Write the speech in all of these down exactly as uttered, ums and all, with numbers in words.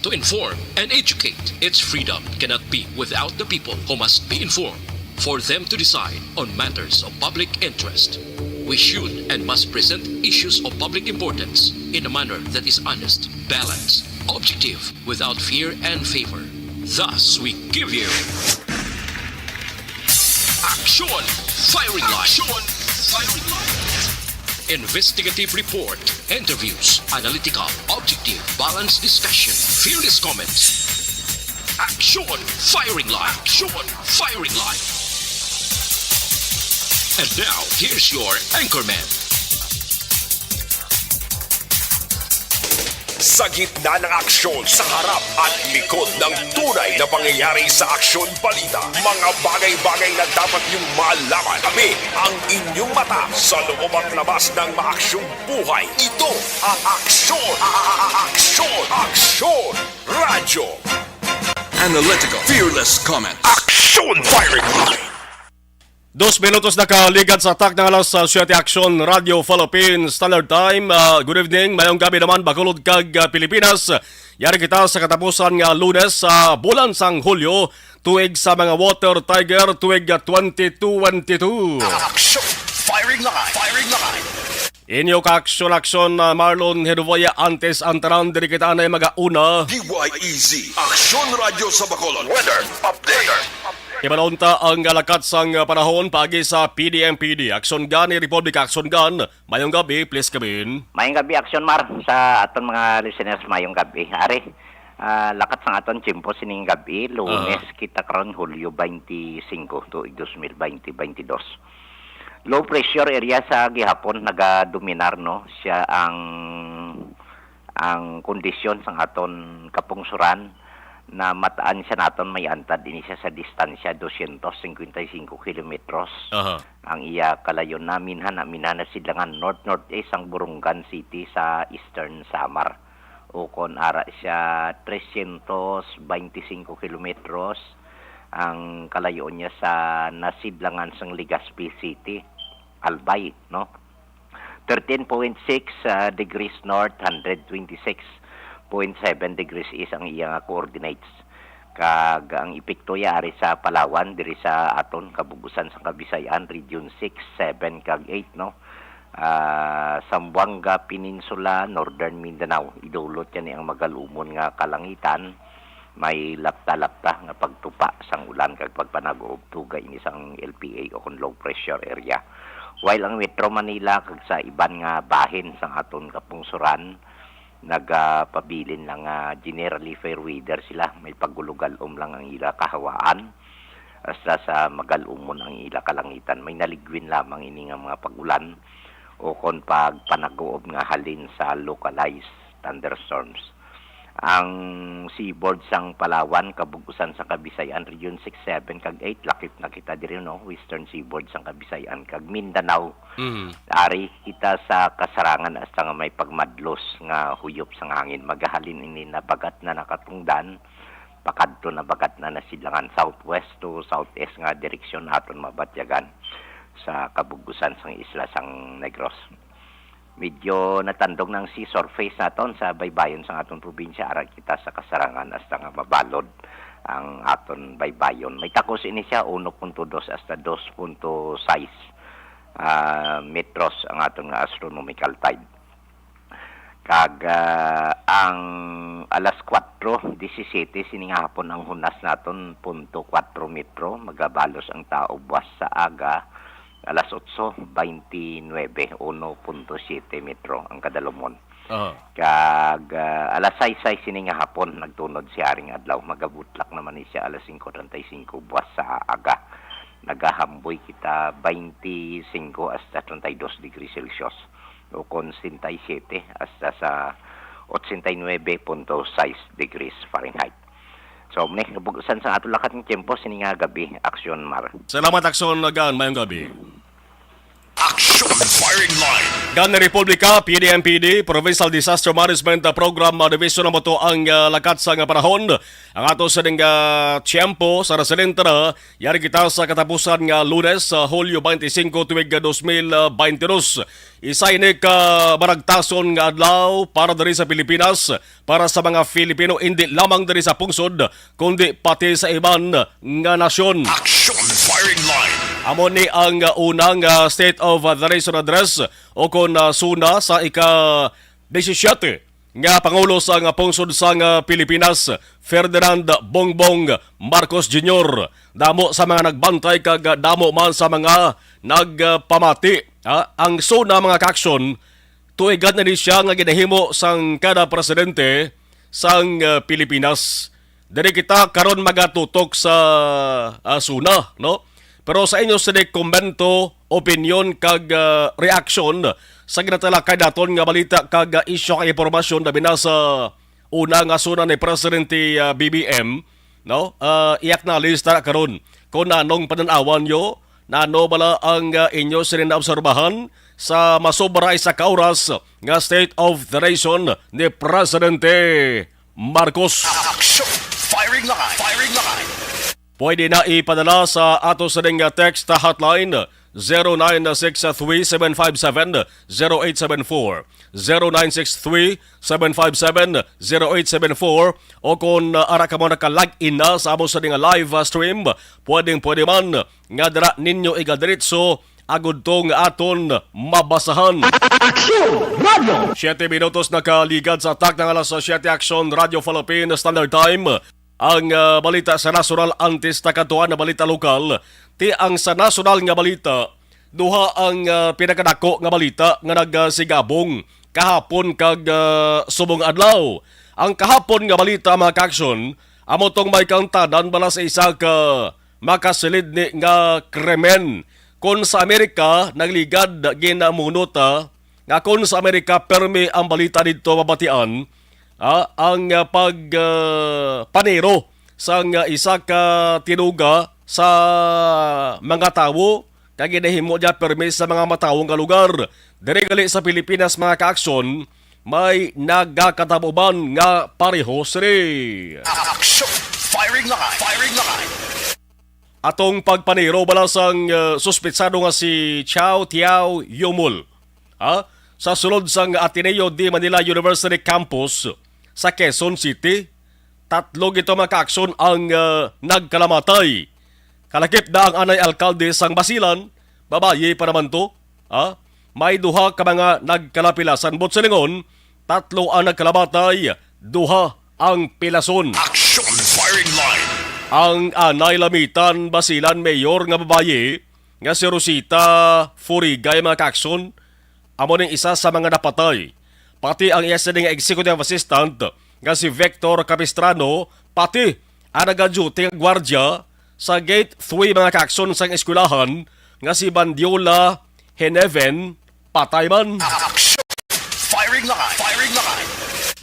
To inform and educate, its freedom cannot be without the people who must be informed for them to decide on matters of public interest. We should and must present issues of public importance in a manner that is honest, balanced, objective, without fear and favor. Thus, we give you Action Firing Line. Action Firing Line. Investigative report, interviews, analytical, objective, balanced discussion, fearless comments. Action Firing Line. Action Firing Line. And now, here's your anchorman. Sa gitna ng aksyon, sa harap at likod ng tunay na pangyayari sa aksyon balita, mga bagay-bagay na dapat niyong malaman. Kami ang inyong mata sa loob at labas ng maaksyong buhay. Ito ang aksyon, a- a- a- aksyon, aksyon, radyo. Analytical, fearless comment. Action Firing Line. Dos minutos na kaligad sa tak ng alas, ah, siyete. Action Radio Philippines Standard Time. Ah, good evening, mayong gabi naman, Bacolod kag, ah, Pilipinas. Yari kita sa katapusan nga Lunes sa bulan sang Hulyo, tuig sa mga Water Tiger, tuig, ah, twenty twenty-two. Action Firing Line. Firing Line. Inyo ka aksyon-aksyon, ah, Marlon Hedovoya, antes ang tanan, diri kita anay magauna. D Y E Z, Aksyon Radyo sa Bacolod. Weather update. Ibalon ta ang lakat sang panahon paagi sa P D M P D. Aksyon Gani, Republic Aksyon Gan. Mayong gabi, please, Kabin. Mayong gabi, Aksyon Mar, sa aton mga listeners, mayong gabi. Ari, ah, lakat sang aton tiyempo sining gabi, Lunes Aha. kita karon, Hulyo twenty-five, tuig dos mil twenty, twenty-two. Low pressure area sa gihapon nagadominar, no? Siya ang, ang kondisyon sang aton kapungsuran na mataan siya naton may antad ini siya sa distansya dosyentos singkwenta y singko kilometros. Aha. Ang iya kalayo na minhan na, minhan na sidlangan north-northeast ang Borongan City sa Eastern Samar. Ukon ara siya tresyentos beintisinko kilometros ang kalayo niya sa nasidlangan sang Legazpi City, Albay, no? Thirteen point six, ah, degrees north, hundred twenty-six point seven degrees east ang iya nga coordinates. Kag ang epekto ya ari sa Palawan, diri sa aton kabug-usan sang Kabisayan, Region six, seven, kag eight, no? Ah, Zamboanga Peninsula, Northern Mindanao, idulot yan ang magalumon nga kalangitan. May lapta-lapta nga pagtupa sang ulan kag pagpanaguob tugay ini sang L P A o kon low pressure area. While ang Metro Manila kag sa iban nga bahin sang aton kapungsuran, nagapabilin lang nga generally fair weather sila. May pagulugalom lang ang ila kahawaan. Hasta sa magalumon ang ila kalangitan. May naligwin lamang ini nga mga pag-ulan o kon pagpanaguob nga halin sa localized thunderstorms. Ang seaboard sang Palawan, kabug-usan sa Kabisayan, Region six, seven, kag eight, lakip na kita diri, no? Western seaboard sang Kabisayan, kag Mindanao. Mm. Ari kita sa kasarangan hasta nga may pagmadlos nga huyop sang hangin. Magahalin ini na bagat na nakatungdan, pakadto na bagat na nasidlangan, southwest to southeast nga direksyon aton mabatyagan sa kabug-usan sang isla sang Negros. Medyo natandog na ang sea surface naton sa baybayon sang aton probinsya. Ara kita sa kasarangan hasta nga mabalod ang aton baybayon. May takos ini siya, uno punto dos hasta dos punto sais, ah, metros ang aton nga astronomical tide. Kag, ah, ang alas kuwatro disisete sini nga hapon ang hunas naton, punto kuwatro metro, magabalos ang tao buwas sa aga, alas otso beintinuebe, uno punto siyete metro ang kadalumon. Aha. Kag, ah, alas sais sais sini nga hapon nagtunod si Haring Adlaw, magabutlak naman ni siya alas singko treinta y cinco buwas sa aga. Nagahamboy kita beintisinko hasta treinta y dos degrees Celsius, o kon sesenta y siete hasta sa ochenta y nuebe punto sais degrees Fahrenheit. So, mani, kabug-usan sa ato lakat ng tiyempo, sini nga gabi, Aksyon Mar. Salamat, Aksyon Gan. Mayong gabi. Action Firing Line. Kan Republika, P D M P D, Provincial Disaster Management Program, ah, Division, amo to ang, ah, lakat sa nga panahon. Ang ato sa ding, ah, tiyempo sa residente na, yari kita sa katapusan nga Lunes, sa Hulyo twenty-five, tuig, ah, dos mil, ah, twenty-two. Isa ini ka maragtason nga adlaw para diri sa Pilipinas, para sa mga Filipino, indi lamang diri sa pungsod, kundi pati sa iban nga nasyon. Action Firing Line. Amo ni ang, uh, unang, uh, State of, uh, the Nation Address o kon, uh, SONA sa ika-disisiete nga Pangulo sang, uh, pungsod sang, uh, Pilipinas, Ferdinand Bongbong Marcos Junior. Damo sa mga nagbantay kag, uh, damo man sa mga nagpamati. Ah, ang SONA, mga kaaksyon, tuigan na ni siya nga ginahimo sang kada presidente sang, uh, Pilipinas. Diri kita karon magatutok sa, ah, SONA, no? Pero sa inyo sini komento, opinyon kag, ah, reaksyon sa ginatalakay naton nga balita kag, ah, isyu kag impormasyon na binasa una nga SONA ni Presidente, ah, B B M, no? Ah, i-acknowledge ta karon kung nanong panan-awan nyo, nano bala ang, ah, inyo sini naobserbahan sa masobra isa ka oras nga State of the Nation ni Presidente Marcos. Action! Firing line! Firing line! Pwede na ipadala sa ato sa ding text hotline, zero nine six three seven five seven zero eight seven four, zero nine six three seven five seven zero eight seven four, o kung, uh, ara ka mo naka-log in na sa amo sa ding live, uh, stream, pwedeng pwede man nga dira ninyo igadiretso agud to nga aton mabasahan. Action Radio! Siyete minutos nakaligad sa takna nga alas siyete. Action Radio Philippines Standard Time. Ang, ah, balita sa nasyonal antes ta kadtuan na balita lokal. Ti ang sa nasyonal nga balita, duha ang, ah, pinakadako nga balita nga nagasigabong kahapon kag, ah, subong adlaw. Ang kahapon nga balita, mga kaaksyon, amo tong may kaangtanan bala sa isa ka makasilid ni nga krimen. Kon sa Amerika, nagligad ginamunot, ah, nga kon sa Amerika, permi ang balita didto mabatian, ah, ang, ah, pag, ah, paniro sang, ah, isa ka tinuga sa mga tawo, kag ginahimo niya permi sa mga matawo nga lugar. Diri gali sa Pilipinas, mga kaaksyon, may nagakatabo man nga pareho sini. Action! Firing line! Firing line! Atong pagpaniro bala sang, uh, suspitsado nga si Chow Tiao Yumul, ha? Sa sulod sang Ateneo de Manila University Campus sa Quezon City, tatlo gito, mga kaaksyon, ang, uh, nagkalamatay. Kalakip na ang anay alkalde sang Basilan, babayi pa naman to. Ha? May duha ka mga nagkalapilasan, but silingon, tatlo ang nagkalamatay, duha ang pilason. Action Firing Line. Ang anay Lamitan Basilan mayor nga babayi nga si Rosita Furigay, mga kaaksyon, amo ning isa sa mga napatay. Pati ang iya sini nga executive assistant nga si Victor Capistrano, pati ang naga-duty nga gwardya sa Gate three, mga kaaksyon, sang eskwelahan nga si Bandiola Heneven, patay man. Action! Firing line! Firing line!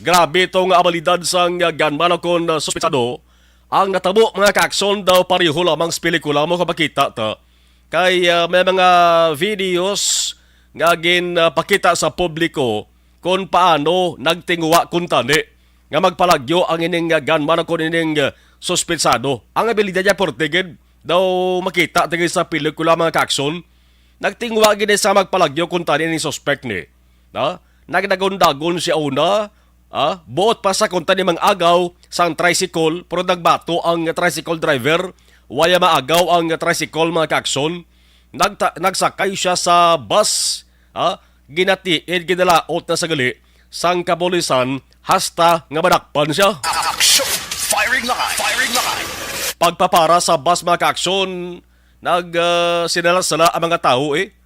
Grabe to nga abalidad sang gunman o kon, uh, suspetsado. Ang natabo, mga kaaksyon, daw pareho lamang sa pelikula mo kapakita ta. Kay, uh, may mga videos nga gin, uh, pakita sa publiko kung paano nagtinguha kuntani nga magpalagyo ang ining, uh, gunman o kon ining, uh, suspetsado. Ang abilidad niya, porte gid daw makita tingin sa pelikula, mga kaaksyon. Nagtinguha gid sa magpalagyo kuntani ning suspect ni. Na? Nagdagon-dagon siya una, ah, buot pa sa kuntani mang-agaw sang tricycle, pero nagbato ang tricycle driver, wala maagaw ang tricycle, mga kaaksyon. Nagta-, nagsakay siya sa bus, ah, ginatiid, ginalaot na sa gali sang kapulisan hasta nga madakpan siya. Action! Firing line! Firing line! Pagpapara sa bus, mga kaaksyon, nag, ah, sinala-sala ang mga tawo, eh.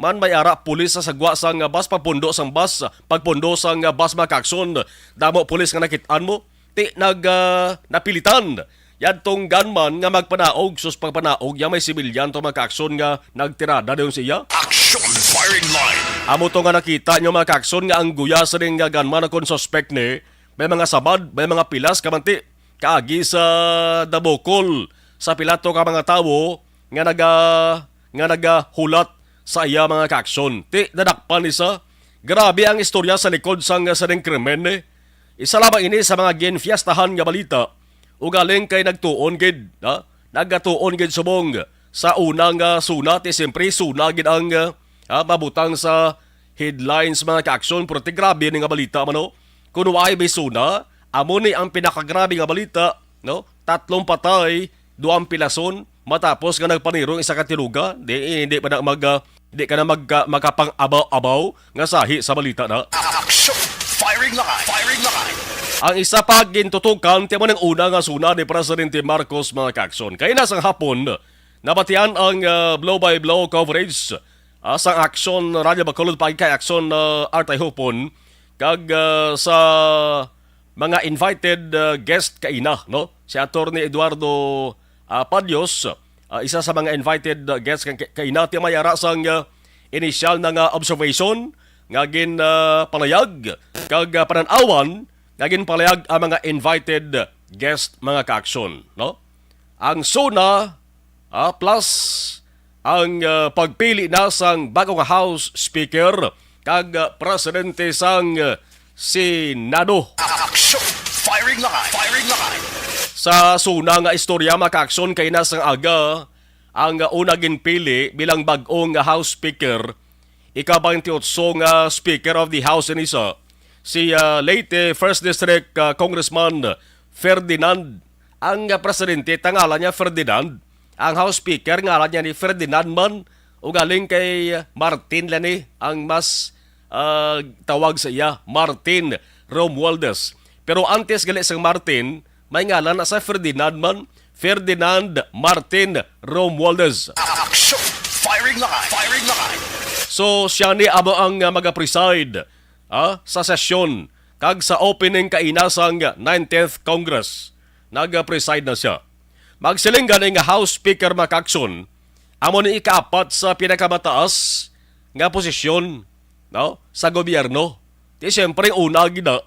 Man may ara pulis sa sagwa sang bus, pagpundo sang bus, pagpundo sang bus, mga kaaksyon. Damo pulis nga nakit-an mo. Ti nag, ah, napilitan yadtong gunman nga magpanaog, sus, pagpanaog niya may sibilyan to, mga kaaksyon, nga nagtirada dayon sa iya. Action Firing Line. Amo to nga nakita nyo, mga kaaksyon, nga ang guya sa ning nga gunman o kon suspect ni, may mga samad, may mga pilas kamanti kaagi sa dabukol sa pila to ka mga tawo nga naga-, nga nagahulat sa iya, mga kaaksyon. Ti nadakpan ni sa Grabe ang istorya sa likod sang, sang krimen, eh. Isa lamang ini sa mga ginfiestahan nga balita. Ugaling kay nagtuon gid, ha? Nagatuon gid subong sa una nga suna, ti siyempre suna gid ang, ah, ah, mabutang sa headlines, mga kaaksyon, pero ti grabe ni nga balita man, no? Kung wala may suna, amo ni ang pinakagrabe nga balita, no? Tatlong patay, duwang pilason, matapos nga nagpanirong isa ka tinuga, di, hindi pa na mag, ah, di ka na mag, ah, makapang-abaw-abaw nga sahi sa balita na. Action! Firing line! Firing line! Ang isa pa gintutukan, ti amo nang una nga suna ni Presidente Marcos, mga kaaksyon. Kay na sang hapon, nabatian ang, ah, blow-by-blow coverage, ah, sang Aksyon Radyo Bacolod, pagi kay Aksyon, ah, Artay Hupon, kag, ah, sa mga invited, ah, guest kaina, no? Si Attorney Eduardo, ah, Padios, ah, isa sa mga invited, ah, guest ka-, kaina, ti may ara sang, ah, inisyal na nga observation nga gin, ah, palayag kag, ah, panan-awan nga ginpalayag ang mga invited guest, mga kaaksyon, no? Ang suna, ah, plus ang, ah, pagpili na sang bagong House Speaker kag, ah, Presidente sang, ah, Senado. Action! Firing line! Firing line! Sa suna nga istorya, mga kaaksyon, kay na sang aga ang, ah, una ginpili bilang bag-ong House Speaker, ika-twenty-eight nga Speaker of the House ini sa si, ah, Leyte First District, ah, Congressman Ferdinand. Ang, ah, presidente, ta ngalan niya Ferdinand. Ang House Speaker, ngalan niya ni Ferdinand man. Ugaling kay, ah, Martin lang ni ang mas, ah, tawag sa iya, Martin Romualdez. Pero antes gali sang Martin, may ngalan na sa Ferdinand man, Ferdinand Martin Romualdez. Action! Firing line! Firing line! So, siya ni amo ang, ah, magapreside, ah, sa sesyon kag sa opening kaina sang nineteenth Congress. Nagapreside na siya. Magsiling gani nga House Speaker, mga kaaksyon, amo ni ikaapat sa pinakamataas nga posisyon, no, sa gobyerno. Di siyempre, una gid na,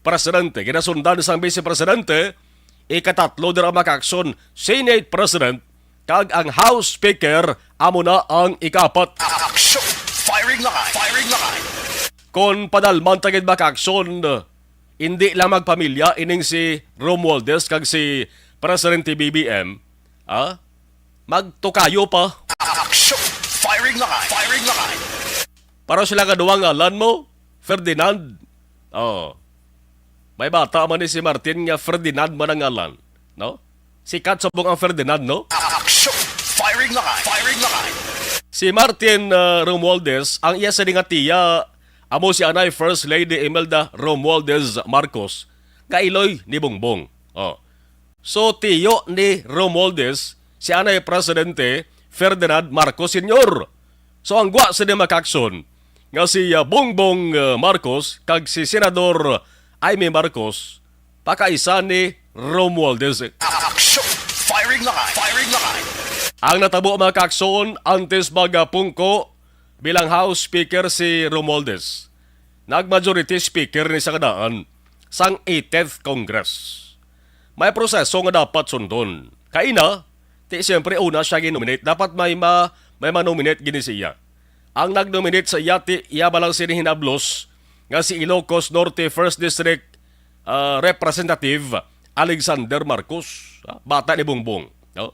presidente, ginasundan sang vice presidente, ikatatlo dira, mga kaaksyon, Senate President, kag ang House Speaker amo na ang ikaapat. Action! Firing line! Firing line! Kon padalman ta gid, mga kaaksyon, hindi lang magpamilya ining si Romualdez kag si Presidente B B M, ah? Magtukayo pa. Action! Firing line! Firing line! Para sila nga duwa ngalan mo, Ferdinand. Oh. May bata man ni si Martin nga Ferdinand man ang ngalan, no? Sikat subong ang Ferdinand, no? Action! Firing line! Firing line! Si Martin, uh, Romualdez, ang iya sini nga tiya, amo si anay First Lady Imelda Romualdez Marcos, nga iloy ni Bongbong. Oh. So, tiyo ni Romualdez, si anay Presidente Ferdinand Marcos Senior. So, ang gwa sini, mga kaaksyon, nga si, ah, Bongbong, ah, Marcos kag si Senador Imee Marcos, pakaisa ni Romualdez. Action! Firing line! Firing line! Ang natabo, mga kaaksyon, antes magapungko bilang House Speaker si Romualdez, nag-majority speaker ni sa kadaan sang eighteenth Congress. May proseso nga dapat sundon. Kaina, ti siyempre una siya gin-nominate. Dapat may ma-, may ma-nominate gini siya. Ang nag-nominate sa iya, ti iya ba lang sini hinablos nga si Ilocos Norte First District, ah, Representative Alexander Marcos, ah, bata ni Bongbong, no?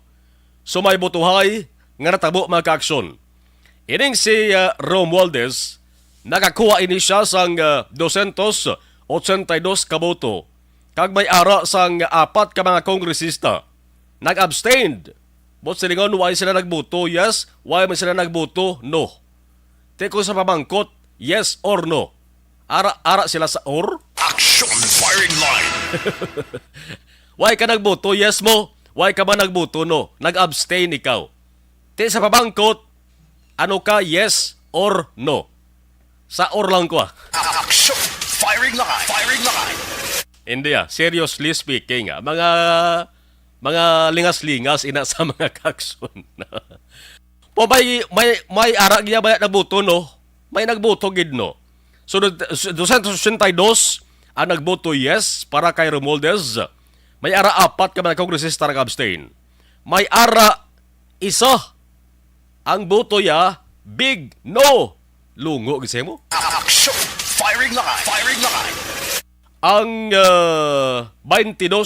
So may butuhay nga natabo, mga kaaksyon. Ining si, ah, Romualdez, nakakuha ini siya sang, ah, dosyentos otsenta y dos ka boto, kag may ara sang apat ka mga kongresista nag-abstain. Buot silingon, why sila nagboto yes, why man sila nagboto no? Ti kung sa pamangkot, yes or no? Ara, ara sila sa or? Action firing line! Why ka nagboto yes mo? Why ka man nagboto no? Nag-abstain ikaw. Ti sa pamangkot, ano ka, yes or no? Sa or lang ko, ah. Action! Firing line! Firing line! Hindi, ah. Seriously speaking, ah, mga, mga lingas-lingas ina sa mga kaaksyon. Po, may, may, may ara gid ba nagboto no? May nagboto gid no? So, du-, dosyentos otsenta y dos ang nagboto yes para kay Romualdez. May ara apat ka mga kongresista nag-abstain. May ara isa ang boto ya big no. Lungo gid sa imo. Action! Firing line! Firing line! Ang, ah, twenty-two,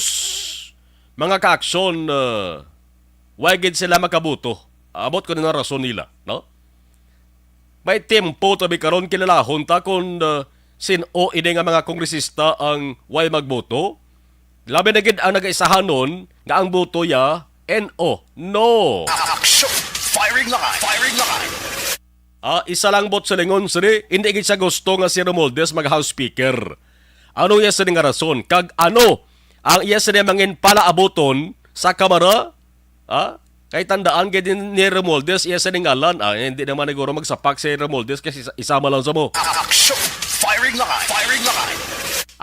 mga ka-aksyon, ah, wa gid sila makaboto. Abot ko na nga rason nila, no? May tempo tabi karon, kilalahon ta kon, ah, sin-o ini nga mga kongresista ang way magboto. Labi na gid ang nagaisahanon nga ang boto ya N O. No. Action! Firing line! Firing line! Ah, isa lang bot silingon sini, hindi gid siya gusto nga si Romualdez mag-House Speaker. Ano iya sini nga rason? Kag ano ang iya sini mangin palaaboton sa Kamara? Ah? Kay tandaan gid ni Romualdez iya sini ngalan. Ah, hindi naman siguro magsapak si Romualdez kasi isa, isa man lang sa mo. Action! Firing line! Firing line!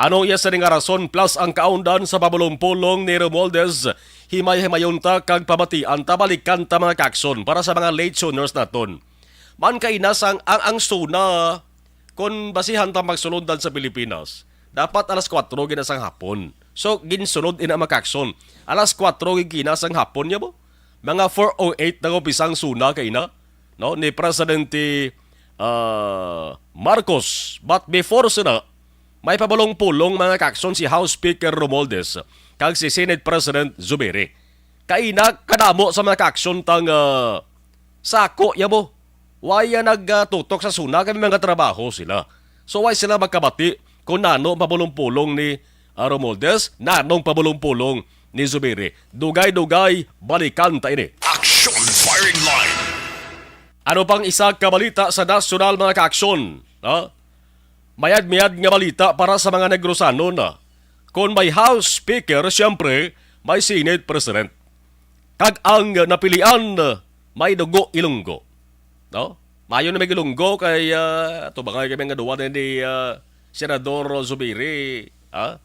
Ano iya sini nga rason plus ang kaundan sa pabulong-pulong ni Romualdez? Himay-himayon ta kag pamatian ta, balikan ta, mga ka-aksyon, para sa mga late tuners naton. Man kay nasang ang, ang SONA, kon basihan ta magsulod sa Pilipinas, dapat alas kuwatro gina sang hapon. So, ginsulod ina, mga ka-aksyon. Alas kuwatro gid kina sang hapon niya mo. Mga four oh eight na umpisa ang SONA kay na, no, ni Presidente, ah, Marcos. But before sila, may pabulong-pulong, mga ka-aksyon, si House Speaker Romualdez kag si Senate President Zubiri. Kay na kadamo sa mga ka-aksyon tang, ah, sako ya mo. Waya nagtutok sa SONA kay may mga trabaho sila. So, way sila magkabati kung nano ang pabulong-pulong ni, ah, Romualdez, nanong pabulong-pulong ni Zubiri. Dugay-dugay, balikan ta ini. Action! Firing line! Ano pang isa ka balita sa nasyonal, mga ka-aksyon? Ha? Mayad-mayad nga balita para sa mga Negrosanon, ah. Kon may House Speaker, siyempre, may Senate President. Kag ang napilian, may dugo Ilonggo. No? Mayo na may Ilonggo kay, ah, tubangay kami nga duwa na ni, ah, Senador Zubiri, ha?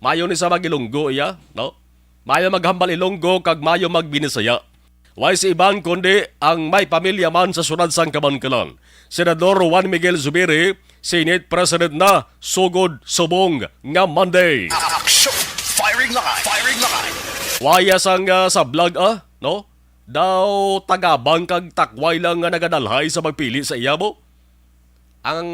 Mayo ni sa mag-Ilonggo iya, no? Mayo maghambal Ilonggo kag mayo magbinisaya. Way si iban kundi ang may pamilya man sa siyudad sang Kabankalan. Senador Juan Miguel Zubiri, Senate President na sugod subong nga Monday. Action! Firing line! Firing line! Waya sang, ah, sablag, ah, no? Daw tagabang kag takway lang nga nagadalhay sa pagpili sa iya mo. Ang,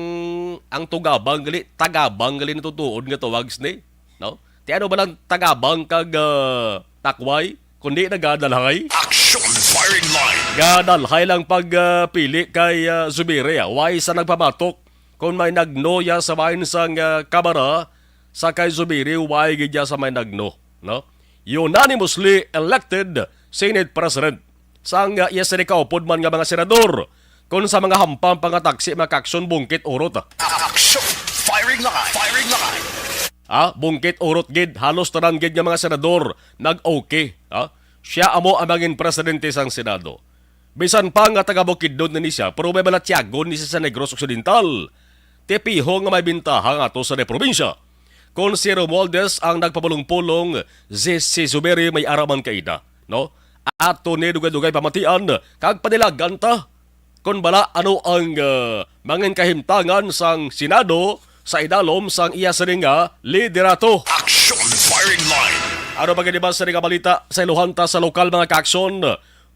ang tugabang gali, tagabang gali natutuod nga tawag sini, no? Ti ano ba lang tagabang kag, ah, takway, kundi nagadalhay? Action! Firing line! Gadalhay lang pag, ah, pili kay, ah, Zubiri, ah. Way sa nagpamatok kung may nagno ya sa bahin sang, ah, Kamara sa kay Zubiri, way gid ya sa may nagno, no? Unanimously elected Senate President. Sang, ah, iya sini kaupod man nga mga senador, kon sa mga hampang pa nga taksi, mga ka-aksyon, bungkit urot, ah. Action! Firing line! Firing line! Ah, bungkit urot gid, halos tanan gid nga mga senador nag-okay, ah. Siya amo ang mangin presidente sang Senado. Bisan pa nga taga Bukidnon ni siya, pero may balatyagon ni siya sa Negros Occidental. Ti piho nga may bintaha nga ato sa probinsya. Kon si Romualdez ang nagpabulong-pulong, si, si Zubiri may ara man kaina, no? Ato ni dugay-dugay pamatian, kag panilagan ta kon bala ano ang, ah, mangin kahimtangan sang Senado sa idalom sang iya sini nga liderato. Action! Firing line! Ano pa gid ba sa nga balita sa iluhan ta sa lokal, mga ka-aksyon?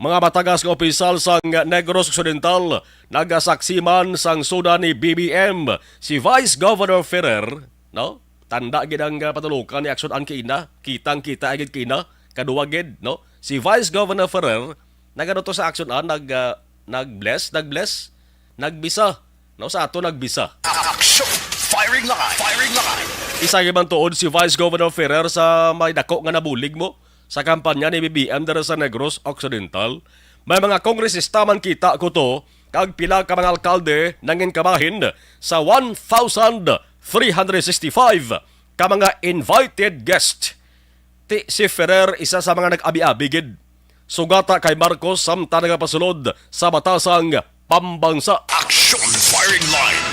Mga matagas nga opisyal sang Negros Occidental nagasaksi man sang SONA ni B B M, si Vice Governor Ferrer, no? Tanda gid ang, ah, patulokan ni aksyon an kaina, kitang-kita gid kaina, kaduwa gid, no? Si Vice Governor Ferrer, nagano to sa aksyon an, nag, ah, nag-bless, nag-bless, nagbisa, no? Sa ato nagbisa. Action! Firing line! Firing line! Isa gid man tuod si Vice Governor Ferrer sa may dako nga nabulig mo sa kampanya ni B B M dira sa Negros Occidental. May mga kongresista man kita ko to, kag pila ka mga alkalde nangin kabahin sa one thousand three hundred sixty-five ka mga invited guest. Ti si Ferrer isa sa mga nag-abi-abi gid. Sugata kay Marcos samtang nagapasulod sa batasang pambangsa. Action! Firing line!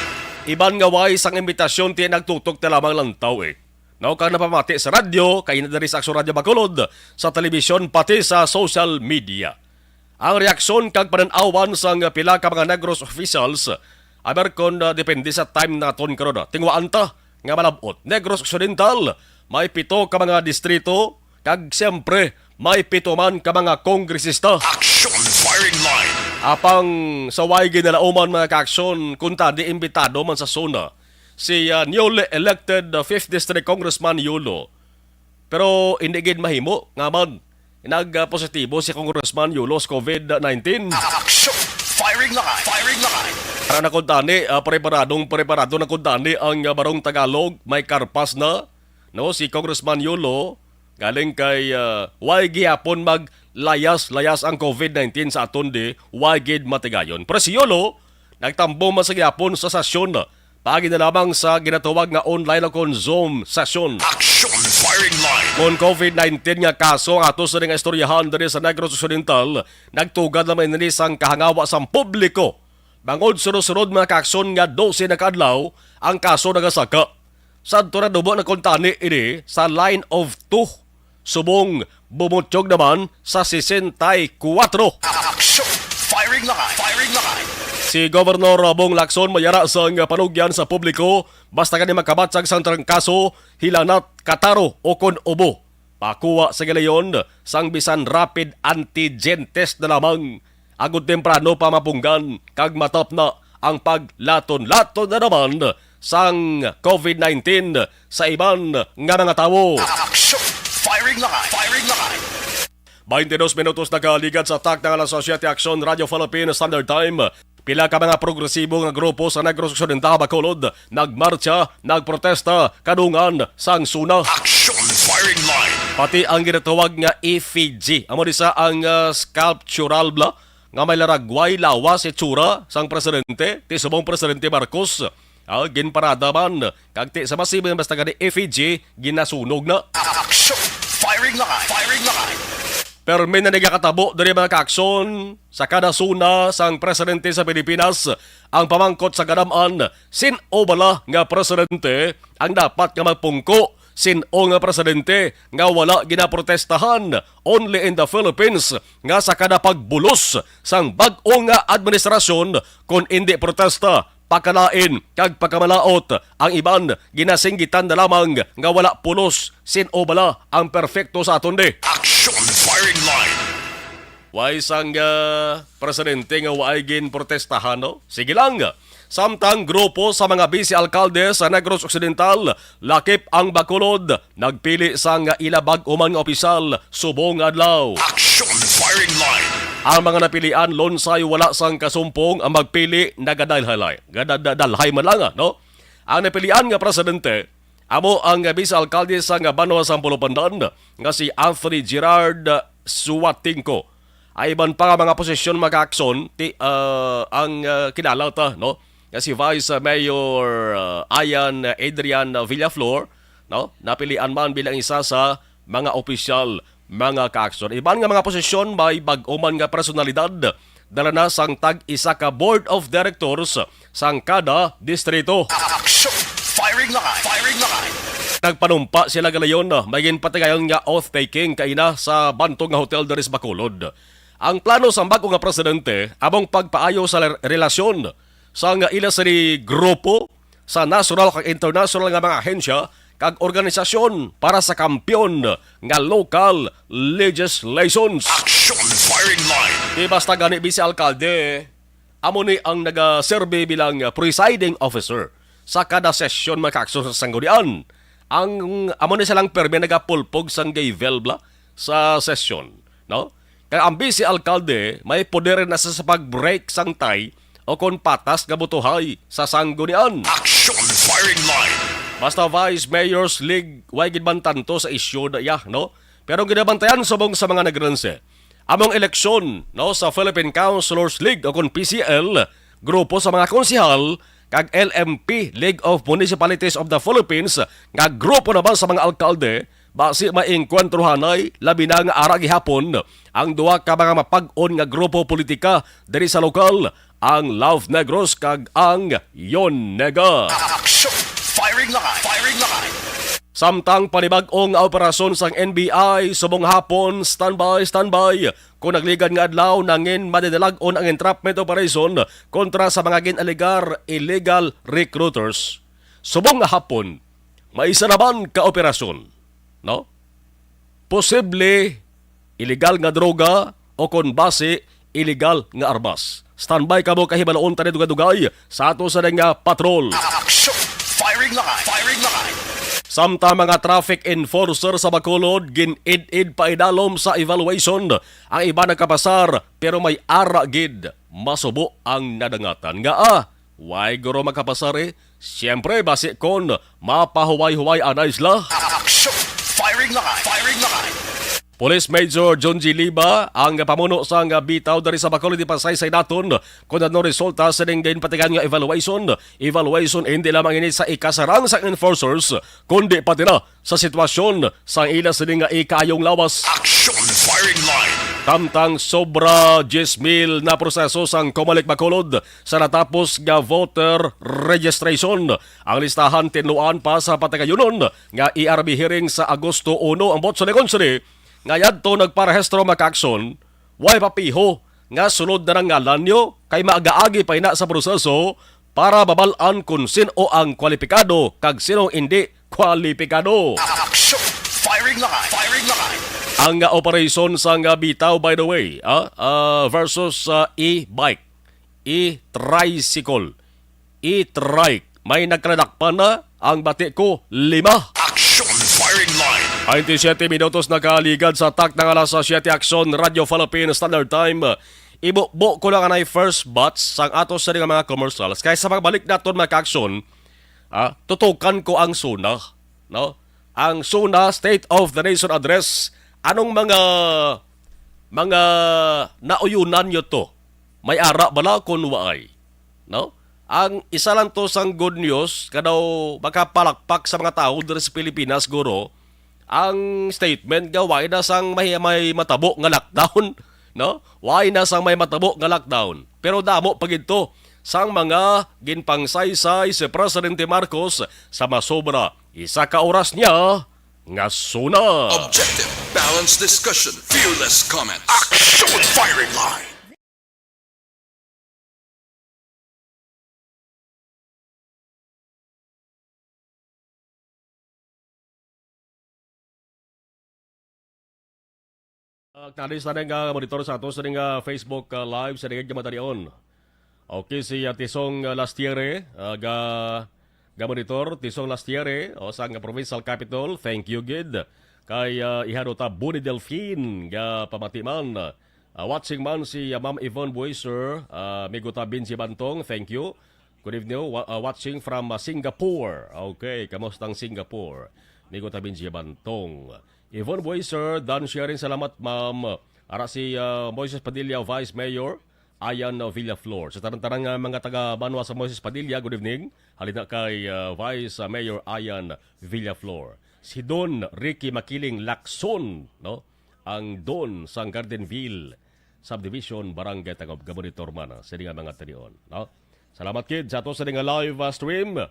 Iban nga way sang imbitasyon ti nagtutok ta lamang lantaw, eh. No, kag napamati sa radyo, kay na diri sa Aksyon Radyo Bacolod, sa telebisyon, pati sa social media. Ang reaksyon kag panan-awan sang pila ka mga Negros officials, aber kon, ah, depende sa time naton karon, ah. Tingwaan ta nga malab-ot. Negros Occidental, may pito ka mga distrito, kag siyempre, may pito man ka mga kongresista. Action! Firing line! Apang sa way ginalauman, mga ka-aksyon, kung tani imbitado man sa SONA, si, ah, newly elected, ah, fifth District Congressman Yolo. Pero hindi gid mahimo nga man nagpositibo si Congressman Yolo sa COVID nineteen. Action! Firing line! Firing line! Para na kuntani, ah, preparadong preparado na kuntani ang, ah, Barong Tagalog, may karpas na, no, si Congressman Yolo, galing kay, ah, way gihapon maglayas-layas ang COVID nineteen sa aton di, way gid matigayon. Pero si Yolo, nagtambong man sa gihapon sa sesyon, paagi na lamang sa ginatawag nga online o kon Zoom session. Action! Firing line! Kon COVID nineteen nga kaso ang ato sa nga istoryahan diri sa Negros Occidental, nagtugad naman ini sang kahangawa sang publiko. Bangod sunod-sunod, mga kaakson, nga dose na ka adlaw ang kaso nagasaka. Sadto na dubo na kuntani ini sa line of two subong bumutyog naman sa sesenta y kuwatro. Action! Firing line! Firing line! Si Governor Bong Lacson may ara sang panugyan sa publiko basta gani makabatyag sang trangkaso, hilanat, kataro o kon ubo. Pakuha sa gilayon sang bisan rapid antigen test na lamang agud temprano pa mapunggan kag matapna ang paglaton-laton na naman sang COVID nineteen sa iban nga mga tawo. Action! Firing line! Firing line! Twenty-dos minutos nakaligad sa takna nga alas siyete, Aksyon Radio Philippine Standard Time. Pila ka mga progresibo nga grupo sa Negros Occidental, Bacolod nagmartsa, nagprotesta, kadungan sang SONA. Action! Firing line! Pati ang ginatawag nga effigy, amo ni sa ang, ah, sculptural bla nga may laragway lawas itsura sang presidente, ti subong Presidente Marcos. Ah, ginparada man, kag ti sa masibo nga basta gani effigy, ginasunog na. Action! Firing line! Firing line! Permi na nagakatabo diri, mga kaakson, sa kada SONA sang presidente sa Pilipinas ang pamangkot sa kadam-an, sin-o bala nga presidente ang dapat nga magpungko, sin-o nga presidente nga wala ginaprotestahan, only in the Philippines, nga sa kada pagbulos sang bag-o nga administrasyon, kon indi protesta, pakalain kag pagkamalaot, ang iban ginasinggitan na lamang nga wala pulos, sin-o bala ang perpekto sa aton di. Action! Firing line! Way sang, ah, presidente nga way ginprotestahan, no? Sige lang. Samtang grupo sa mga bise-alkalde sa Negros Occidental, lakip ang Bacolod, nagpili sang ila bag-o man nga opisyal subong nga adlaw. Action! Firing line! Ang mga napilian lunsay wala sang kasumpong, ang magpili nagadalhalay. Gadadalhay man lang, ah, no? Ang napilian nga presidente amo ang bise-alkalde sang Banwa sang Pulupandan nga si Anthony Gerard Suatingco. Ay iban pa nga mga posisyon, mga kaakson, ti, ah, ang, ah, kilala ta, no, nga si Vice Mayor, ah, Ian Adrian Villaflor, no, napilian man bilang isa sa mga opisyal, mga kaakson. Iban nga mga posisyon may bag-o man nga personalidad, dala na sang tag-isa ka board of directors sang kada distrito. Action! Firing line! Firing line! Nagpanumpa sila galayon, ah, may ginpatigayon nga oath-taking kaina sa bantog nga hotel diri sa Bacolod. Ang plano sang bag-o nga presidente among pagpaayo sa re-, relasyon sang ila sini grupo sa nasyonal kag internasyonal nga mga ahensya kag organisasyon para sa kampiyon nga local legislations. Action! Firing line! Di basta gani, bise alkalde, amo ni ang nagaserbi bilang presiding officer sa kada sesyon, mga kaakson, sa sanggunian. Ang, amo ni silang permi nagapulpog sang gavel bla sa sesyon, no? Kag ang bise alkalde may poder na sa, sa pag-break sang tie o kon patas nga botohay sa sanggunian. Action! Firing line! Basta Vice Mayor's League, way gid man tanto sa isyu na iya, no? Pero ang ginabantayan subong sa mga nagrense, among eleksyon, no, sa Philippine Councilors League o kon P C L, grupo sa mga konsehal, kag L M P, League of Municipalities of the Philippines, nga grupo naman sa mga alkalde, basi maengkwentruhanay, labi na nga ara gihapon ang duha ka mga mapag-on nga grupo politika diri sa lokal, ang Love Negros kag ang Yonega. Action! Firing line! Firing line! Samtang panibag-o nga operasyon sang N B I subong hapon, standby, standby. Kung nagligad nga adlaw, nangin madinalag-on ang entrapment operation kontra sa mga gin-alegar illegal recruiters. Subong nga hapon, may isa naman ka operasyon, no? Posible illegal nga droga o kon basi illegal nga armas. Standby kamo kay hibaloon ta ni dugay-dugay sa ato sa nga patrol. Action! Fire! Firing line! Firing line! Samtang mga traffic enforcer sa Bacolod, gin-id-id pa idalom sa evaluation ang iba nakapasar, pero may ara gid masubo ang nadangatan. Nga, ah, why guro makapasar, eh? Siyempre, basi kon mapahuway-huway anay sila. Action! Firing line! Firing line! Police Major John G. Liba ang pamuno sang bitaw diri sa Bacolod, ipasaysay naton kon ano resulta sining ginpatigan nga evaluation. Evaluation hindi lamang ini sa ikasarang sang enforcers, kundi pati na sa sitwasyon sang ila sini nga ikaayong lawas. Action! Firing line! Samtang sobra diyes mil na proseso sang Comelec Bacolod sa natapos nga voter registration. Ang listahan tinluan pa sa patigayunon nga E R B hearing sa Agosto uno. Ang buot silingon sini nga yadto nagparehistro, mga ka-aksyon, way papiho nga sulod na ang ngalan nyo, kay maagaagi pa ina sa proseso para mabal-an kon sin-o ang kwalipikado kag sino ang indi kwalipikado. Action! Firing line! Firing line! Ang, ah, operasyon sang, ah, bitaw, by the way, ah, ah, versus, ah, e-bike, e-tricycle, e-trike. May nagkaladakpan na ang bati ko, lima. Action! Firing line! Twenty-seven minutos nakaligad sa tak ng alas siyete, Aksyon, Radyo Philippine Standard Time. Ibubo ko lang anay first batch sang ato sa mga commercials. Kay sa pagbalik naton, mga ka-aksyon, ah, tutukan ko ang SONA, no? Ang SONA State of the Nation Address. Anong mga, mga nauyunan nyo to? May ara bala kun waay? No? Ang isa lang to sang good news, kadaw makapalakpak sa mga tawo diri sa Pilipinas, guro, ang statement nga way na sang may, may matabo nga lockdown, no? Way na sang may matabo nga lockdown. Pero damo pa gid to sang mga ginpangsaysay si Presidente Marcos sa masobra isa ka oras niya nga SONA. Objective, balanced discussion, fearless comment. Action! Firing line! Ah, tanis na nga monitor sa ato sa ning, ah, Facebook, ah, Live sa ning nga matalion. Okay, si, ah, Tisong, ah, Lastiere, ah, ga, ga monitor, Tisong Lastiere, o, sa nga provincial capital. Thank you gid. Kay, ah, ihado ta Boni Delfin, ga pamati man. Ah, watching man si, ah, Ma'am Yvonne Buiser, ah, Migo ta Binji Bantong, thank you. Good evening, wa-, ah, watching from, ah, Singapore. Okay, kamusta ang Singapore? Migo ta Binji Bantong. Yvonne Buiser, Dan Sharing, salamat, ma'am. Ara si, ah, Moises Padilla, Vice Mayor, Ayan, ah, Villaflor. Sa tanan-tanan nga mga taga banwa sa Moises Padilla, good evening. Halina kay, ah, Vice, ah, Mayor Ayan Villaflor. Si Don Ricky Makiling Lacson, no? Ang Don sang Gardenville Subdivision, Barangay Tagob, gamonitor man, ah, sa nga mga talion, no? Salamat gid sa ato sa nga live, ah, stream.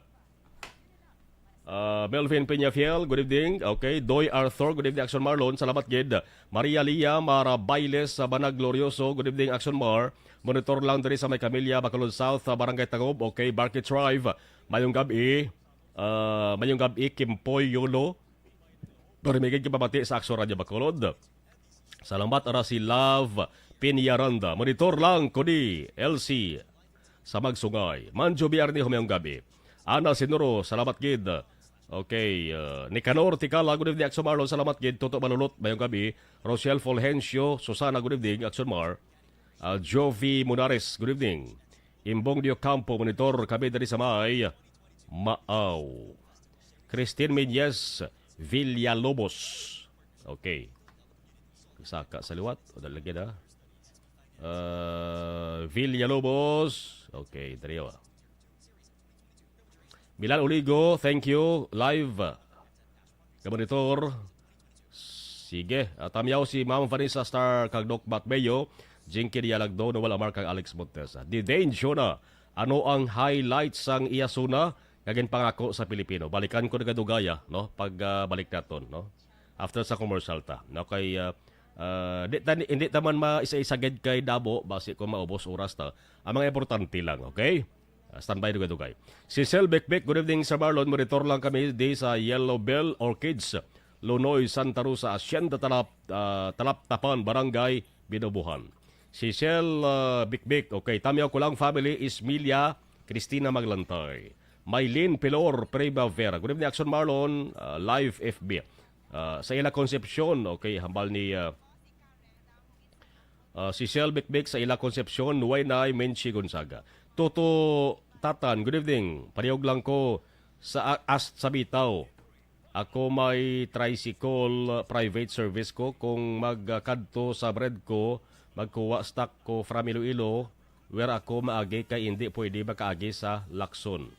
Ah, Melvin Peñafiel, good evening. Okay, Doy Arthur, good evening, Action Marlon. Salamat gid. Maria Lia Mara Bailes sa Banag Glorioso, good evening, Action Mar. Monitor lang diri sa may Camilla, Bacolod South, sa Barangay Tagob. Okay, Barkit Drive. Mayong gabi. Ah, mayong gabi, Kimpoy Yolo. Parimigid ka pamati sa Action Radio Bacolod. Salamat, ara si Love Piñaranda. Monitor lang ko di, L C sa Magsungay. Manjo Biarni, humayong gabi. Ana Sinuro, salamat gid. Okay, uh, Nicanor Tikala, good evening, Action Marlon, salamat gid. Toto Malulot, mayong gabi. Rochelle Fulgencio, Susana, good evening, Action Mar. Uh, Jovi Munares, good evening. Imbong Diocampo, monitor kami diri sa may Maaw. Christine Menyes Villalobos. Okay. Saka sa liwat. O, dali lagi na. Uh, Villalobos. Okay, diri, ah. Milan Oligo, thank you. Live. Ka monitor. Sige, ah, tamyaw si Ma'am Vanessa Star kag Doc Bat Mayo, Jinky Dialagdo, Noel Amar kag Alex Montesa. Di Dane Shona, ano ang highlights sang iya SONA nga ginpangako sa Pilipino? Balikan ko na kadugaya, no? Pag, ah, balik naton, no? After sa commercial ta. No? Kay, ah, ah, di ta, hindi ta man maisa-isa gid kay damo, basi kung maubos oras ta. Ang mga importante lang, okay? Ah, standby, dugay-dugay. Si Sel Bekbek, good evening, Sir Marlon. Monitor lang kami di sa Yellow Bell Orchids, Lunoy, Santa Rosa, Hacienda Talap-, ah, Talaptapan, Barangay Binobohan. Si Sel, ah, Bekbek, okay. Tamyaw ko lang, family, Ismilia, Cristina Maglantay. Mylene Pilor Primavera. Good evening, Action Marlon. Ah, live F B. Ah, sa ila Concepcion, okay, hambal ni, ah, ah, Cecil Bikbik sa ila Concepcion, Nuwaynay, Menchi Gonzaga. Toto Tatan, good evening. Palihog lang ko sa a-, ast sa bitaw. Ako may tricycle, uh, private service ko. Kung magkadto sa bread ko, magkuha stock ko from Iloilo, where ako maagi kay indi pwede makaagi sa Lacson.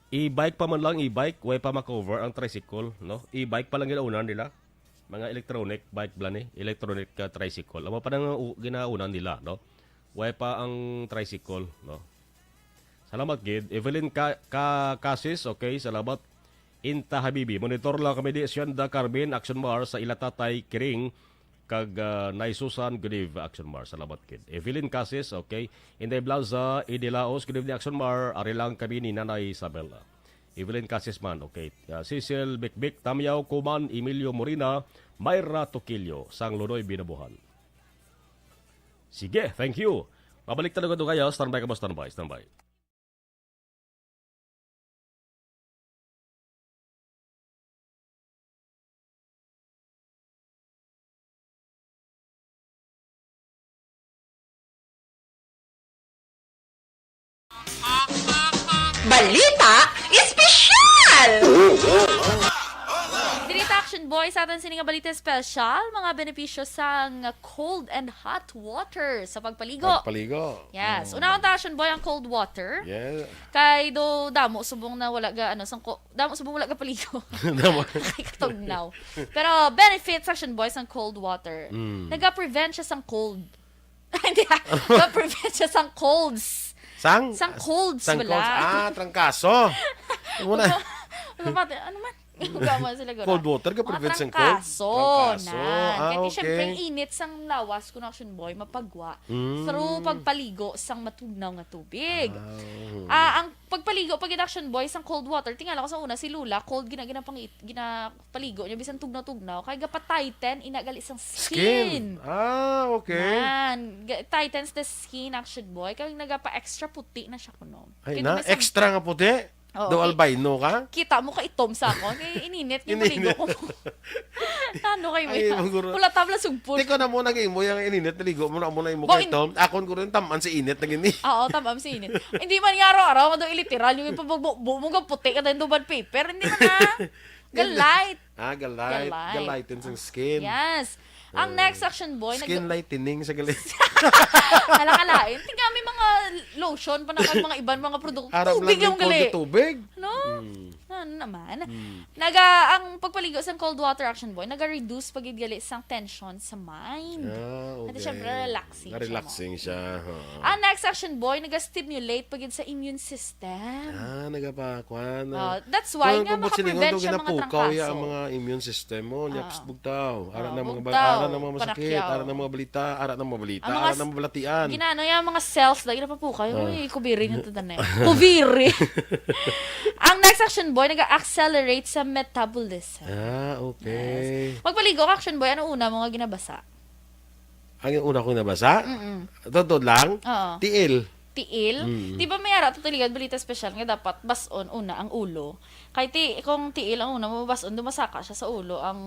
E-bike pa man lang, e-bike, way pa ma-cover ang tricycle, no? E-bike pa lang ginaunan nila. Mga electronic bike bala ni, electronic, uh, tricycle. Amo pa nang u-, ginaunan nila, no? Way pa ang tricycle, no? Salamat gid. Evelyn Ca-, Ca-, Casis, okay, salamat. Inta Habibi, monitor lang kami di Hacienda Carmen, Action Mar, sa ila tatay Kiring, kag, ah, Nay Susan, good eve, Action Mar. Salamat gid. Evelyn Casis, okay. Inday Blaza, Idi Laos, good evening, Action Mar. Ari lang kami ni Nanay Isabela. Evelyn Casis man, okay. Ah, Cecil Bikbik, Tamyaw Kuman, Emilio Morina, Myra Toquillo, sang Lunoy Binabuhan. Sige, thank you. Mabalik talaga doon kayo. Standby ka mo, standby, standby. Balita Espesyal! Diri ta, Action Boy, sa aton sini nga balita espesyal, mga benepisyo sang cold and hot water sa pagpaligo. Pagpaligo. Yes. Unahon ta, Action Boy, ang cold water. Yeah. Kay do damo subong na wala ga ano sang ko, damo subong wala ga paligo. Damo. Kay katugnaw. Pero benefits, Action Boy, sang cold water. Mm. Naga-prevent siya sang cold. Hindi, ah. Naga-prevent siya sang colds. Sang? Sang colds, Sang wala. Colds. Ah, trangkaso. Ano na? Ano ba? Ano man? Huwag mo sila gura. Cold water ka prevent sang cold? Trangkaso. Trangkaso. Nan. Ah, Kaya di, okay. syempre, ang init sang lawas ko na, Action Boy, mapagwa Mm. through pagpaligo sang matugnaw nga tubig. Ah, oo. Ah, ang pagpaligo pag Action Boy sang cold water, tingala ko sa una si Lola, cold gina ginapangit ginapaligo niya bisan tugnaw-tugnaw kay gapa-tighten ina gali sang skin. Skin. Ah, okay. Nan, ga- tightens the skin, Action Boy. Kay nagapa-extra puti na siya kuno. Ay Kay na, di ba sa- extra nga puti. Oo, Do okay. Albino ka? Kita mo ka itom sa ako. Kay ininit yung maligo Ininit. ko. Ano kay mo? Ay, maguro. Wala tabla sugpon. Di ko na mo nag-imo yung ininit, naligo mo na mo na imo Boy, kay Tom. Akon ko rin taman sa init na gini. Oo, tama ang sinit. Hindi man nga araw-araw, nga daw iliteral yung ipabugbo mo nga puti ka dahil duban paper. Hindi man na. Galite. Ah, galite. Galite. Galite sa skin. Yes. Ang Oh. next, Action Boy, nag- Skin lightening sa gali. Alakalain. Tingnan, may mga lotion pa na kag mga iban mga produkto. Arab Tubig lang lang yung cold gali. Tubig? No? Hmm. Ano naman? Hmm. Naga, ang pagpaligo sa cold water, Action Boy, naga-reduce pa gid gali sang tension sa mind. Ah, okay. Ate, syempre, relaxing siya mo. Na-relaxing siya. Oo. Ang next, Action Boy, naga-stimulate pa gid sa immune system. Ah, nagapakuan. Oh, that's why nga makaprevent siya mga Ginapukaw ya trangkaso. Ang mga immune system mo, niya Ah. bugtaw. Ara Ah, na mga bugtaw, ara na mga masakit, panakyaw. Ara na mga balita, ara na mga balita, Ang mga ara s- na mga balatian. Ginano yung mga cells lagi napapukaw. Ah. Uy, kubiri na to na eh. Kubiri. Ang next, Action Boy, nag-accelerate sa metabolism. Ah, okay. Magpaligo ka, Action Boy, ano una mo nga ginabasa? Ang una kong nabasa? Mm-mm. Totoo lang? Oo. Tiil. Tiil? Mm. Di ba may ara to taligan balita special nga dapat bason una ang ulo? Kay ti kung tiil ang una mo bason, dumasaka siya sa ulo ang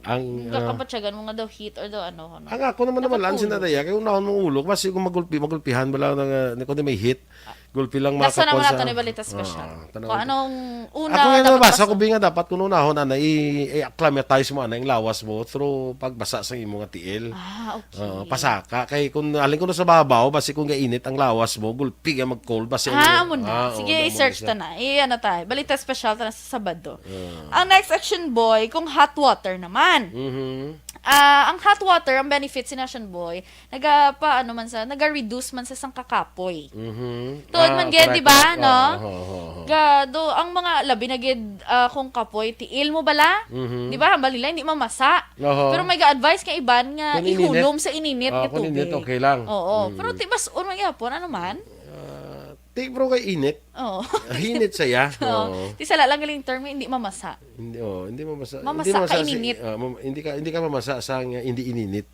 Ang, nga ah, kabatyagan mo nga daw heat or daw ano, ano. Ang ako naman Dapat naman lang ulo. Sinadaya, kay unahon mong ulo, kasi kung magulpi, magulpihan bala na, na kung may hit, gulpi lang Nasa makapon naman sa nato ni balita special. Ah, tanaw Kung ito. anong una Ako nga nga dapat nabasa ko, bason. Bi, nga dapat kung unahon na, i-, i-acclimatize mo ana yung lawas mo through pagbasa sa imo nga tiil. Ah, okay. Oo, pasaka. Kay kung alin ko na sa babaw, basi kung gainit ang lawas mo, gulpi nga mag-cold, basi ang Ah, imo- amo na. Ah, oo, Sige, amo i-search na ta siya. na. I-ano ta. Balita special ta na sa Sabado. Ah. Ang next, Action Boy, kung hot water naman. Mhm. Ah, ang hot water, ang benefits ni Action Boy, naga pa ano man sa, naga-reduce man sa sang kakapoy. Mhm. Tuod man gid, di ba, no? Oo, oo, oo. Ga do ang mga labi na gid, ah, kung kapoy tiil mo bala. Mhm. Di ba? Hambal nila hindi mamasa. Oho. Pero may ga-advise nga iban nga Kung ininit. ihulom sa ininit Ah, nga kung tubig. ininit, okay lang. Oo. Mm. Pero tibas-on man gyapon, ano man? Ah, ti bro kay init. Oo. Ah, init saya. Oo. Oo. Ti sala lang galing term nga hindi mamasa. Hindi, oh, hindi mamasa. Mamasa Hindi ka mamasa si- ininit. Ah, mam- hindi ka hindi ka mamasa sa nga hindi ininit.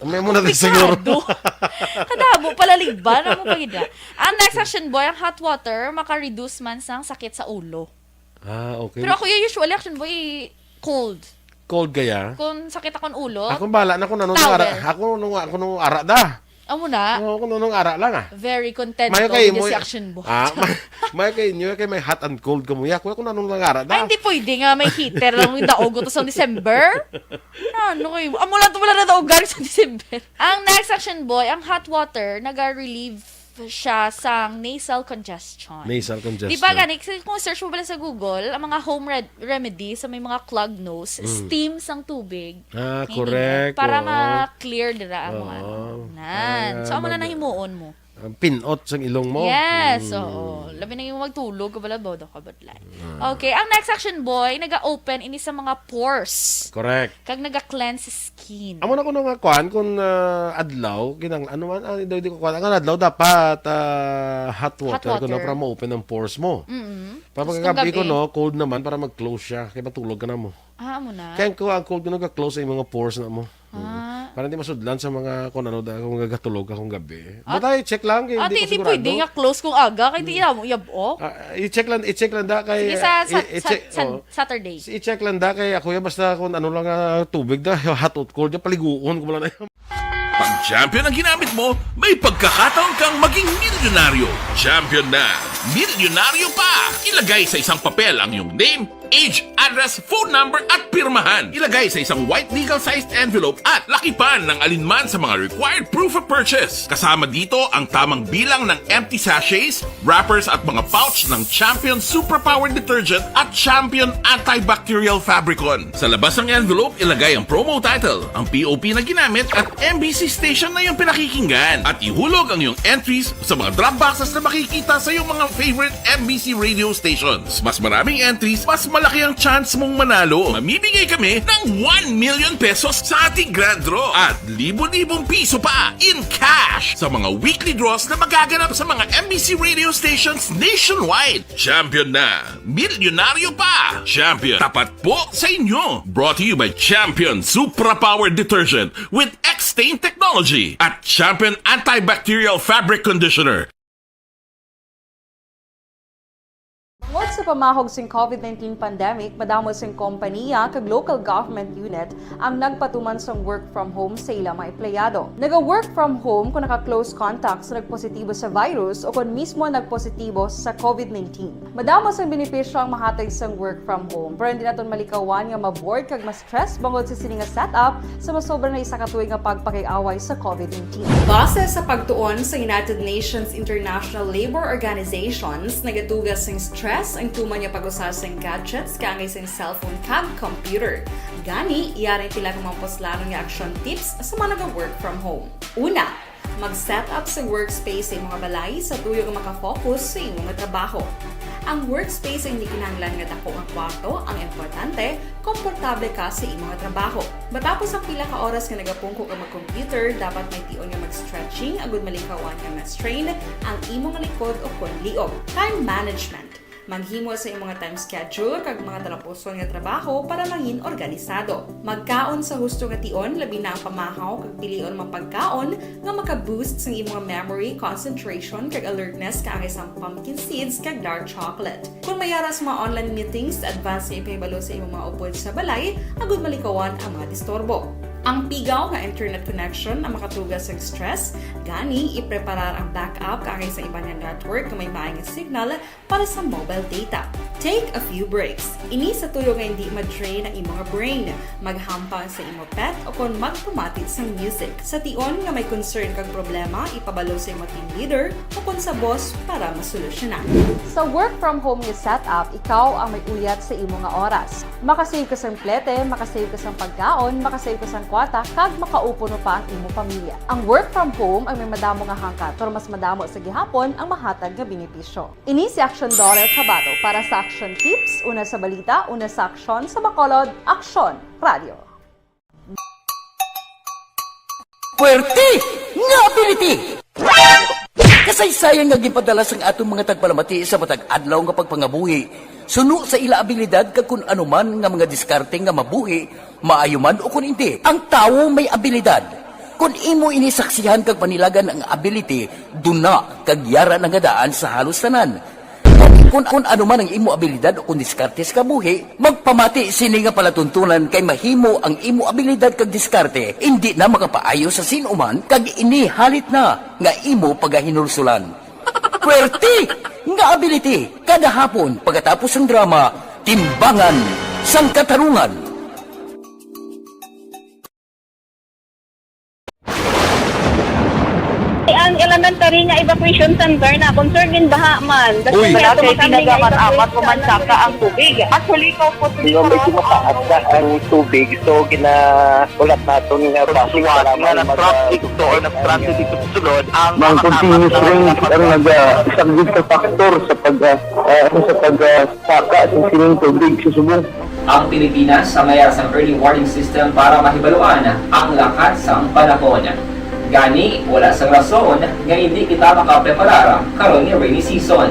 May muna tayo siguro. Kadamo pala ligban ang mga gida. Ang next action, boy, ang hot water maka-reduce man sang sakit sa ulo. Ah, okay. Pero ako, usually, action, boy, cold. Cold kaya? Kung sakit akong ulo, Ako bala na kung anong Towel. ara. Ako nung ako nung ara da. Amo na. Oo, kung anong ara lang ah. Very content Mayo to kay with mo si action, boy. Ah, may, may kay inyo kay may hot and cold ka mo. Ako kung anong lang ara da. Ay, hindi pwede nga may heater lang yung daog to sa December. Na, ano kayo? Amo lang to wala na daogan sa December. Ang next action, boy, ang hot water, naga-relieve siya sang nasal congestion. Nasal congestion. Di ba gani, kasi kung search mo pala sa Google, ang mga home red- remedy sa may mga clog nose, Mm. steam sang tubig. Ah, Meaning, correct, para oo. ma-clear dira ang mga Oo. ano. Nan. Para So, amo na mag- nahimuon mo. Ang pinot sang ilong mo. Yes, Mm. oo. Labi na yung magtulog, kabala, bodo ka, budlay. Ah. Okay, ang next action, boy, naga-open ini sa mga pores. Correct. Kag naga-cleanse skin. Amo na kuno nga kuan, kung, ah, adlaw, kinang-, ano man, ah, di, di ko kuan. Ang adlaw dapat, ah, hot Hot water, kuno water. para ma-open ang pores mo. Mm-mm. Pag Tapos kagabi kung ko, gabi. no, cold naman para mag-close siya. Kaya matulog ka na mo. Ah, amo na. Kaya ko, ang cold ko nag-close sa imong pores na mo. Ah. Mm. Para hindi masudlan sa mga kung ano, da- kung gagatulog ka kung gabi. Ah, But I check lang, kay ate, hindi ko hindi sigurado. pwede nga close kung aga, kay di Mm. mo yab-ok. Ah, i-check lang, i-check lang da kay, Sige, sa, sa, i- i-check, sa, sa oh. Saturday. I-check lang da kay ako ya, basta kung ano lang nga tubig da, hot or cold, ya, paliguon ko wala na yan. Pag champion ang ginamit mo, may pagkakataon kang maging milyonaryo. Champion na, milyonaryo pa! Ilagay sa isang papel ang iyong name, age, address, phone number, at pirmahan. Ilagay sa isang white legal-sized envelope at lakipan ng alinman sa mga required proof of purchase. Kasama dito ang tamang bilang ng empty sachets, wrappers, at mga pouch ng Champion Superpower Detergent at Champion Antibacterial Fabricon. Sa labas ng envelope, ilagay ang promo title, ang P O P na ginamit, at M B C station na iyong pinakikinggan. At ihulog ang iyong entries sa mga drop boxes na makikita sa iyong mga favorite M B C radio stations. Mas maraming entries, mas malaki ang chance mong manalo. Mamimigay kami ng one million pesos sa ating grand draw at libo-libong piso pa in cash sa mga weekly draws na magaganap sa mga M B C radio stations nationwide. Champion na! Milyonaryo pa! Champion, tapat po sa inyo! Brought to you by Champion Supra Power Detergent with X-Stain Technology at Champion Antibacterial Fabric Conditioner. Bangod sa pamahog sing COVID nineteen pandemic, madamo sing kompanya kag local government unit ang nagpatuman sang work from home sa ila mga empleyado. Naga-work from home kung naka-close contact sa nagpositibo sa virus o kon mismo nagpositibo sa COVID nineteen. Madamo sang benepisyo ang mahatag sang work from home, pero hindi naton malikawan nga ma-bored kag ma-stress bangod sa sini nga setup sa masobra na isa ka tuig nga pagpakig-away sa COVID nineteen. Base sa pagtuon sa United Nations International Labour Organizations, nagatuga sing stress ang tuman nga pag-usa sing gadgets kaangay sing cellphone kag computer. Gani, yari ang pila ka mga puslanon nga action tips sa mga naga-work from home. Una, mag-set up sa workspace sa imong balay sa tuyo nga makafocus sa imong trabaho. Ang workspace ay hindi kinahanglan nga dako nga kwarto, ang importante, komportable ka sa imong trabaho. Matapos ang pila ka oras nga nagapungko ka mag-computer, dapat may tion nga mag-stretching agud malikawan nga ma-strain ang imong likod o kon liog. Time management. Maghimo sa imong time schedule kag mga talapuson nga trabaho para mangin organisado. Magkaon sa husto nga tion, labi na ang pamahaw kag pilion mga pagkaon nga maka-boost sang imong memory, concentration, kag alertness kaangay sang pumpkin seeds kag dark chocolate. Kung may ara sa mga online meetings, advance nga ipahibalo sa imong mga upod sa balay agud malikawan ang mga disturbo. Ang pigaw nga internet connection ang makatuga sang stress, gani ipreparar ang backup kaangay sa iban nga network nga may maayo nga signal para sa mobile data. Take a few breaks. Ini sa tuyo nga hindi ma-drain ang imong brain. Maghampang sa imo pet o kon magpamati sang music. Sa tion nga may concern kag problema, ipabalo sa imo team leader o kon sa boss para masolusyonan. Sa work from home nga setup, ikaw ang may uyat sa imo nga oras. Makasave ka sang plete, makasave ka sang pagkaon, makasave ka sang kwarta, kag makaupo no pa ang imo pamilya. Ang work from home ang may madamo nga hangkat, pero mas madamo sa gihapon ang mahatag nga benepisyo. Ini si Action Daughter Kabato para sa Action Tips, una sa balita, una sa aksyon, sa Bacolod, Aksyon Radio. Puwerte nga ability! Kasaysayan nga ginpadala sang aton mga tagpalamati sa matag adlaw nga pagpangabuhi, suno sa ila abilidad kag kun ano man nga mga diskarte nga mabuhi, maayo man o kun indi. Ang tawo may abilidad. Kon imo ini saksihan kag panilagan ang ability, duna kag yara na nga daan sa halos tanan. Kon, kon ano man ang imo abilidad o kon diskarte sa kabuhi, magpamati sini nga palatuntunan kay mahimo ang imo abilidad kag diskarte indi na makapaayo sa sin-o man kag ini halit na nga imo pagahinulsulan. Pwerte nga ability kada hapon pagkatapos sang drama, Timbangan sang Katarungan. Ang elementary nga evacuation center na concerned gin baha man. Uy. Wala kay tinaga man amat ko man saka ang tubig. Actually, ko po Di ba medyo mataas na ang tubig, so ginaulat naton nga basi nga nag-traffic to or nag-transit dito sa sulod ang mga continuous rain ang nagasaglit sa factor sa pag ah, ah, ano, sa pag ah, saka sa sining tubig sa subong. Ang Pilipinas ang mayara sang early warning system para mahibaluan ang lakat sang panahon. Gani, wala sang rason nga indi kita makapreparar karon nga rainy season.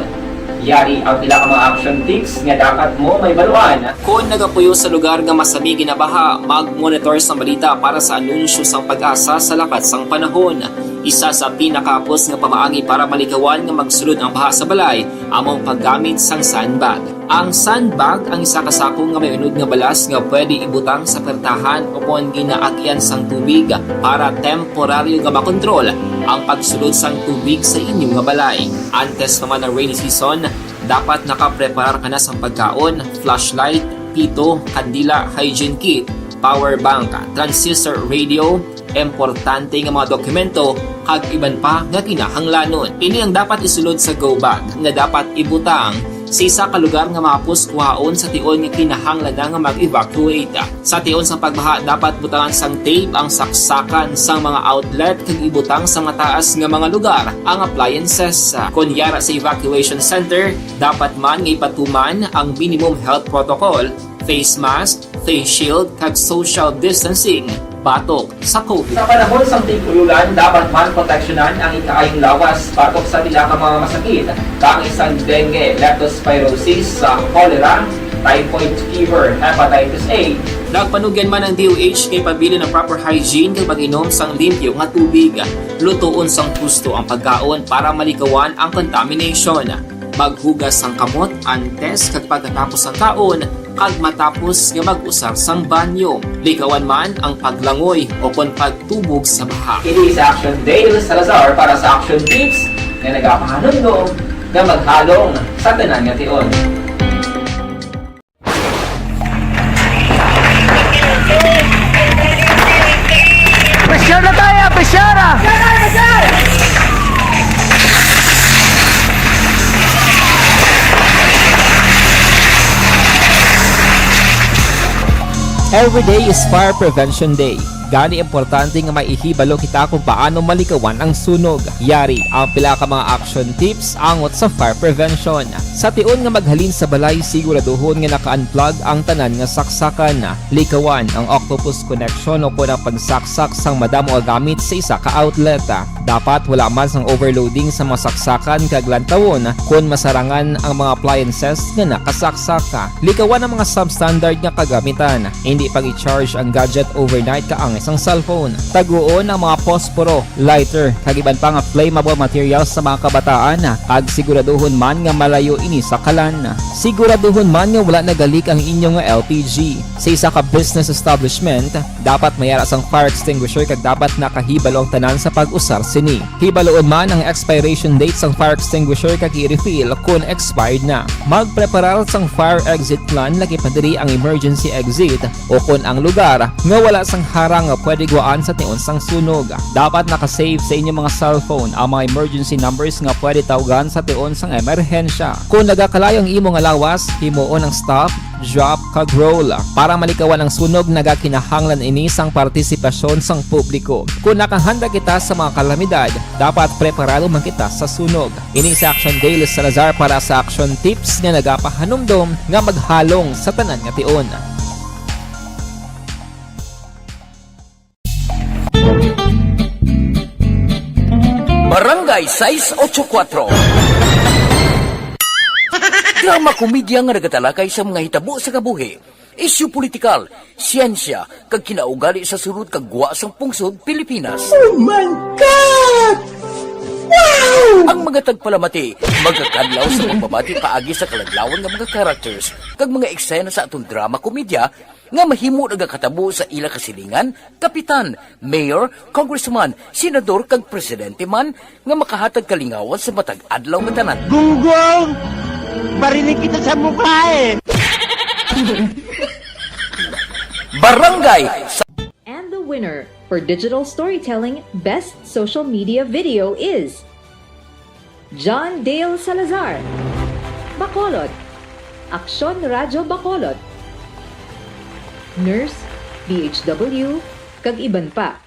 Yari ang pila ka mga action tips nga dapat mo mahibaluan. Kon nagapuyo sa lugar nga masami ginabaha, mag-monitor sang balita para sa anunsyo sang PAGASA sa lakat sang panahon. Isa sa pinakahapos nga pamaagi para malikawan nga magsulod ang baha sa balay amo ang paggamit sang sandbag. Ang sandbag ang isa ka sako nga may unod nga balas nga pwede ibutang sa pertahan o kon ginaagyan sang tubig para temporaryo nga makontrol ang pagsulod sang tubig sa inyo nga balay. Antes pa man ang rainy season, dapat nakapreparar ka na sang pagkaon, flashlight, pito, kandila, hygiene kit, power bank, transistor radio, importante nga mga dokumento, kag iban pa nga kinahanglanon. Ini ang dapat isulod sa go bag nga dapat ibutang sa isa ka lugar nga mahapos kuhaon sa tion nga kinahanglan na nga mag-evacuate. Sa tion sang pagbaha, dapat butangan sang tape ang saksakan sang mga outlet kag ibutang sa mataas nga mga lugar ang appliances. Kon yara sa evacuation center, dapat man nga ipatuman ang minimum health protocol, face mask, face shield, kag social distancing batok sa COVID. Sa panahon sang tig-ulolan, dapat man proteksyonan ang ikaayong lawas batok sa pila ka mga masakit, kaangay sang dengue, leptospirosis, sa cholera, typhoid fever, hepatitis A. Nagpanugyan man ang D O H nga ipabilin ang proper hygiene kag pag-inom sang limpyo nga tubig. Lutoon sang husto ang pagkaon para malikawan ang contamination. Maghugas sang kamot antes kag pagkatapos sang kaon, kag matapos nga mag-usar sang banyo. Likawan man ang paglangoy o kon pagtubog sa baha. Ini si Action Dale Salazar para sa Action Tips nga nagapahanumdom nga maghalong sa tanan nga tion. Pressure na tayo! Pressure na! Every day is Fire Prevention Day. Gani, importante nga maihibalo kita kung paano malikawan ang sunog. Yari ang pila ka mga action tips angot sa fire prevention. Sa tion nga maghalin sa balay, siguraduhon nga naka-unplug ang tanan nga saksakan. Likawan ang octopus connection o kon ang pagsaksak sang madamo nga gamit sa isa ka outlet. Dapat wala man sang overloading sa mga saksakan kag lantawon kon masarangan ang mga appliances nga nakasaksak. Likawan ang mga substandard nga kagamitan. Indi pag-i-charge ang gadget overnight kaangay sang cellphone. Taguon ang mga posporo, lighter, kag iban pa nga flammable materials sa mga kabataan, kag siguraduhon man nga malayo ini sa kalan. Siguraduhon man nga wala nagalik ang inyo nga L P G. Sa isa ka business establishment, dapat may ara sang fire extinguisher kag dapat nakahibalo ang tanan sa pag-usar sini. Hibaluon man ang expiration date sang fire extinguisher kag i-refill kon expired na. Magpreparar sang fire exit plan, lakip na diri ang emergency exit o kon ang lugar nga wala sang harang nga pwede guwaan sa tion sang sunog. Dapat naka-save sa inyo mga cellphone ang mga emergency numbers nga pwede tawgan sa tion sang emerhensya. Kon nagakalayo ang imo nga lawas, himuon ang stop, drop, kag roll. Para malikawan ang sunog, nagakinahanglan ini sang partisipasyon sang publiko. Kon nakahanda kita sa mga kalamidad, dapat preparado man kita sa sunog. Ini si Action Dale Salazar para sa Action Tips nga nagapahanumdom nga maghalong sa tanan nga tion. Barangay sais ocho kuatro. Drama komedya nga nagatalakay sa mga hitabo sa kabuhi. Isyu politikal, siyensya, kag kinaugali sa sulod kag gwa sang pungsod Pilipinas. Oh my God! Wow! Ang mga tagpalamati magakadlaw sa pagbabati paagi sa kaladlawan nga mga characters kag mga eksena sa aton drama komedya nga mahimo nagakatabo sa ila kasilingan, kapitan, mayor, congressman, senador, kag presidente man nga makahatag kalingawan sa matag adlaw nga tanan. Gunggong! Barinig kita sa mukha eh! Barangay sa And the winner for digital storytelling best social media video is John Dale Salazar, Bacolod, Aksyon Radyo Bacolod, Nurse, D H W, kag iban pa.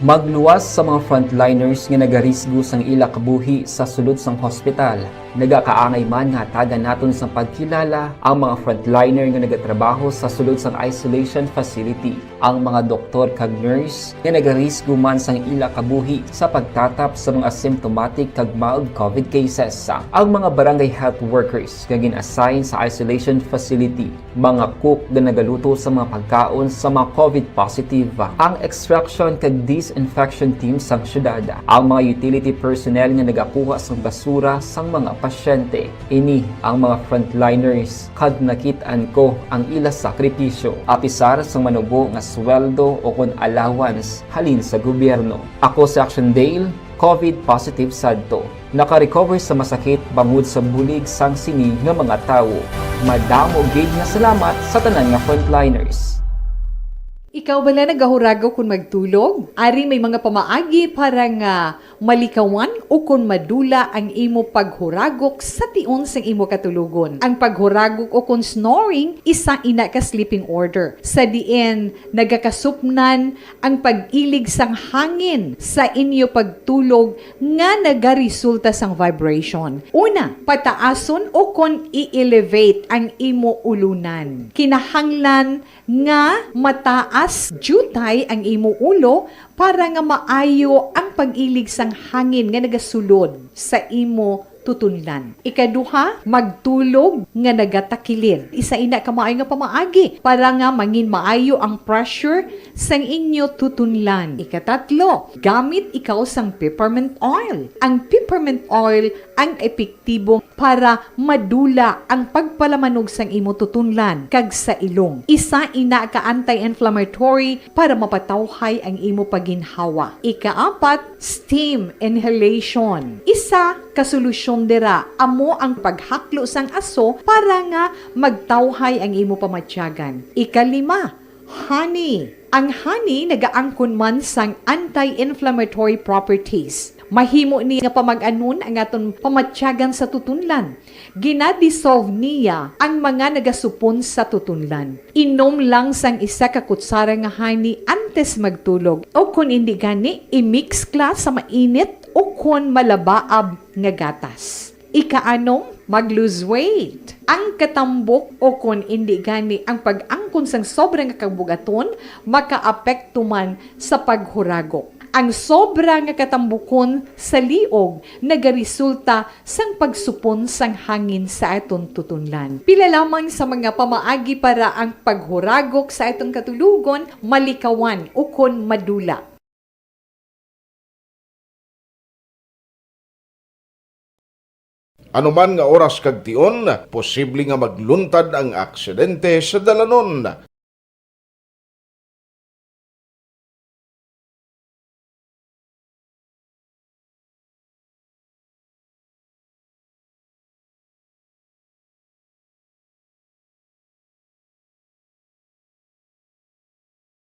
Magluwas sa mga frontliners nga nagarisgo sang ila kabuhi sa sulod sang hospital. Nagakaangay man nga hatagan naton sang pagkilala ang mga frontliner nga nagatrabaho sa sulod sang isolation facility, ang mga doktor kag nurse nga nagarisgo man sang ila kabuhi sa pagtatap sa mga asymptomatic kag mild covid cases, ang mga barangay health workers nga gin-assign sa isolation facility, mga cook nga nagaluto sa mga pagkaon sa mga covid positive, ang extraction kag disinfection team sang syudad, ang mga utility personnel nga nagakuha sang basura sang mga pasyente. Ini ang mga frontliners kag nakit-an ko ang ila sakripisyo, apisar sang manubo nga sweldo o kon allowance halin sa gobyerno. Ako si Action Dale, covid positive sadto. Naka-recover sa masakit bangod sa bulig sang sini nga mga tawo. Madamo gid nga salamat sa tanan nga frontliners. Ikaw bala nagahuragok kon magtulog? Ari may mga pamaagi para nga malikawan ukon madula ang imo paghuragok sa tion sang imo katulogon. Ang paghuragok ukon snoring isa ina ka sleeping order, sa diin nagakasupnan ang pag-ilig sang hangin sa inyo pagtulog nga nagaresulta sang vibration. Una, pataason ukon i-elevate ang imo ulunan. Kinahanglan nga mataas diutay ang imo ulo para nga maayo ang pag-ilig sang hangin nga nagasulod sa imo tutunlan. Ikaduha, magtulog nga nagatakilid. Isa ina ka maayo nga pamaagi para nga mangin maayo ang pressure sang inyo tutunlan. Ikatatlo, gamit ikaw sang peppermint oil. Ang peppermint oil ang epektibo para madula ang pagpalamanog sang imo tutunlan kag sa ilong. Isa ina ka anti-inflammatory para mapatawhay ang imo pagginhawa. Ikaapat, steam inhalation. Isa ka solusyon dira amo ang paghaklo sang aso para nga magtawhay ang imo pamatyagan. Ikalima, honey. Ang honey nagaangkon man sang anti-inflammatory properties. Mahimo ni nga pamag-anon ang aton pamatyagan sa tutunlan. Gina-dissolve niya ang mga nagasupon sa tutunlan. Inom lang sang isa ka kutsara nga honey antes magtulog, o kon indi gani, i-mix kla sa mainit o kon malabaab nga gatas. Ikaanom, mag-lose weight. Ang katambok o kon indi gani ang pag-angkon sang sobra nga kabugaton makaapekto man sa paghuragok. Ang sobra nga katambukon sa liog nagaresulta sang pagsupon sang hangin sa aton tutunlan. Pila lamang sa mga pamaagi para ang paghuragok sa aton katulogon malikawan ukon madula. Ano man nga oras kag tion, posible nga magluntad ang aksidente sa dalanon.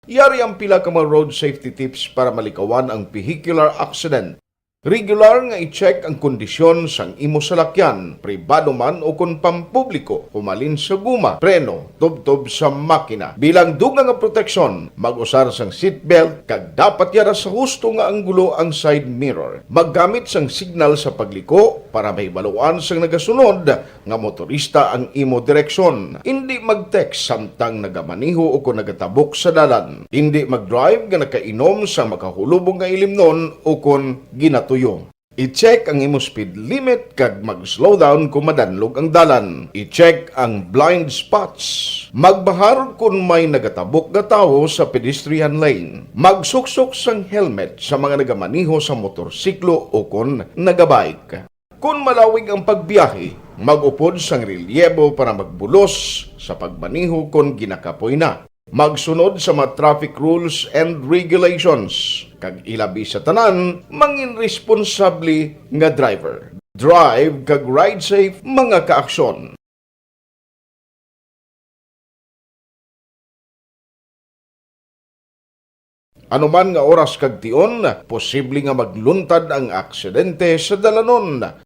Yari ang pila ka mga road safety tips para malikawan ang vehicular accident. Regular nga i-check ang kondisyon sang imo salakyan, pribado man o kon pampubliko, humalin sa guma, preno, tubtob sa makina. Bilang dugang nga proteksyon, mag-usar sang seatbelt kag dapat yara sa husto nga anggulo ang side mirror. Maggamit sang signal sa pagliko para mahibaluan sang nagasunod nga motorista ang imo direksyon. Indi mag-text samtang nagamaneho o kon nagatabok sa dalan. Indi mag-drive nga nakainom sang makahulubong nga ilimnon o kon ginatuyo. I-check ang imo speed limit kag mag-slow down kung madanlog ang dalan. I-check ang blind spots. Magbahar kon may nagatabok nga tawo sa pedestrian lane. Magsuksok sang helmet sa mga nagamaneho sa motorsiklo o kon nagabike. Kon malawig ang pagbiyahe, mag-upod sang relyebo para magbulos sa pagmaneho kon ginakapoy na. Magsunod sa mga traffic rules and regulations, kag ilabi sa tanan, mangin responsable nga driver. Drive kag ride safe, mga kaaksyon. Ano man nga oras kag tion, posible nga magluntad ang aksidente sa dalanon.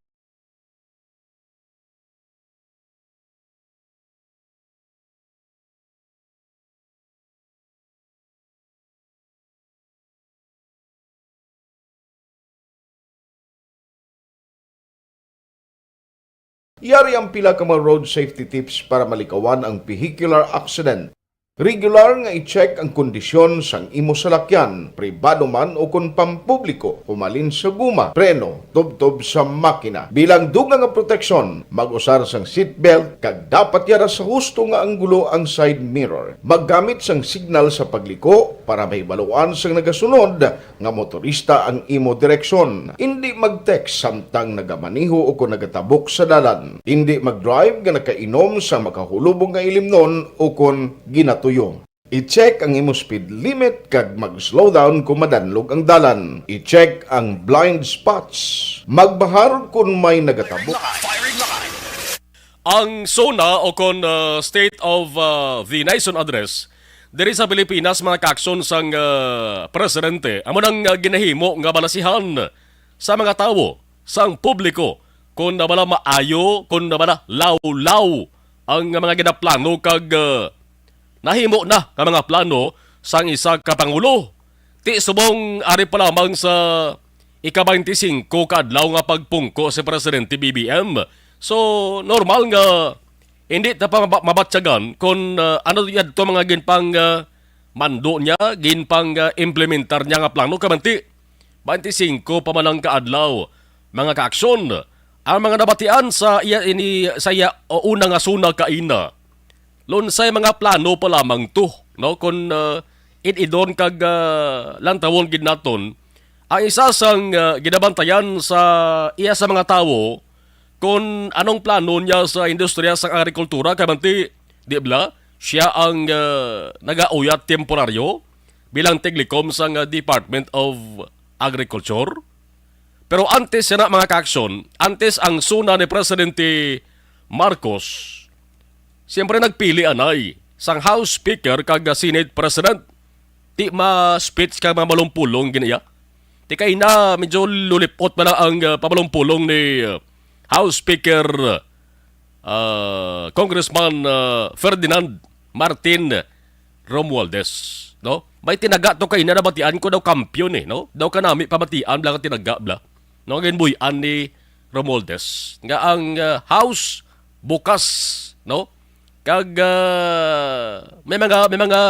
Yari ang pila ka mga road safety tips para malikawan ang vehicular accident. Regular nga i-check ang kondisyon sang imo salakyan, pribado man o kon pampubliko, humalin sa guma, preno, tubtob sa makina. Bilang dugang nga proteksyon, mag-usar sang seatbelt kag dapat yara sa husto nga anggulo ang side mirror. Maggamit sang signal sa pagliko para mahibaluan sang nagasunod nga motorista ang imo direksyon. Indi mag-text samtang nagamaneho o kon nagatabok sa dalan. Indi mag-drive nga nakainom sa makahulubong nga ilimnon o kon ginatuyo. I-check ang imo speed limit kag mag-slow down kung madanlog ang dalan. I-check ang blind spots. Magbahar kon may nagatabok. Ang SONA o kon, uh, State of, uh, the Nation Address diri sa Pilipinas, mga kaaksyon sang, uh, presidente, amo nang, uh, ginahimo nga balasihan sa mga tawo, sang publiko, kon na bala maayo, kon na bala lawlaw ang mga ginaplano kag, uh, nahimo na nga mga plano sang isa ka pangulo. Ti subong ari pa lamang sa ika-twenty-five ka adlaw nga pagpungko si Presidente B B M. So, normal nga hindi ta pa maba-, mabatyagan kon, ah, ano yadto mga ginpang, ah, mando niya, ginpang, ah, implementar niya nga plano. Kamanti, twenty-five pa man ang kaadlaw, mga kaaksyon, ang mga nabatian sa iya ini, sa iya, o, una nga SONA kaina. Lunsay mga plano pa lamang to, no? Kon, ah, id-idon kag, ah, lantawon gid naton, ang isa sang, ah, ginabantayan sa iya sa mga tawo kon anong plano niya sa industriya sang agrikultura, kay manti, di bala, siya ang, ah, nagauyat temporaryo bilang tiglikom sang, ah, Department of Agriculture. Pero antes yana, mga kaaksyon, antes ang SONA ni Presidente Marcos, siyempre nagpili anay sang House Speaker kag Senate President. Ti ma-speech kag mamalong-pulong gid iya. Ti kay na medyo lulipot pa na ang, uh, pamalong-pulong ni, uh, House Speaker, uh, Congressman, uh, Ferdinand Martin Romualdez, no? May tinaga to kay na nabatian ko daw kampiyon eh, no? Daw kanami pabatian bala ka tinaga bala. No, ginbuy-an ni Romualdez nga ang, uh, House bukas, no? Kag, uh, may mga, may mga,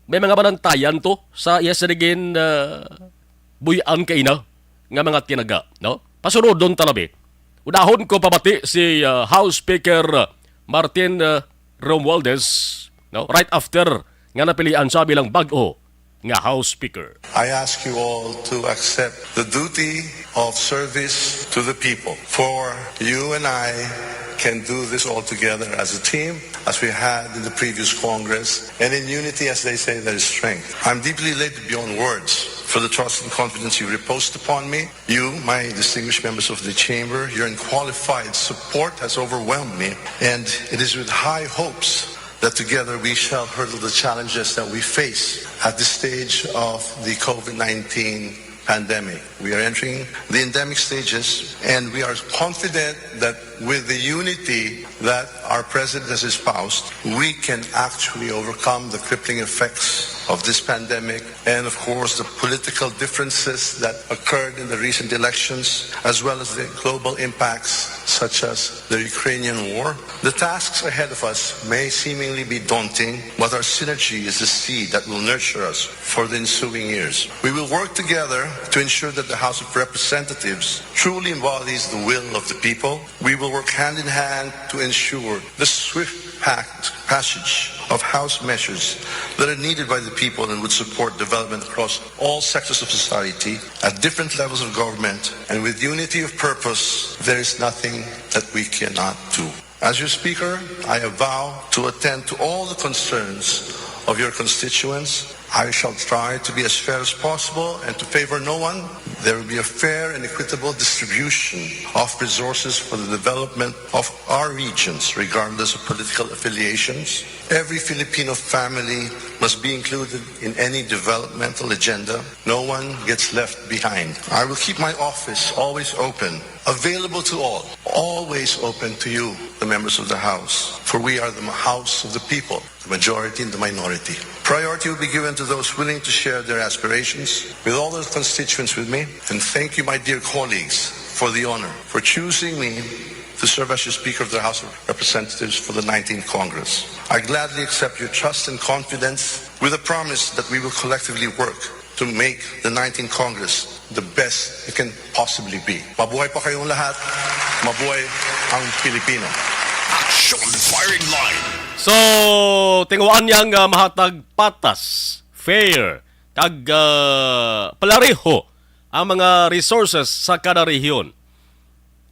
may mga manantayan to sa iya sa nagin, uh, buy-an kaina nga mga tinaga, no? Pasunodon ta labi. Unahon ko pabati si, uh, House Speaker Martin, uh, Romualdez, no? Right after nga napilian siya bilang bag-o nga House Speaker. I ask you all to accept the duty of service to the people. For you and I can do this all together as a team, as we had in the previous Congress. And in unity, as they say, there is strength. I'm deeply elated beyond words for the trust and confidence you reposed upon me. You, my distinguished members of the chamber, your unqualified support has overwhelmed me, and it is with high hopes that together we shall hurdle the challenges that we face at this stage of the COVID nineteen pandemic. We are entering the endemic stages, and we are confident that With the unity that our president has espoused, we can actually overcome the crippling effects of this pandemic and, of course, the political differences that occurred in the recent elections, as well as the global impacts such as the Ukrainian war. The tasks ahead of us may seemingly be daunting, but our synergy is the seed that will nurture us for the ensuing years. We will work together to ensure that the House of Representatives truly embodies the will of the people. We will work hand in hand to ensure the swift pact- passage of House measures that are needed by the people and would support development across all sectors of society at different levels of government. And with unity of purpose, there is nothing that we cannot do. As your speaker, I vow to attend to all the concerns of your constituents. I shall try to be as fair as possible and to favor no one. There will be a fair and equitable distribution of resources for the development of our regions, regardless of political affiliations. Every Filipino family must be included in any developmental agenda. No one gets left behind. I will keep my office always open, available to all, always open to you, the members of the House, for we are the House of the people, the majority and the minority. Priority will be given to those willing to share their aspirations with all the constituents with me. And thank you, my dear colleagues, for the honor, for choosing me to serve as your Speaker of the House of Representatives for the nineteenth Congress. I gladly accept your trust and confidence with a promise that we will collectively work to make the nineteenth Congress the best it can possibly be. Mabuhay pa kayong lahat. Mabuhay ang Pilipino. Action Firing Line. So, tinguhaan niya nga mahatag patas, fair, kag ah, palareho ang mga resources sa kada rehiyon.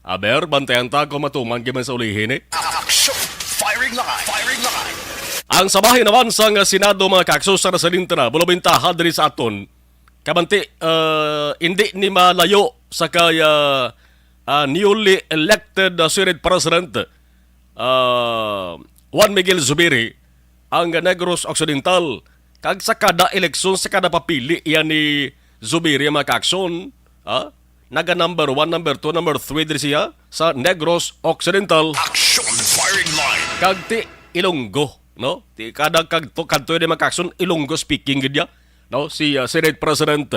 Aber, bantayan ta kung matuman gyud man sa ulihi ni. Action Firing Line. Firing Line. Ang sabahin naman sang Senado, mga kakso, sa nasalin ta na, bulabintaha diri sa aton. Kabanti, uh, hindi ni malayo sa kay uh, uh, newly elected uh, Senate President uh, Juan Miguel Zubiri ang Negros Occidental. Kag sa kada eleksyon, sa kada papili, yan ni Zubiri, mga kakson, ha? Naga number one, number two, number three diri siya sa Negros Occidental. Action Firing Line. Kag ti Ilonggo, no? Ti kada kag to kadto ni, mga kakson, Ilonggo speaking gid ya, no? Si uh, Senate President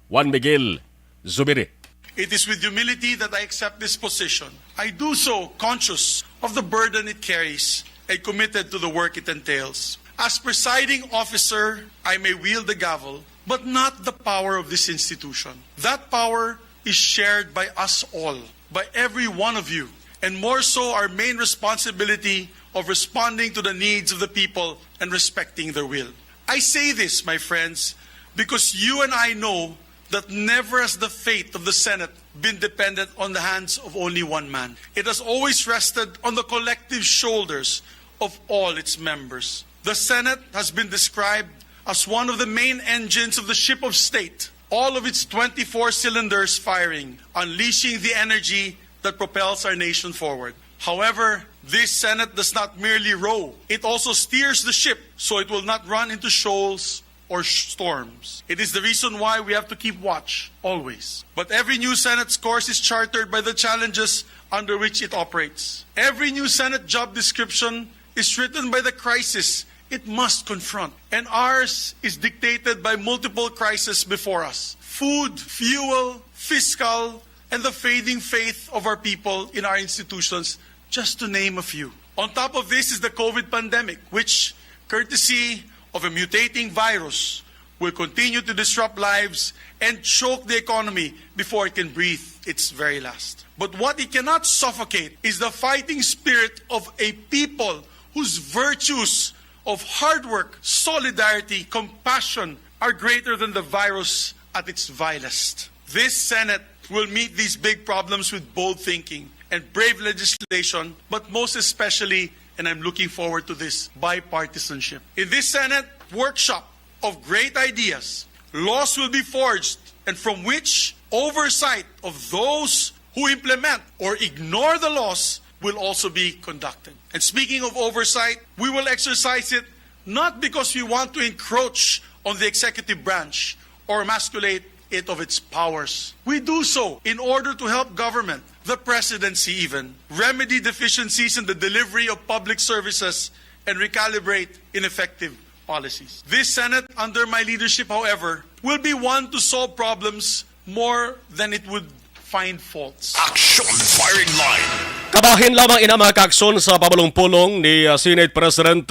Juan Miguel Zubiri. It is with humility that I accept this position. I do so conscious of the burden it carries and committed to the work it entails. As presiding officer, I may wield the gavel, but not the power of this institution. That power is shared by us all, by every one of you, and more so our main responsibility of responding to the needs of the people and respecting their will. I say this, my friends, because you and I know that never has the fate of the Senate been dependent on the hands of only one man. It has always rested on the collective shoulders of all its members. The Senate has been described as one of the main engines of the ship of state, all of its twenty-four cylinders firing, unleashing the energy that propels our nation forward. However, this Senate does not merely row, it also steers the ship so it will not run into shoals or sh- storms. It is the reason why we have to keep watch always. But every new Senate's course is chartered by the challenges under which it operates. Every new Senate job description is written by the crisis it must confront. And ours is dictated by multiple crises before us: food, fuel, fiscal, and the fading faith of our people in our institutions, just to name a few. On top of this is the COVID pandemic, which, courtesy of a mutating virus, will continue to disrupt lives and choke the economy before it can breathe its very last. But what it cannot suffocate is the fighting spirit of a people whose virtues of hard work, solidarity, compassion are greater than the virus at its vilest. This Senate will meet these big problems with bold thinking and brave legislation, but most especially, and I'm looking forward to this, bipartisanship. In this Senate workshop of great ideas, laws will be forged, and from which oversight of those who implement or ignore the laws will also be conducted. And speaking of oversight, we will exercise it not because we want to encroach on the executive branch or emasculate it of its powers. We do so in order to help government, the presidency even, remedy deficiencies in the delivery of public services and recalibrate ineffective policies. This Senate, under my leadership, however, will be one to solve problems more than it would find faults. Action Firing Line. Kabahin lamang ina, mga kaakson, sa pabalong pulong ni, ah, Senate President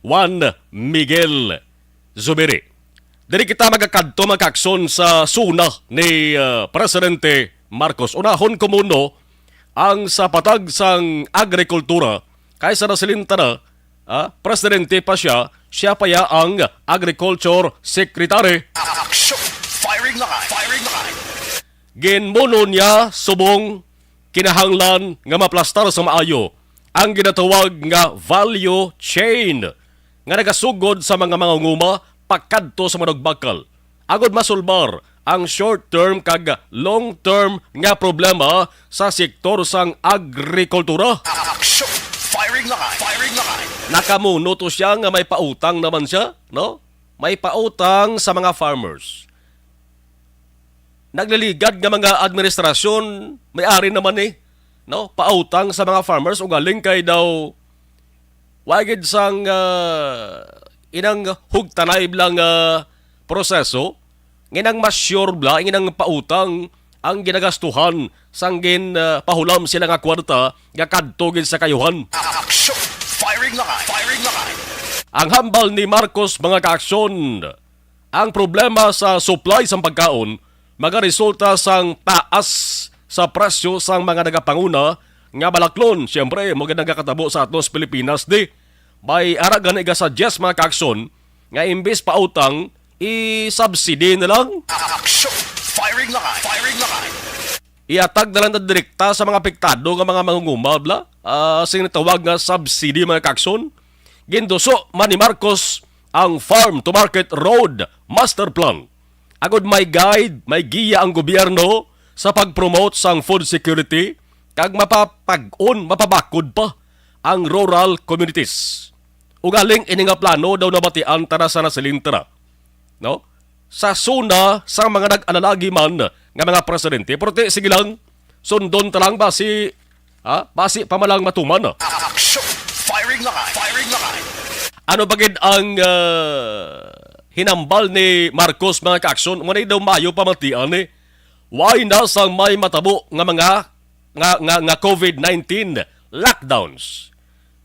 Juan Miguel Zubiri. Diri kita magakadto, mga kaakson, sa suna ni, ah, Presidente Marcos. Unahon ko muno ang sa patag sang agrikultura, kay sa nasiling ta na, ah, presidente pa sia, siya pa ya ang Agriculture Secretary. Action! Firing line! Firing line! Ginmuno niya subong kinahanglan nga maplastar sa maayo ang ginatawag nga value chain nga nagasugod sa mga mangunguma pakadto sa manugbakal, agod masulbar ang short-term kag long-term nga problema sa sektor sang agrikultura. Action! Firing line! Firing line! Nakamuno to siya nga may pautang naman siya, no? May pautang sa mga farmers. Nagliligad nga mga administrasyon, may ari naman ni, no? Pautang sa mga farmers, ugaling kay daw wa gid sang, ah, inang hugtanay lang, ah, proseso, nginang mas sure bla, nginang pautang ang ginagastuhan sang gin, ah, pahulam sila nga kwarta nga kadto gid sa kayuhan. Action! Firing line! Firing line! Ang hambal ni Marcos, mga kaaksyon, ang problema sa supply sang pagkaon magaresulta sang taas sa presyo sang mga nagapanguna nga balaklon. Siyempre, mo gid nagakatabo sa aton sa Pilipinas, di. May ara gani ga-suggest, mga kaakson, nga imbis pautang, i-subsidy na lang. Action! Firing line! Firing line! Ihatag na lang na direkta sa mga apektado nga mga mangunguma, bla. Ah, sing natawag nga subsidy, mga kaakson. Ginduso man ni Marcos ang Farm to Market Road Master Plan. Agod may guide, may giya ang gobyerno sa pag-promote sang food security kag mapapag-on, mapabakod pa ang rural communities. Ugaling ini nga plano daw nabatian ta na sa nasiling ta na, no? Sa suna sang mga nag-alalagi man nga mga presidente, pero ti, sige lang, sundon ta lang basi, ha? Basi pa man lang matuman, ha? Action! Firing line! Firing line! Ano ba gid ang, ah, hinambal ni Marcos, mga kaaksyon? Mo na daw mayo pamatian, eh. Why na sang may matabo nga mga nga, nga, nga covid nineteen lockdowns.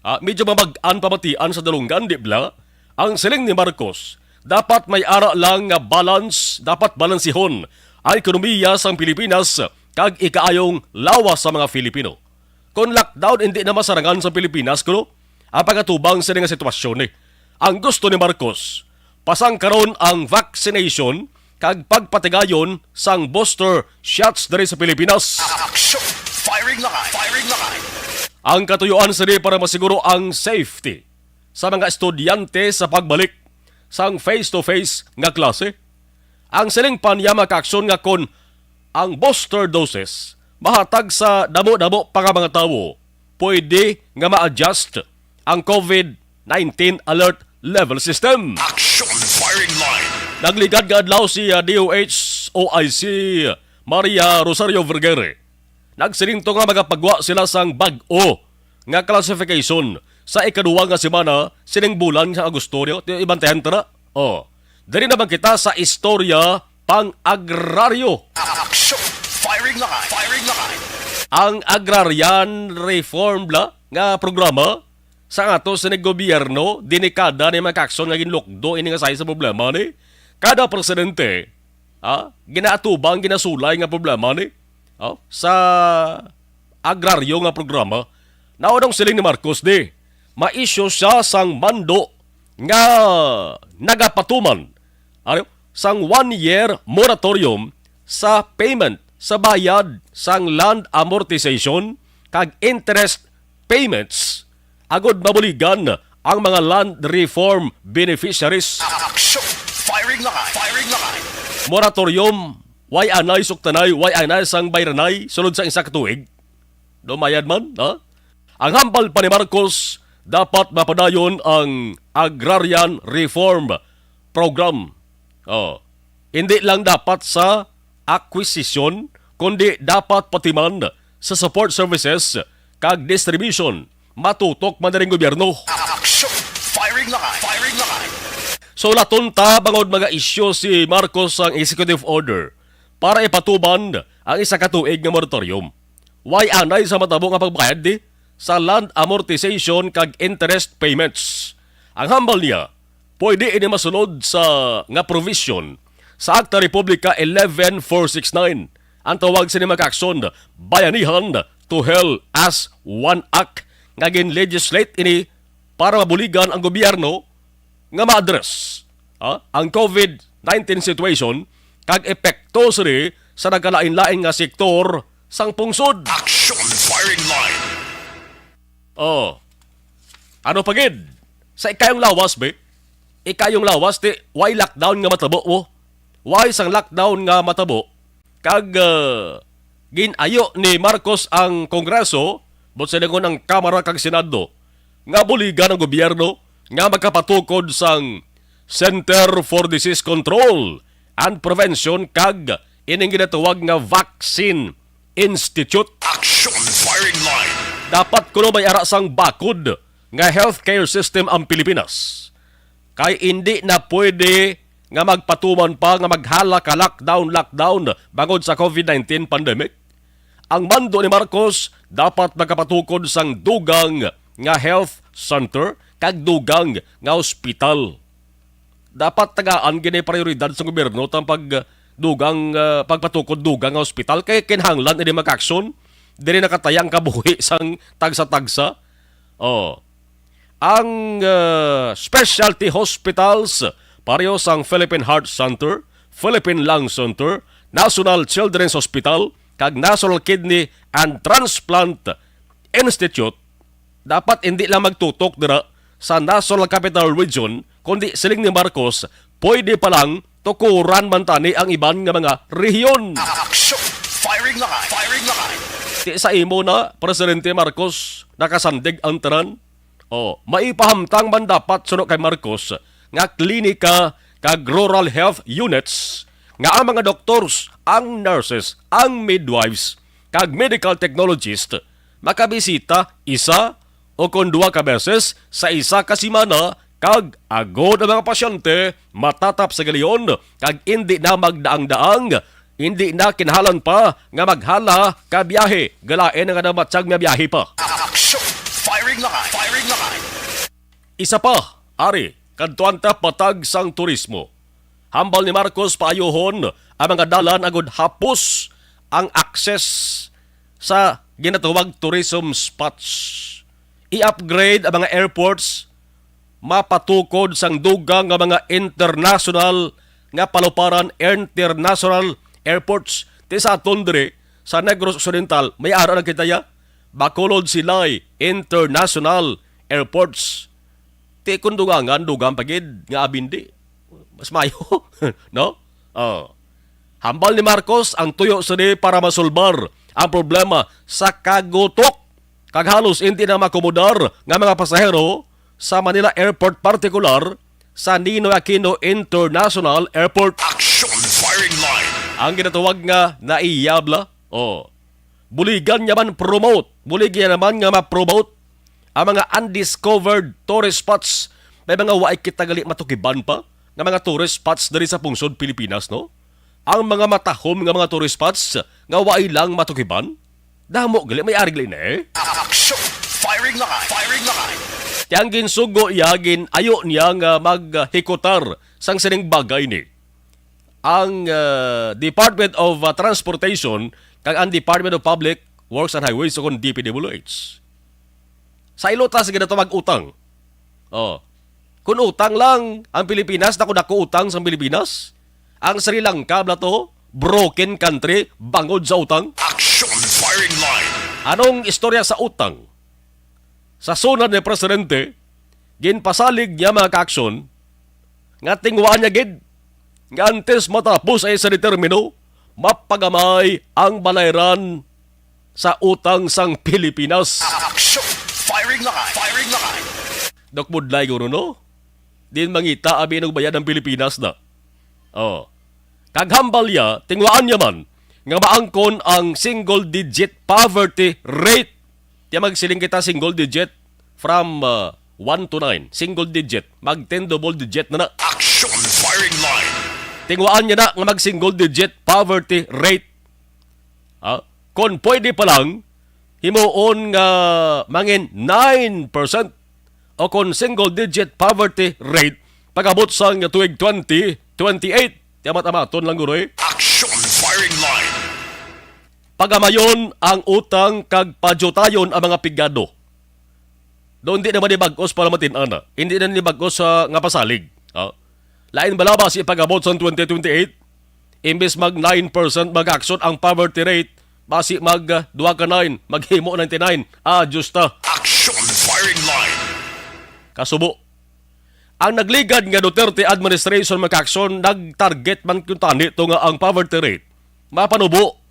Ah, medyo mabag-an pamatian sa dalunggan, di bala? Ang siling ni Marcos, dapat may ara lang nga balance, dapat balansihon ang ekonomiya sang Pilipinas kag ikaayong lawas sa mga Filipino. Kon lockdown, hindi na masarangan sa Pilipinas kuno ang pagatubang sini nga sitwasyon, eh. Ang gusto ni Marcos, pasangkaron ang vaccination kag pagpatigayon sang booster shots diri sa Pilipinas. Action! Firing line! Firing line! Ang katuyuan sini para masiguro ang safety sa mga estudyante sa pagbalik sang face-to-face nga klase. Ang siling pa niya, mga kaaksyon, nga kon ang booster doses mahatag sa damo-damo pa nga mga tawo, pwede nga ma-adjust ang covid nineteen alert level system. Action Firing Line. Nagligad nga adlaw si, ah, D O H O I C Maria Rosario Vergere. Nagsiling to nga magapagwa sila sang bag-o nga classification sa ikaduwa nga semana sining bulan sa Agosto, di, ibantayan ta na. Oh, diri naman kita sa istorya pang-agraryo. Action! Firing line! Firing line! Ang agrarian reform bala nga programa sa ato sa gobyerno, dinikada ni, mga kaaksyon, nga ginlukdo ini nga size sa problema ni kada presidente. Ha? Ginaatubang, ginasulay nga problema ni, ha, sa agraryo nga programa. Naunang siling ni Marcos, di, ma-issue siya sang mando nga nagapatuman, ano, sang one-year moratorium sa payment sa bayad sang land amortization kag interest payments agud mabuligan ang mga land reform beneficiaries. Action! Firing line! Firing line! Moratorium, way anay suktanay, way anay sang bayranay sulod sa isa ka tuig. Dumayad man, ha? Ang hambal pa ni Marcos, dapat mapadayon ang agrarian reform program. Oh. Hindi lang dapat sa acquisition, kundi dapat pati man sa support services kag distribution matutok man diri ang gobyerno. Action! Firing line! Firing line! So, laton ta bangod mga isyu si Marcos ang executive order para ipatuman ang isa ka tuig nga moratorium. Why anay sa matabo nga pagbayad di sa land amortization kag interest payments? Ang hambal niya, pwede ini masulod sa nga provision sa Akta Republika eleven four six nine. Ang tawag sini, mga kaakson, Bayanihan to Hell as One Act, nga gin-legislate ini para mabuligan ang gobyerno nga ma-address, ah, ang COVID nineteen situation kag epekto sini sa nagkalain-lain nga sektor sang pungsod. Action firing line. Oh. Ano pa gid? Sa ikayong lawas, be? Ikayong lawas, ti, why lockdown nga matabo mo? Why sang lockdown nga matabo? Kag, ah, gin-ayo ni Marcos ang Kongreso, buot silingon ang Kamara kag Senado, nga buligan ang gobyerno nga makapatukod sang Center for Disease Control and Prevention kag ining ginatawag nga Vaccine Institute. Action firing line. Dapat kuno may ara sang bakod nga healthcare system ang Pilipinas. Kay indi na pwede nga magpatuman pa nga maghala ka lockdown, lockdown bangod sa COVID nineteen pandemic. Ang mando ni Marcos dapat makapatukod sang dugang nga health center kag dugang nga ospital. Dapat tagaan gini prioridad sa gobyerno tang pag dugang, ah, pagpatukod dugang nga ospital kay kinahanglan ini mag-action. Diri nakataya ang kabuhi sang tagsa-tagsa. Oh. Ang, ah, specialty hospitals, pareho sang Philippine Heart Center, Philippine Lung Center, National Children's Hospital, kag National Kidney and Transplant Institute, dapat indi lang magtutok dira sa National Capital Region, kundi siling ni Marcos, pwede pa lang tukuran man tani ang iban nga mga rehiyon. Action! Firing line! Firing line! Ti sa imo na, Presidente Marcos, nakasandig ang tanan? O, maipahamtang man dapat suno kay Marcos nga klinika kag rural health units nga ang mga doctors, ang nurses, ang midwives, kag medical technologist makabisita isa o kon duha ka beses sa isa ka semana kag agod ang mga pasyente matatap sa galion kag indi na magdaang-daang, indi na kinahanglan pa nga maghala ka biyahe, galain nga namatyag nga biyahe pa. Action! Firing line! Firing line! Isa pa, ari, kadtuan ta patag sang turismo. Hambal ni Marcos paayuhon ang mga dalan agud hapos ang access sa ginatawag tourism spots. I-upgrade ang mga airports, mapatukod sang dugang nga mga international nga paluparan, international airports. Ti sa aton diri sa Negros Occidental, may ara na kita ya, Bacolod, Silay International Airports. Ti kun dugangan, dugang pa gid nga abindi. Mas mayo, no? Oh. Hambal ni Marcos ang tuyo sini para masulbar ang problema sa kagutok kag halos indi na makomodar nga mga pasahero sa Manila Airport, partikular sa Ninoy Aquino International Airport. Action firing line. Ang ginatawag nga naiyabla, oh, buligan niya man promote, bulig niya naman nga ma-promote ang mga undiscovered tourist spots. May mga waay kita gali matukiban pa nga mga tourist spots diri sa pungsod Pilipinas, no? Ang mga matahom nga mga tourist spots nga waay lang matukiban, damo gali, may ari gali na eh. Action! Firing line! Firing line! Ti ang ginsugo iya, gin-ayo niya nga maghikutar sang sining bagay ni ang, ah, Department of, ah, Transportation kag ang Department of Public Works and Highways o kon D P W H. Sa ilo ta, sige na to mag-utang. Oh. Kung utang lang ang Pilipinas, dako-dako utang sa Pilipinas. Ang Sri Lanka, bala to, broken country, bangod sa utang. Action firing line. Anong istorya sa utang? Sa sunod ni Presidente, ginpasalig niya, mga kaakson, nga tingwaan niya gid nga antes matapos ang isa ni termino, mapagamay ang balayran sa utang sang Pilipinas. Action! Firing line! Firing line! Doc Budlay, guro, no? Din mangita, abi, nagbayad ang Pilipinas na. Oh. Kag hambal niya, tinguhaan niya man nga maangkon ang single digit poverty rate. Tiya magsiling kita single digit from uh, one to nine. Single digit. Mag ten double digit na na. Action firing line. Tinguhaan niya na nga mag single digit poverty rate. Ha? Kung pwede pa lang, himuon nga mangin nine percent o kon single digit poverty rate pag-abot sang tuig twenty twenty-eight. Ti amat-amaton lang, guroy. Action firing line. Pagamayon ang utang kag pajutayon ang mga pigado. Do, hindi naman ni bagos para matin-ana. Hindi na ni bagos sa nga pasalig. Ha? Lain bala basi pag-abot sang twenty twenty-eight, imbes mag nine percent mag-action ang poverty rate, basi mag uh, dua ka nine, maghimo ninety nine. Ah, justa. Action firing line. Kasubo. Ang nagligad nga Duterte administration, mga kaaksyon, nag-target man kuntani to nga ang poverty rate mapanubo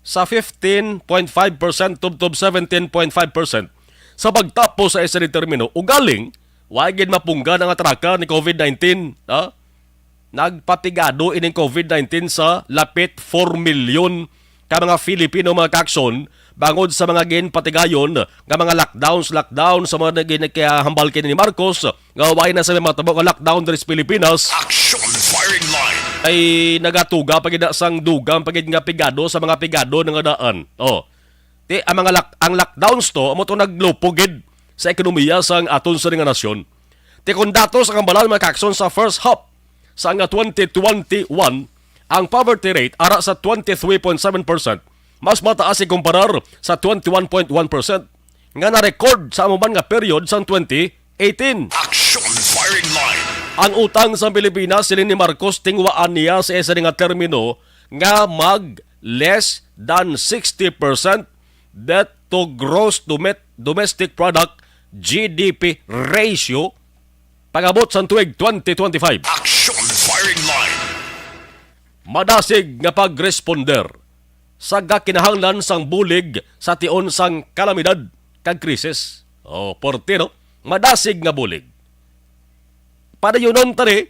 sa fifteen point five percent tubtob seventeen point five percent sa pagtapos sa isa ni termino. Ugaling, wa gid mapunggan ang atraka ni covid nineteen, ha? Nagpapigado ining covid nineteen sa lapit four milyon ka mga Filipino, mga kaaksyon, bangod sa mga ginpatigayon nga mga lockdowns, lockdown sa mga ginakahambal kini ni Marcos, nga way na sa may matabo nga lockdown diri sa Pilipinas. Action firing line. Ay nagatuga pa gid na sang dugang pa gid nga pigado sa mga pigado na nga daan. Oh. Ti, ang mga lock-, ang lockdowns to, amo to naglupog gid sa ekonomiya sang aton sa nga nasyon. Ti, kung datos ang hambalan, mga kaaksyon, sa first half sa nga twenty twenty-one, ang poverty rate ara sa twenty-three point seven percent, mas mataas ikumparar sa twenty-one point one percent nga na-record sa amo man nga period sang twenty eighteen. Action firing line. Ang utang sa Pilipinas, siling ni Marcos, tingwaan niya sa isa nga termino nga mag less than sixty percent debt to gross domet-, domestic product, G D P ratio, pag-abot sang tuig twenty twenty-five. Action firing line. Madasig nga pagresponder sa gakinahanglan sang bulig sa tion sang kalamidad kag krisis. Oh, porte, no? Madasig nga bulig. Padayunon ta ni,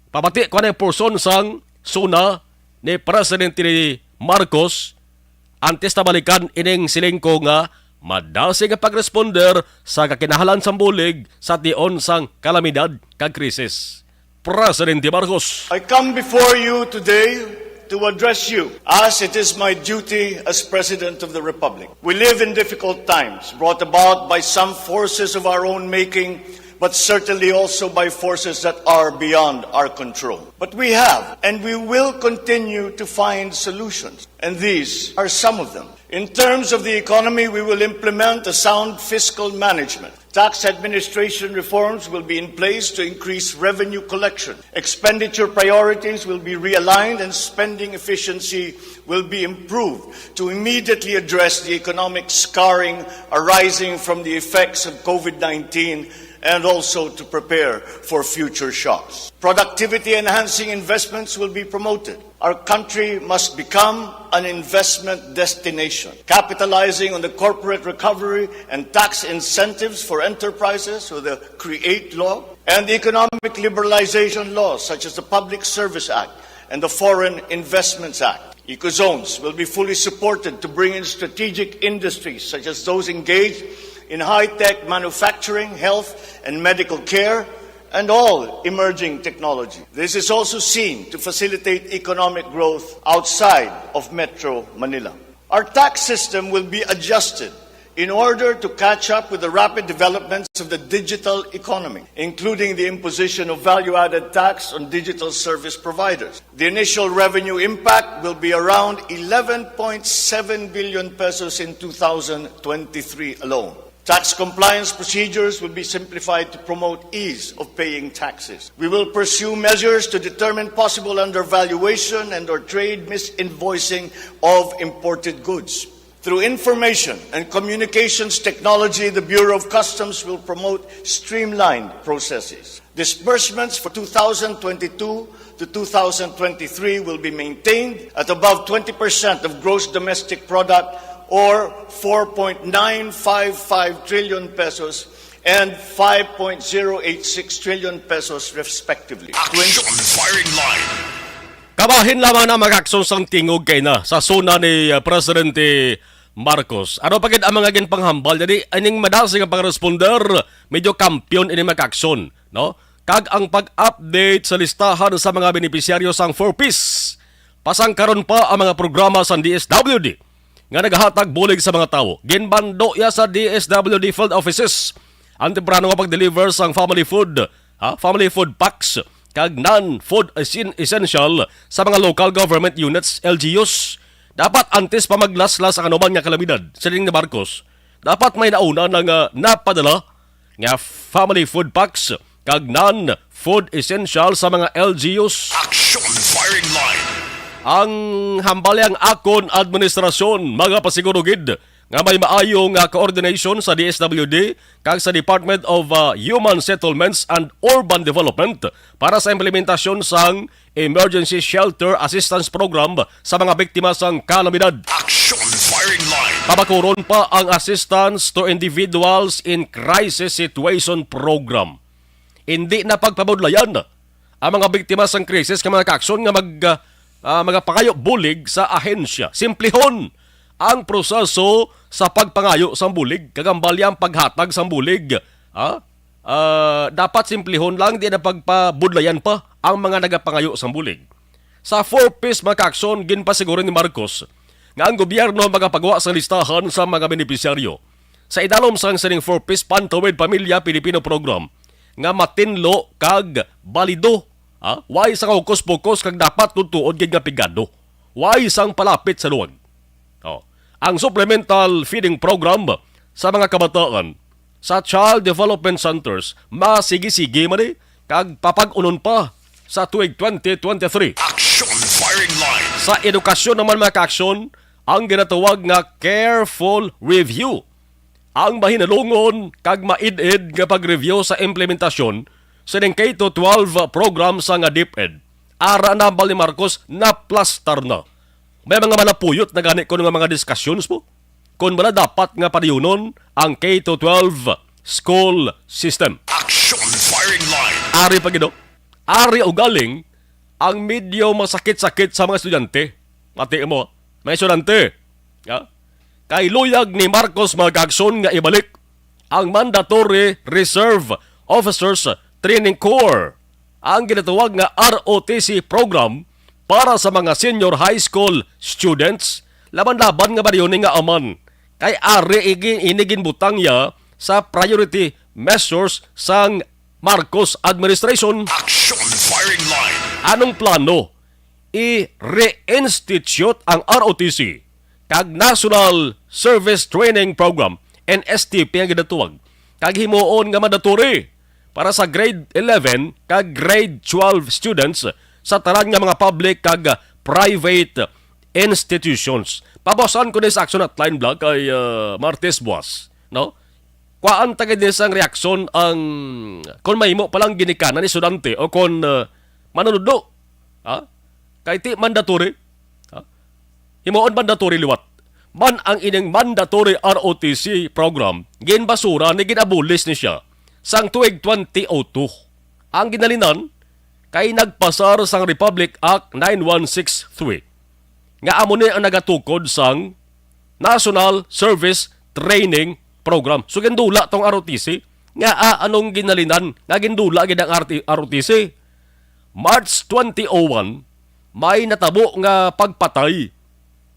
pamati ko na porson sang suna ni Presidente Marcos, antes ta balikan ining siling ko nga madasig nga pagresponder sa kakinahanglan sang bulig sa tion sang kalamidad kag krisis. Presidente Marcos. I come before you today to address you, as it is my duty as President of the Republic. We live in difficult times, brought about by some forces of our own making, but certainly also by forces that are beyond our control. But we have, and we will continue to find solutions, and these are some of them. In terms of the economy, we will implement a sound fiscal management. Tax administration reforms will be in place to increase revenue collection. Expenditure priorities will be realigned and spending efficiency will be improved to immediately address the economic scarring arising from the effects of covid nineteen and also to prepare for future shocks. Productivity-enhancing investments will be promoted. Our country must become an investment destination, capitalizing on the corporate recovery and tax incentives for enterprises, or the create law, and economic liberalization laws such as the Public Service Act and the Foreign Investments Act. Ecozones will be fully supported to bring in strategic industries such as those engaged in high-tech manufacturing, health, and medical care, and all emerging technology. This is also seen to facilitate economic growth outside of Metro Manila. Our tax system will be adjusted in order to catch up with the rapid developments of the digital economy, including the imposition of value-added tax on digital service providers. The initial revenue impact will be around eleven point seven billion pesos in two thousand twenty-three alone. Tax compliance procedures will be simplified to promote ease of paying taxes. We will pursue measures to determine possible undervaluation and or trade misinvoicing of imported goods. Through information and communications technology, the Bureau of Customs will promote streamlined processes. Disbursements for two thousand twenty-two to two thousand twenty-three will be maintained at above twenty percent of gross domestic product, or four point nine five five trillion pesos and five point zero eight six trillion pesos respectively. Action firing line. Kabahin lamang na, mga kaakson, sang tingog kay na sa suna ni, ah, Presidente Marcos. Ano pa gid ang mga ginpanghambal? Jadi, ining madasig nga pangresponder, medyo kampiyon ini, mga kaakson, no? Kag ang pag-update sa listahan sa mga benepisyaryo sang four Ps. Pasang karon pa ang mga programa sang D S W D nga nagahatag bulig sa mga tawo. Ginbando iya sa D S W D field offices ang temprano nga pag-deliver sang family food, ha? Family food packs kag non-food essen-, essential sa mga local government units, L G Us. Dapat antes pa maglaslas ang anuman nga kalamidad, siling ni Marcos, dapat may nauna na nga napadala nga family food packs kag non-food essential sa mga L G Us. Action Firing Line. Ang hambal ang akon administrasyon, magapasiguro gid nga may maayo nga coordination sa D S W D kag sa Department of, uh, Human Settlements and Urban Development para sa implementasyon sang Emergency Shelter Assistance Program sa mga biktima sang kalamidad. Action Firing Line. Pabakuron pa ang Assistance to Individuals in Crisis Situation Program. Hindi na pagpabudlayan ang mga biktima sang krisis nga mga kaakson nga mag, ah, ah, magapangayo bulig sa ahensya. Simplihon ang proseso sa pagpangayo sang bulig, kag hambal ang paghatag sang bulig. Ha? Ah, dapat simplihon lang, di na pagpabudlayan pa ang mga nagapangayo sang bulig. Sa four Ps, mga kaakson, ginpasiguro ni Marcos nga ang gobyerno magapagwa sa listahan sa mga benepisyaryo. Sa idalom sang sining four Ps Pantawid Pamilya Pilipino Program nga matinlo kag balido, ha? Way sang hokus-pokus kag dapat tuod-tuod gid nga pigado. Way sang palapit sa luwag. Oh. Ang supplemental feeding program sa mga kabataan sa Child Development Centers masigi-sige man ni kag papag-unon pa sa tuig twenty twenty-three. Action Firing Line. Sa edukasyon naman, mga kaaksyon, ang ginatawag nga careful review, ang mahinalungon kag maid-id nga pag-review sa implementasyon sining K to twelve program sa nga DepEd. Ara na, hambal ni Marcos, naplastar na. May mga malapuyot na gani kuno nga mga discussions po kon bala dapat nga padayunon ang K to twelve school system. Action Firing Line. Ari pa gid, oh. Ari ugaling ang medyo masakit-sakit sa mga estudyante. Mati mo, mga estudyante. Ha? Kay luyag ni Marcos, mga kaaksyon, nga ibalik ang Mandatory Reserve Officers Training Corps, ang ginatawag nga R O T C program para sa mga senior high school students, laban-laban nga baryo ni nga aman. Kay ari igi-, ini ginbutang niya sa priority measures sang Marcos administration. Action Firing Line. Anong plano? I-reinstitute ang R O T C kag National Service Training Program, N S T P ang ginatawag, kag himuon nga mandatory para sa grade eleven kag grade twelve students sa tanan nga mga public kag private institutions. Pabasan ko ni sa Action Hotline Blog kay, ah, Martes buwas, no? Kuhaan ta gid ni sang reaksyon ang kon mahimo pa lang ginikanan ni estudyante o kon, ah, manunudlo. Ha? Kay ti mandatory. Ha? Himuon mandatory liwat. Man ang ining mandatory R O T C program, ginbasura ni, ginabulis ni siya sang tuig twenty oh two. Ang ginalinan kay nagpasar sang Republic Act nine one six three, nga amo ni ang nagatukod sang National Service Training Program. So, gindula tong R O T C. Nga, ah, anong ginalinan nga gindula gid ang R T, R O T C? March twenty oh one, may natabo nga pagpatay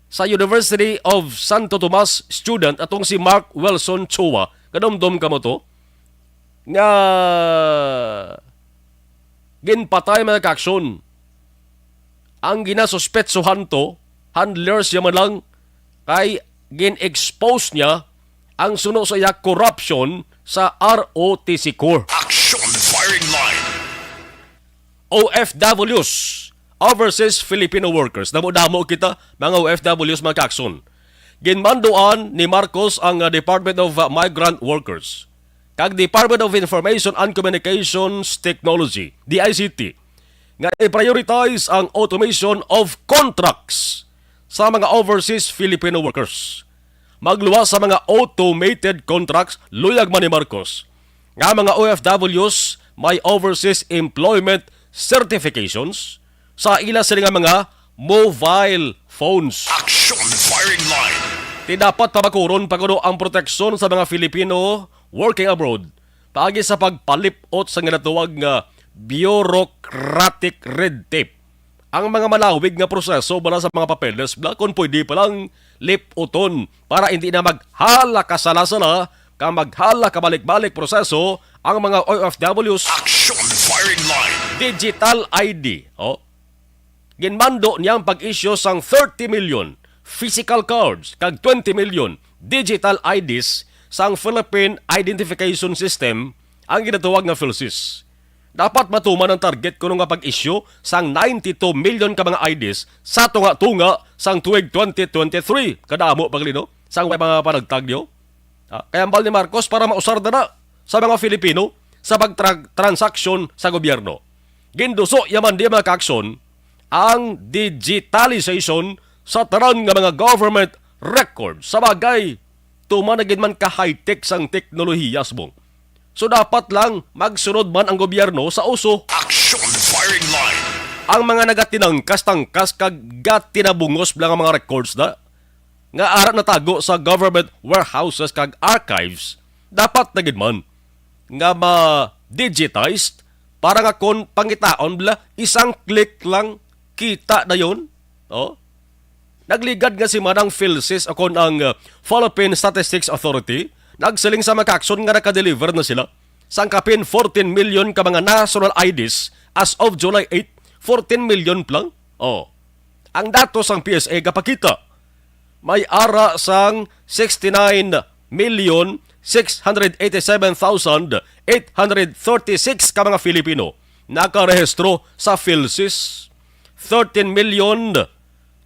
sa University of Santo Tomas student atong si Mark Wilson Chua. Kadumdom kamo to? Nga ginpatay, mga kaaksyon. Ang ginasuspetsuhan to, handler siya man lang, kay gin-expose niya ang suno sa iya corruption sa R O T C Corps. Action Firing Line. O F Ws, Overseas Filipino Workers. Damo-damo kita, mga O F Ws, mga kaaksyon. Ginmanduan ni Marcos ang, uh, Department of, uh, Migrant Workers kag Department of Information and Communications Technology, D I C T, nga i-prioritize ang automation of contracts sa mga overseas Filipino workers. Magluwas sa mga automated contracts, luyag man ni Marcos, nga mga O F Ws may overseas employment certifications, sa ila sila nga mga mobile phones. Action Firing Line. Ti dapat pabakuron pa kuno ang proteksyon sa mga Filipino working abroad paagi sa pagpalip-ot sa ginatawag nga bureaucratic red tape. Ang mga malawig nga proseso bala sa mga papeles bala, kung pwede pa lang, lip-uton para hindi na maghala ka sala-sala ka maghala ka balik-balik proseso ang mga O F Ws. Action Firing Line. Digital I D. Oh. Ginmando niya ang pag-issue sang thirty million physical cards kag twenty million digital I Ds sang Philippine Identification System, ang ginatawag nga PhilSys. Dapat matuman ang target kuno nga pag-issue sang ninety-two million ka mga I Ds sa tunga-tunga sang tuig twenty twenty-three. Kadamo pa gali, no? Sang may mga panagtag niyo. Ah, kay hambal ni Marcos para mausar na na sa mga Filipino sa pagtransaksyon sa gobyerno. Ginduso yaman di mga kaakson ang digitalization sa tanan nga mga government record. Sa bagay, tuman na gid man ka high-tech sang teknolohiya subong. So, dapat lang magsunod man ang gobyerno sa uso. Action Firing Line. Ang mga nagatinangkas-tangkas kag gatinabungos lang ang mga records na nga ara natago sa government warehouses kag archives, dapat na gid man nga ma-digitized para nga kon pangitaon bala, isang click lang, kita na yon. Oh. Nagligad nga semana ang PhilSys o kon ang, uh, Philippine Statistics Authority nagsiling sa mga kaakson nga nakadeliver na sila sang kapin fourteen million ka mga national I Ds as of July eight, fourteen million pa lang. Oh. Ang datos sang P S A gapakita, may ara sang sixty-nine million six hundred eighty-seven thousand eight hundred thirty-six ka mga Filipino nakarehistro sa PhilSys. Thirteen million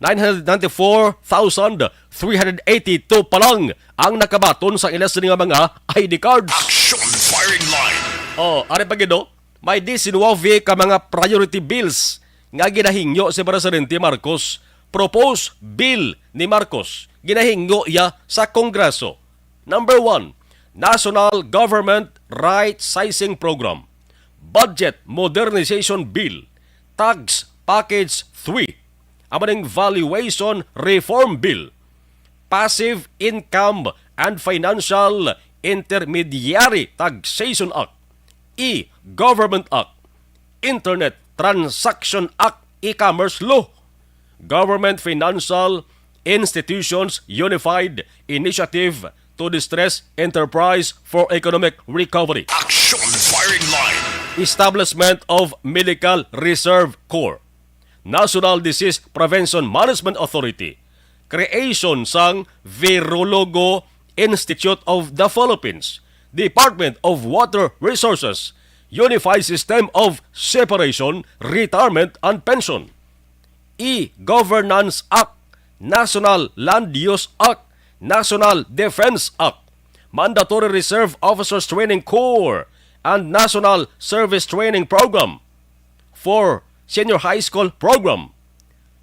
nine hundred ninety-four thousand three hundred eighty-two pa lang ang nakabaton sa ila sini nga mga I D cards. Action Firing Line. Oh, ari pa gid, no? May disinwave ka mga priority bills nga ginahingyo si Presidente Marcos. Proposed bill ni Marcos, ginahingyo iya sa Kongreso. Number one, National Government Right Sizing Program, Budget Modernization Bill, Tax Package three, amo ning Valuation Reform Bill, Passive Income and Financial Intermediary Taxation Act, E-Government Act, Internet Transaction Act, E-Commerce Law, Government Financial Institutions Unified Initiative to Distress Enterprise for Economic Recovery. Action Firing Line. Establishment of Medical Reserve Corps. National Disease Prevention Management Authority, creation sang Virologo Institute of the Philippines, Department of Water Resources, Unified System of Separation, Retirement, and Pension, E-Governance Act, National Land Use Act, National Defense Act, Mandatory Reserve Officers Training Corps, and National Service Training Program for Senior High School Program,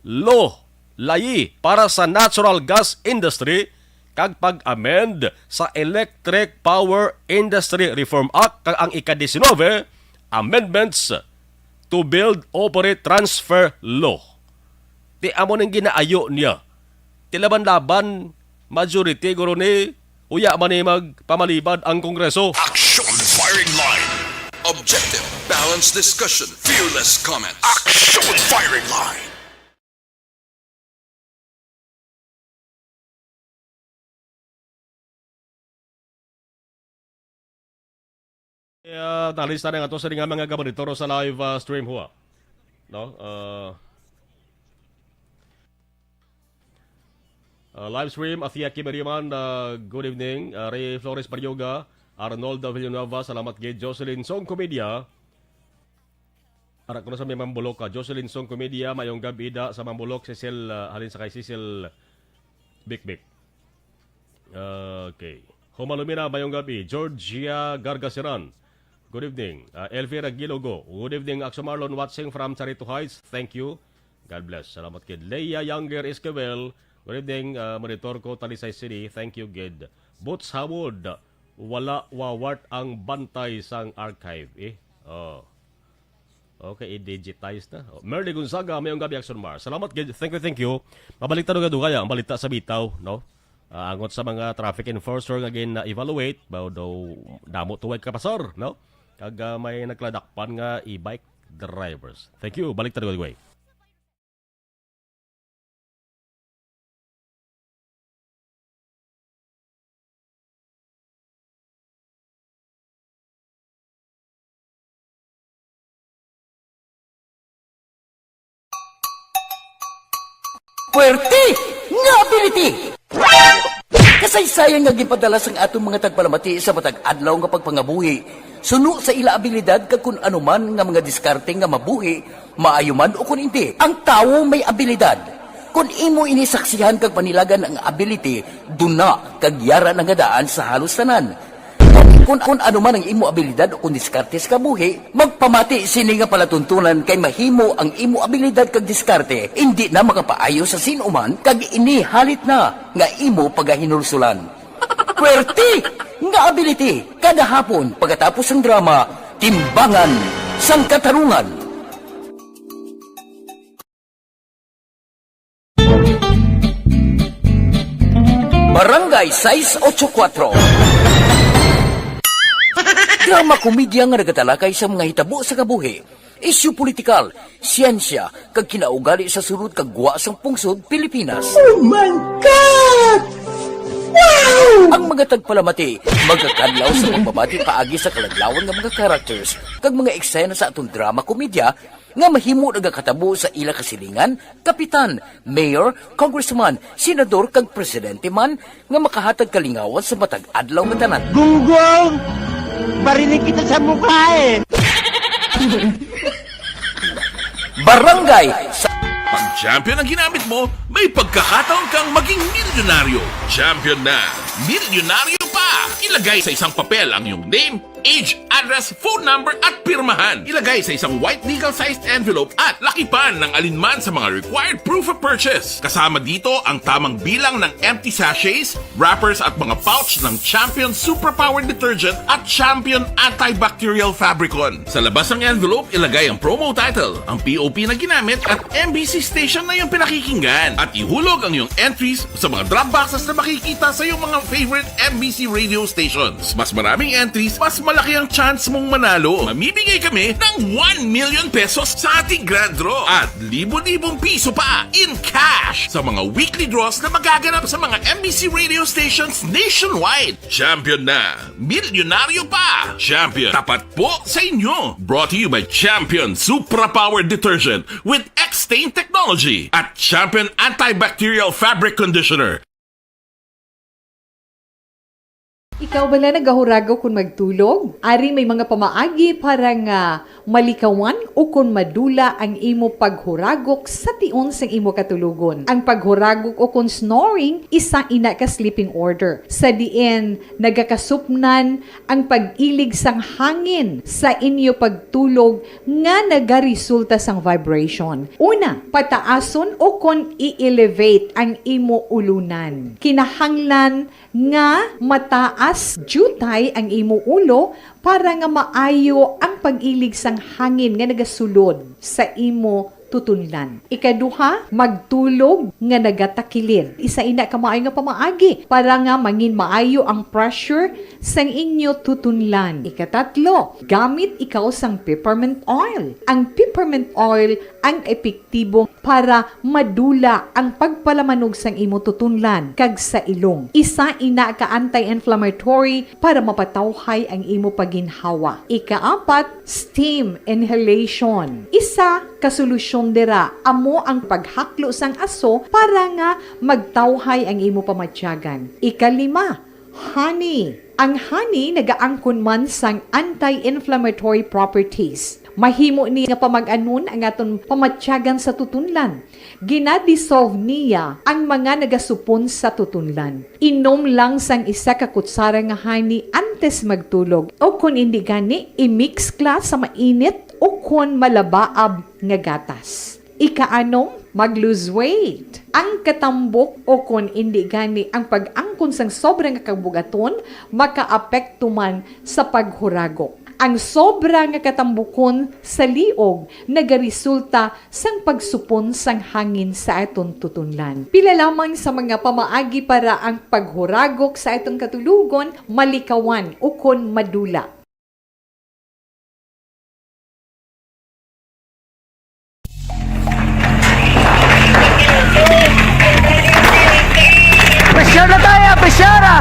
Law, Layi para sa Natural Gas Industry, kag pag-amend sa Electric Power Industry Reform Act, kag ang ika-diecinuebe, amendments to Build, Operate, Transfer Law. Ti amo ning ginaayo niya. Ti laban-laban, majority guro ni, uya man ni magpamalibad ang Kongreso. Action Firing Line. Objective, balanced discussion, fearless comments. Action Firing Line. Ah, nalista na nga to sa nga mga gabanitor sa live, ah, stream, huwa. No? Ah, ah, live stream, Athia Kimiriman, ah, good evening. Ah, Ray Flores Baryoga, Arnoldo Villanueva, salamat gid. Jocelyn Song Comedia, ara ko na sa may Mambulok ka. Jocelyn Song Comedia, mayong gabi da sa Mambulok, Cecil, ah, halin sa kay Cecil Bikbik. Okay. Humalumina, mayong gabi. Georgia Gargasiran, good evening. Ah, Elvira Gilogo, good evening, Akso Marlon, watching from Charito Heights. Thank you. God bless. Salamat kid Leia Younger Esquivel. Good evening, ah, monitor ko, Talisay City. Thank you gid. Boots Howard, wala wawart ang bantay sang archive, eh. Oh. Okay, i-digitize na. Oh, Merly Gonzaga, mayong gabi, Action Mar. Salamat gid. Thank you, thank you. Mabalik ta dugay-dugay ang balita sa bitaw, no? Ah, angot sa mga traffic enforcer nga gin-evaluate, ba daw damo tuway kapasar, no? Kag, ah, may nagkadakpan nga e-bike drivers. Thank you. Balik ta dugay-dugay. Puwerte nga ability! Kasaysayan nga ginpadala sang aton mga tagpalamati sa matag adlaw nga pagpangabuhi, suno sa ila abilidad kag kun ano man nga mga diskarte nga mabuhi, maayo man o kun indi. Ang tawo may abilidad. Kon imo ini saksihan kag panilagan ang ability, duna kag yara na nga daan sa halos tanan. Kon, kon ano man ang imo abilidad o kon diskarte sa kabuhi, magpamati sini nga palatuntunan kay mahimo ang imo abilidad kag diskarte indi na makapaayo sa sin-o man kag ini halit na nga imo pagahinulsulan. Puwerte nga ability kada hapon pagkatapos sang drama, Timbangan sang Katarungan. Barangay sais ocho kuwatro. Drama komedya nga nagatalakay sa mga hitabo sa kabuhi, isyu politikal, siyensya, kag kinaugali sa sulod kag gwa sang pungsod Pilipinas. Oh my God! Wow! Ang mga tagpalamati magkakadlaw sa pagpamati paagi sa kaladlawan nga mga characters kag mga eksena sa aton drama komedya nga mahimo nagakatabo sa ila kasilingan, kapitan, mayor, congressman, senador, kag presidente man nga makahatag kalingawan sa matag adlaw nga tanan. Gunggong! Barinig kita sa mukha eh! Barangay sa Pag champion ang ginamit mo, may pagkakataon kang maging milyonaryo. Champion na, milyonaryo pa! Ilagay sa isang papel ang iyong name, age, address, phone number, at pirmahan. Ilagay sa isang white legal-sized envelope at lakipan ng alinman sa mga required proof of purchase. Kasama dito ang tamang bilang ng empty sachets, wrappers, at mga pouch ng Champion Superpower Detergent at Champion Antibacterial Fabricon. Sa labas ng envelope, ilagay ang promo title, ang P O P na ginamit, at M B C station na iyong pinakikinggan. At ihulog ang iyong entries sa mga drop boxes na makikita sa iyong mga favorite M B C radio stations. Mas maraming entries, mas malaki ang chance mong manalo. Mamimigay kami ng one million pesos sa ating grand draw at libo-libong piso pa in cash sa mga weekly draws na magaganap sa mga M B C radio stations nationwide. Champion na! Milyonaryo pa! Champion, tapat po sa inyo! Brought to you by Champion Supra Power Detergent with X-Stain Technology at Champion Antibacterial Fabric Conditioner. Ikaw bala nagahuragok kon magtulog? Ari may mga pamaagi para nga malikawan ukon madula ang imo paghuragok sa tion sang imo katulogon. Ang paghuragok ukon snoring, isa ina ka sleeping order, sa diin nagakasupnan ang pag-ilig sang hangin sa inyo pagtulog nga nagaresulta sang vibration. Una, pataason ukon i-elevate ang imo ulunan. Kinahanglan nga mataas diutay ang imo ulo para nga maayo ang pag-ilig sang hangin nga nagasulod sa imo tutunlan. Ikaduha, magtulog nga nagatakilid. Isa ina ka maayo nga pamaagi para nga mangin maayo ang pressure sang inyo tutunlan. Ikatatlo, gamit ikaw sang peppermint oil. Ang peppermint oil ang epektibo para madula ang pagpalamanog sang imo tutunlan kag sa ilong. Isa ina ka anti-inflammatory para mapatawhay ang imo paginhawa. Ikaapat, steam inhalation. Isa ka solusyon dira amo ang paghaklo sang aso para nga magtawhay ang imo pamatyagan. Ikalima, honey. Ang honey nagaangkon man sang anti-inflammatory properties. Mahimo ni nga pamag-anon ang aton pamatyagan sa tutunlan. Gina-dissolve niya ang mga nagasupon sa tutunlan. Inom lang sang isa ka kutsara nga honey antes magtulog, o kon indi gani, i-mix kla sa mainit o kon malabaab nga gatas. Ikaanom, mag-lose weight. Ang katambok o kon indi gani ang pag-angkon sang sobra nga kabugaton makaapekto man sa paghuragok. Ang sobra nga katambukon sa liog nagaresulta sang pagsupon sang hangin sa aton tutunlan. Pila lamang sa mga pamaagi para ang paghuragok sa aton katulogon malikawan ukon madula. Pressure na tayo! Pressure na!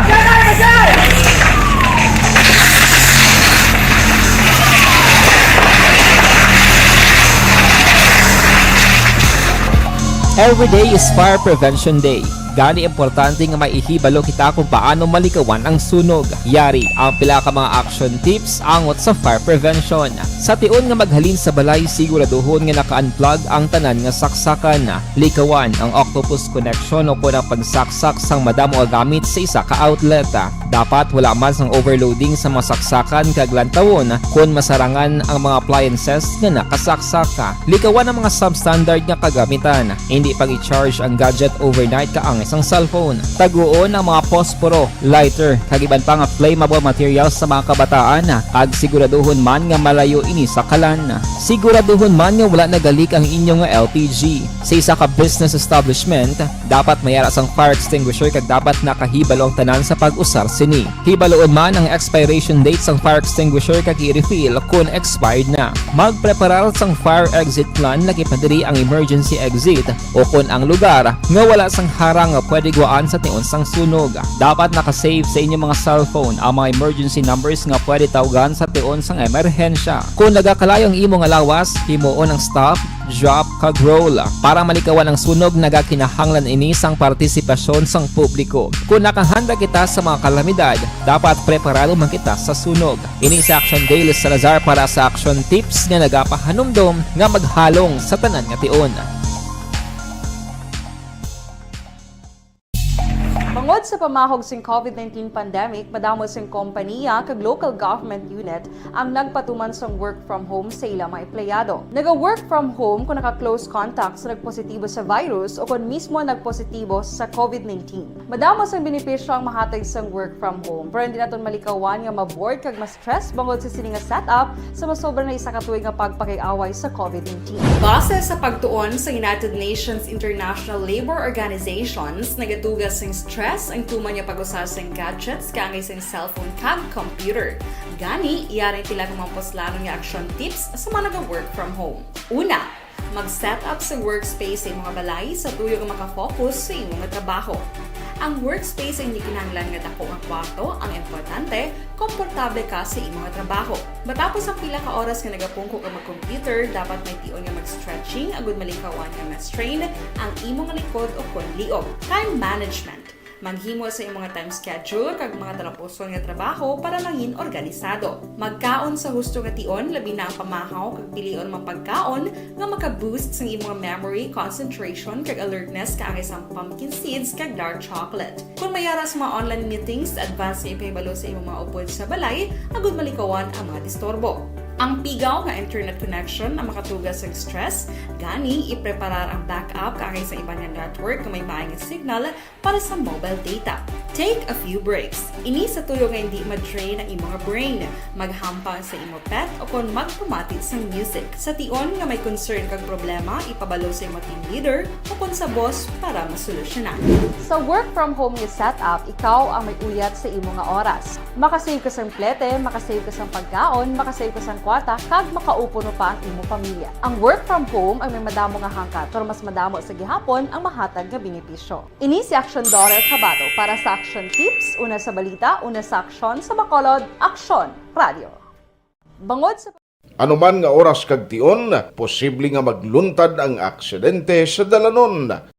Every day is Fire Prevention Day. Gani importante nga maihibalo kita kung paano malikawan ang sunog. Yari ang pila ka mga action tips angot sa fire prevention. Sa tion nga maghalin sa balay, siguraduhon nga naka-unplug ang tanan nga saksakan. Likawan ang octopus connection o kon ang pagsaksak sang madamo nga gamit sa isa ka outlet. Dapat wala man sang overloading sa mga saksakan kag lantawon kon masarangan ang mga appliances nga nakasaksak. Likawan ang mga substandard nga kagamitan. Indi pag-i-charge ang gadget overnight kaangay sang cellphone. Taguon ang mga posporo, lighter, kag iban pa nga flammable materials sa mga kabataan, kag siguraduhon man nga malayo ini sa kalan. Siguraduhon man nga wala nagalik ang inyo nga L P G. Sa isa ka business establishment, dapat may ara sang fire extinguisher kag dapat nakahibalo ang tanan sa pag-usar sini. Hibaloon man ang expiration date sang fire extinguisher kag i-refill kon expired na. Magpreparar sang fire exit plan, lakip na diri ang emergency exit o kon ang lugar nga wala sang harang nga pwede gwaan sa tion sang sunog. Dapat naka-save sa inyo mga cellphone ang mga emergency numbers nga pwede tawgan sa tion sang emerhensya. Kon nagakalayo ang imo nga lawas, himuon ang stop, drop, kag roll. Para malikawan ang sunog, nagakinahanglan ini sang partisipasyon sang publiko. Kon nakahanda kita sa mga kalamidad, dapat preparado man kita sa sunog. Ini si Action Dale Salazar para sa Action Tips nga nagapahanumdom nga maghalong sa tanan nga tion. Bangod sa pamahog sing COVID nineteen pandemic, madamo sing kompaniya kag local government unit ang nagpatuman sang work from home sa ila mga empleyado. Naga-work from home kon naka-close contact sa nagpositibo sa virus o kon mismo nagpositibo sa COVID nineteen. Madamo sang benepisyo ang mahatag sang work from home, pero hindi naton malikawan nga ma-bored kag ma-stress bangod sa sini nga setup sa masobra na isa ka tuig nga pagpakig-away sa COVID nineteen. Base sa pagtuon sa United Nations International Labour Organizations, nagatuga sing stress ang tuman nga pag-usar sing gadgets kaangay sing cellphone kag computer. Gani, yari ang pila ka mga puslanon nga action tips sa mga naga-work from home. Una, mag-set up sa workspace sa imo nga balay sa tuyo nga maka-focus sa imo nga trabaho. Ang workspace ay hindi kinahanglan nga dako nga kwarto ang importante, komportable ka sa imo nga trabaho. Matapos ang pila ka oras nga nagapungko ka mag-computer, dapat may tion nga mag-stretching agud malikawan nga ma-strain ang imo nga likod o kon liog. Time management. Maghimo sa imo nga time schedule kag mga talapuson nga trabaho para mangin organisado. Magkaon sa husto nga tion, labi na ang pamahaw kag pilion ang mga pagkaon nga maka-boost sang imo nga memory, concentration, kag alertness kaangay sang pumpkin seeds kag dark chocolate. Kon may ara sa mga online meetings, advance nga ipahibalo sa imo mga upod sa balay agud malikawan ang mga disturbo. Ang pigaw nga internet connection ang makatuga sa stress, gani ipreparar ang backup kaangay sa iban nga network nga may maayo nga signal para sa mobile data. Take a few breaks. Ini sa tuyo nga hindi ma-drain ang imo nga brain. Maghampang sa imo pet o kon magpamati sang music. Sa tion nga may concern kag problema, ipabalo sa imo team leader o kon sa boss para masolusyonan. Sa work from home nga setup, ikaw ang may uyat sa imo nga oras. Makasave ka sang plete, makasave ka sang pagkaon, makasave ka sang kwarta, kag makaupo pa ang imo pamilya. Ang work from home ang may madamo nga hangkat, pero mas madamo sa gihapon ang mahatag nga benepisyo. Ini si Action Daughter Kabato para sa Action Tips, una sa balita, una sa aksyon, sa Bacolod, Aksyon Radio. Bangod sa Anuman nga oras kag tion, posible nga magluntad ang aksidente sa dalanon.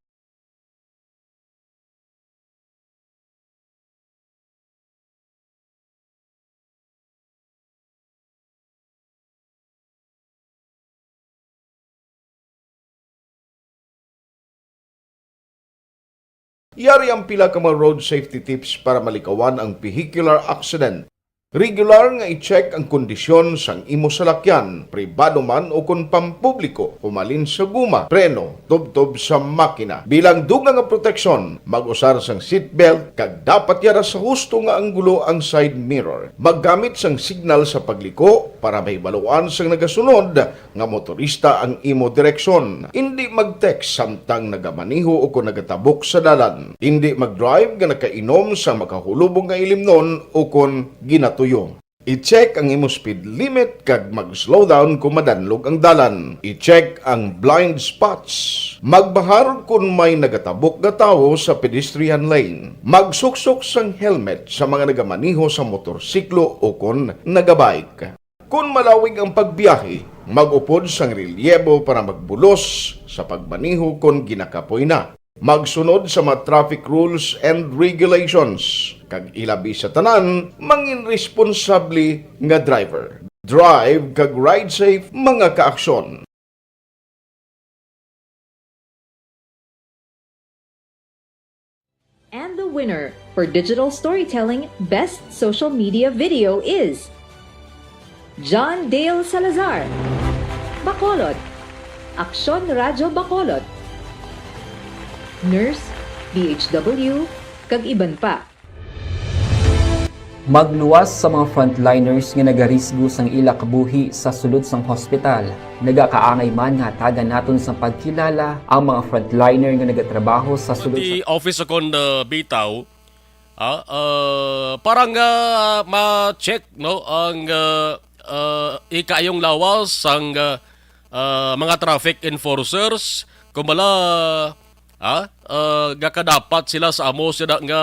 Yari ang pila ka mga road safety tips para malikawan ang vehicular accident. Regular nga i-check ang kondisyon sang imo salakyan, pribado man o kon pampubliko, humalin sa guma, preno, tubtob sa makina. Bilang dugang nga proteksyon, mag-usar sang seatbelt kag dapat yara sa husto nga anggulo ang side mirror. Maggamit sang signal sa pagliko para mahibaluan sang nagasunod nga motorista ang imo direksyon. Indi mag-text samtang nagamaneho o kon nagatabok sa dalan. Indi mag-drive nga nakainom sa makahulubong nga ilimnon o kon ginatuyo. I-check ang imo speed limit kag mag-slow down kon madanlog ang dalan. I-check ang blind spots. Magbahar kon may nagatabok nga tawo sa pedestrian lane. Magsuksok sang helmet sa mga nagamaneho sa motorsiklo o kon nagabike. Kon malawig ang pagbiyahe, mag-upod sang relyebo para magbulos sa pagmaneho kon ginakapoy na. Magsunod sa mga traffic rules and regulations, kag ilabi sa tanan, mangin responsable nga driver. Drive kag ride safe, mga kaaksyon. And the winner for digital storytelling best social media video is John Dale Salazar, Bacolod, Aksyon Radyo Bacolod, Nurse, D H W, kag iban pa. Magluwas sa mga frontliners nga nagarisgo sang ila kabuhi sa sulod sang hospital. Nagakaangay man nga hatagan naton sang pagkilala ang mga frontliner nga nagatrabaho sa sulod sa The office kon uh, bitaw, ah, uh, para nga ma-check, no, ang uh, uh, ikaayong lawas sang uh, uh, mga traffic enforcers, kung bala, ah, uh, gakadapat sila sa amo sila nga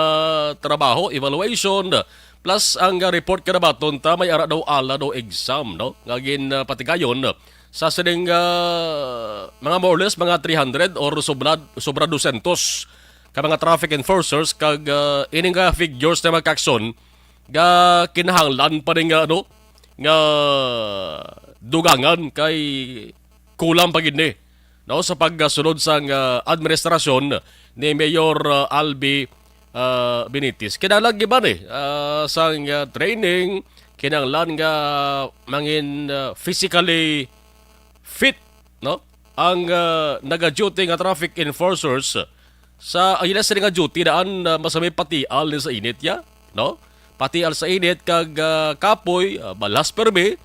trabaho, evaluation, plus ang uh, report kanabaton ta may ara daw ala daw exam, no, nga gin uh, patigayon sa sining uh, mga more or less mga three hundred or sobra sobra dosyentos ka mga traffic enforcers, kag uh, ini nga figures na magkakson nga kinahanglan pa rin nga ano nga dugangan kay kulang pa gid ni, no, sa pagsunod sang uh, administrasyon ni Mayor uh, Albi uh, Benitez. Kinahanglan gid ba ni uh, sang uh, training, kinahanglan nga mangin uh, physically fit, no, ang uh, naga-duty nga traffic enforcers sa ang ila sila nga duty daan uh, masami patial ni sa init ya, no? Patial sa init kag uh, kapoy, uh, balas permi,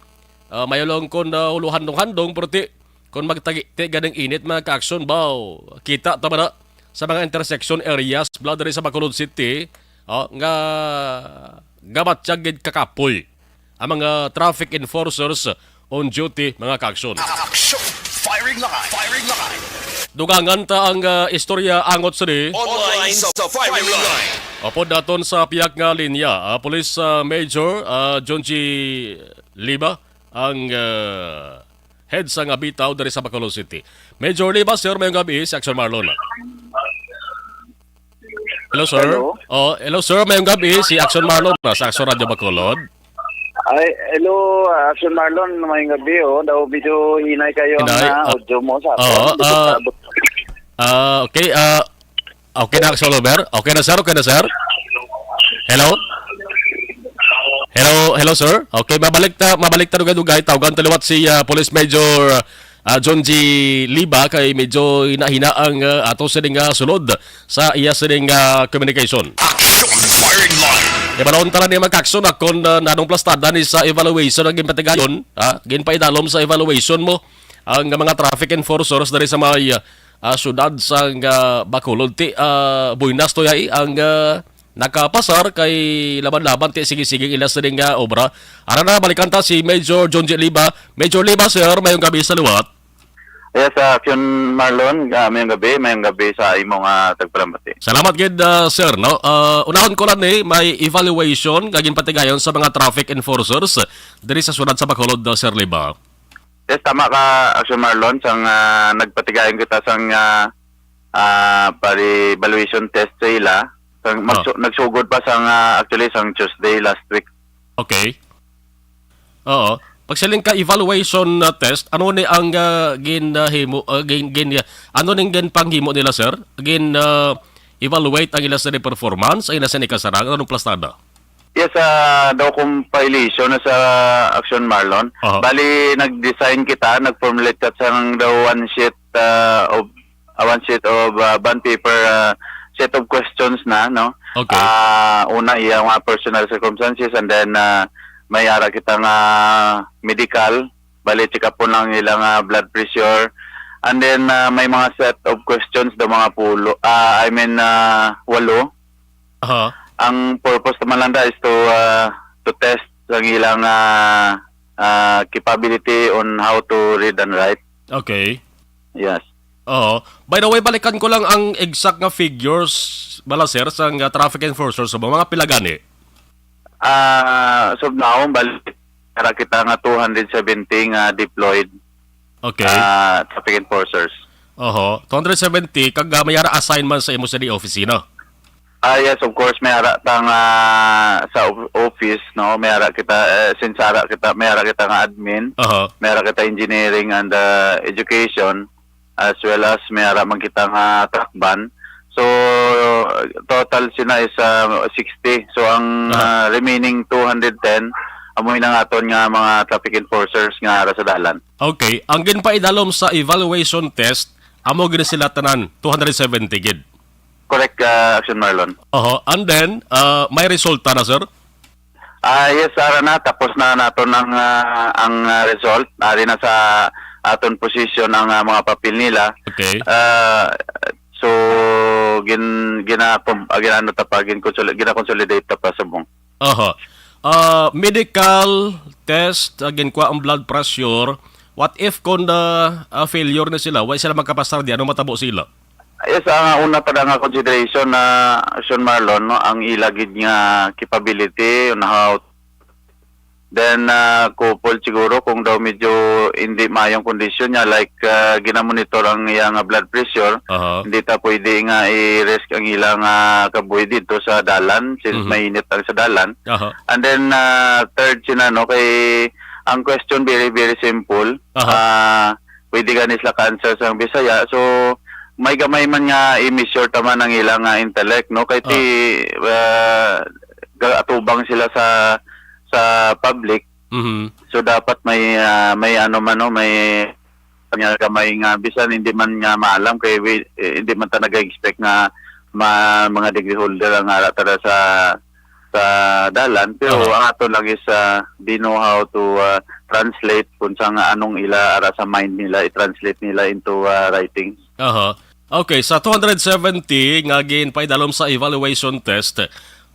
uh, may ulong kon uh, ulo handong-handong, pero ti kon magtagi ti ganing init, mga kaaksyon, baw, kita ta ba na sa mga intersection areas bla diri sa Bacolod City, uh, nga gabatyag gid kakapoy ang mga traffic enforcers on duty, mga kaaksyon. Action! Firing line! Firing line! Dugangan ta ang uh, istorya angot sa di. Online sa, sa firing line! Upod naton sa piyak nga linya, uh, Police uh, Major uh, John G. Liba ang uh, head sa nga bitaw diri sa Bacolod City. Major Liba, sir, mayong gabi, si Action Marlon. Hello, sir. Hello. Oh, hello, sir. Mayong gabi. Si Action Marlon na sa Action Radio Bacolod. Ay, hello, Action Marlon. Mayong gabi, oh. Daw medyo hinay kayo ang Hinay? Ah, audio mo sa akin. Oo, Medyo ah, paabot. Ah, okay. Ah, okay na, Action Over? Okay na, sir. Okay na, sir. Hello? Hello, hello, sir. Okay, mabalik ta, mabalik ta dugay-dugay. Tawgan ta liwat si ah, Police Major ah, John G. Liba kay medyo hinahina ang ah, ato sining ah, sulod sa iya sining ah, communication. Action firing line. Ibalon tala ni magkakson akon uh, nanong plastada ni sa evaluation ang ginpatigayon, ha? Ginpaidalom sa evaluation mo ang mga traffic enforcers diri sa may ah, syudad sang ah, Bacolod. Ti ah, buenas to yay ang ah, nakapasar kay laban-laban ti sige-sige ila sining nga obra. Ara na, balikan ta si Major John G. Liba. Major Liba, sir, mayong gabi sa liwat. Yes, uh, Action Marlon, uh, mayong gabi, mayong gabi sa imo nga tagpalamati. Salamat gid, uh, sir, no. Uh, unahon ko lang ni may evaluation nga ginpatigayon sa mga traffic enforcers diri sa syudad sa Bacolod, uh, Sir Liba. Yes, tama ka, Action Marlon, sang uh, nagpatigayon kita sang uh, uh, pali evaluation test sa ila. Sang, magsu- nagsugod pa sang uh, actually sang Tuesday last week. Okay. Oo. Pagsiling ka evaluation uh, test, ano ni ang uh, gin uh, himo uh, gin, gin uh, ano ning ginpanghimo nila, sir? Gin uh, evaluate ang ila sa performance, ang ila sa kasarang, anong plastada? Yes, ah, daw compilation na sa Action Marlon. Aha. Bali, nag-design kita, nag-formulate kita sang daw one sheet, ah, of, ah, one sheet of, ah, bond paper, ah, set of questions na, no? Okay. Ah, una, iya mga personal circumstances, and then, ah, may ara kita nga medical, bali, check up po ng ilang, ah, blood pressure. And then, ah, may mga set of questions daw mga pulo, ah, I mean, ah, walo. Aha. Ang purpose naman lang da is to, ah, to test ang ilang, ah, ah, capability on how to read and write. Okay. Yes. Oo. By the way, balikan ko lang ang exact nga figures, bala, sir, sa nga traffic enforcers sa mga pila gani? Ah, so now, bali, ara kita nga two hundred seventy nga deployed, Okay. ah, traffic enforcers. Oho. Two hundred seventy, kag, ah, may ara assignment sa imo sa di opisina? Ah, yes, of course, may ara ta nga sa of-, office, no? May ara kita, eh, since ara kita, may ara kita nga admin, Aha. may ara kita engineering and, ah, education, as well as may ara man kita nga truck ban. So, total sina is, ah, sixty. So, ang, Aha. ah, remaining two hundred ten, amoy na nga aton nga mga traffic enforcers nga ara sa dalan. Okay. Ang ginpaidalom sa evaluation test, amo gid sila tanan, two hundred seventy gid. Correct, ah, Action Marlon. Oho. And then, ah, may resulta na, sir? Ah, yes, ara na. Tapos na naton ang, ah, ang, ah, result. Ari na sa aton posisyon ang, ah, mga papel nila. Okay. Ah, so, gin-, gina-, ah, ginaano ta pa, gin-consoli-, gina-consolidate ta pa subong. Oho. Ah, medical test, ah, ginkuha ang blood pressure. What if kung, ah, ah, failure na sila? Wala sila magkapasar di? Ano matabo sa ila? Yes, ang una pa nga consideration na, Sean Marlon, no, ang ila gid nga capability on how, then, ah, coupled siguro kung daw medyo hindi mayong kondisyon niya, like, ah, ginamonitor ang iya nga blood pressure, Aha. hindi ta pwede nga i-risk ang ila nga kabuhi dito sa dalan since Mhm. mainit ang sa dalan. Aha. And then, ah, third, sina, no, kay ang question very, very simple. Aha. Ah, pwede gani sila ka-answer sang Bisaya. So, may gamay man nga i-measure ta man ang ila nga intellect, no? Kay ti, Ah. ah, ga-, atubang sila sa, sa public. Mhm. So, dapat may, ah, may ano man, no? May nga gamay nga bisan hindi man nga maalam kay wi-, eh, hindi man ta nag-expect nga ma-, mga degree holder ang ara tara sa, sa dalan. Pero Aha. ang ato lang is, ah, they know how to, ah, translate kung sa nga anong ila ara sa mind nila, i-translate nila into, ah, writing. Aha. Okay, sa two hundred seventy nga ginpaidalom sa evaluation test,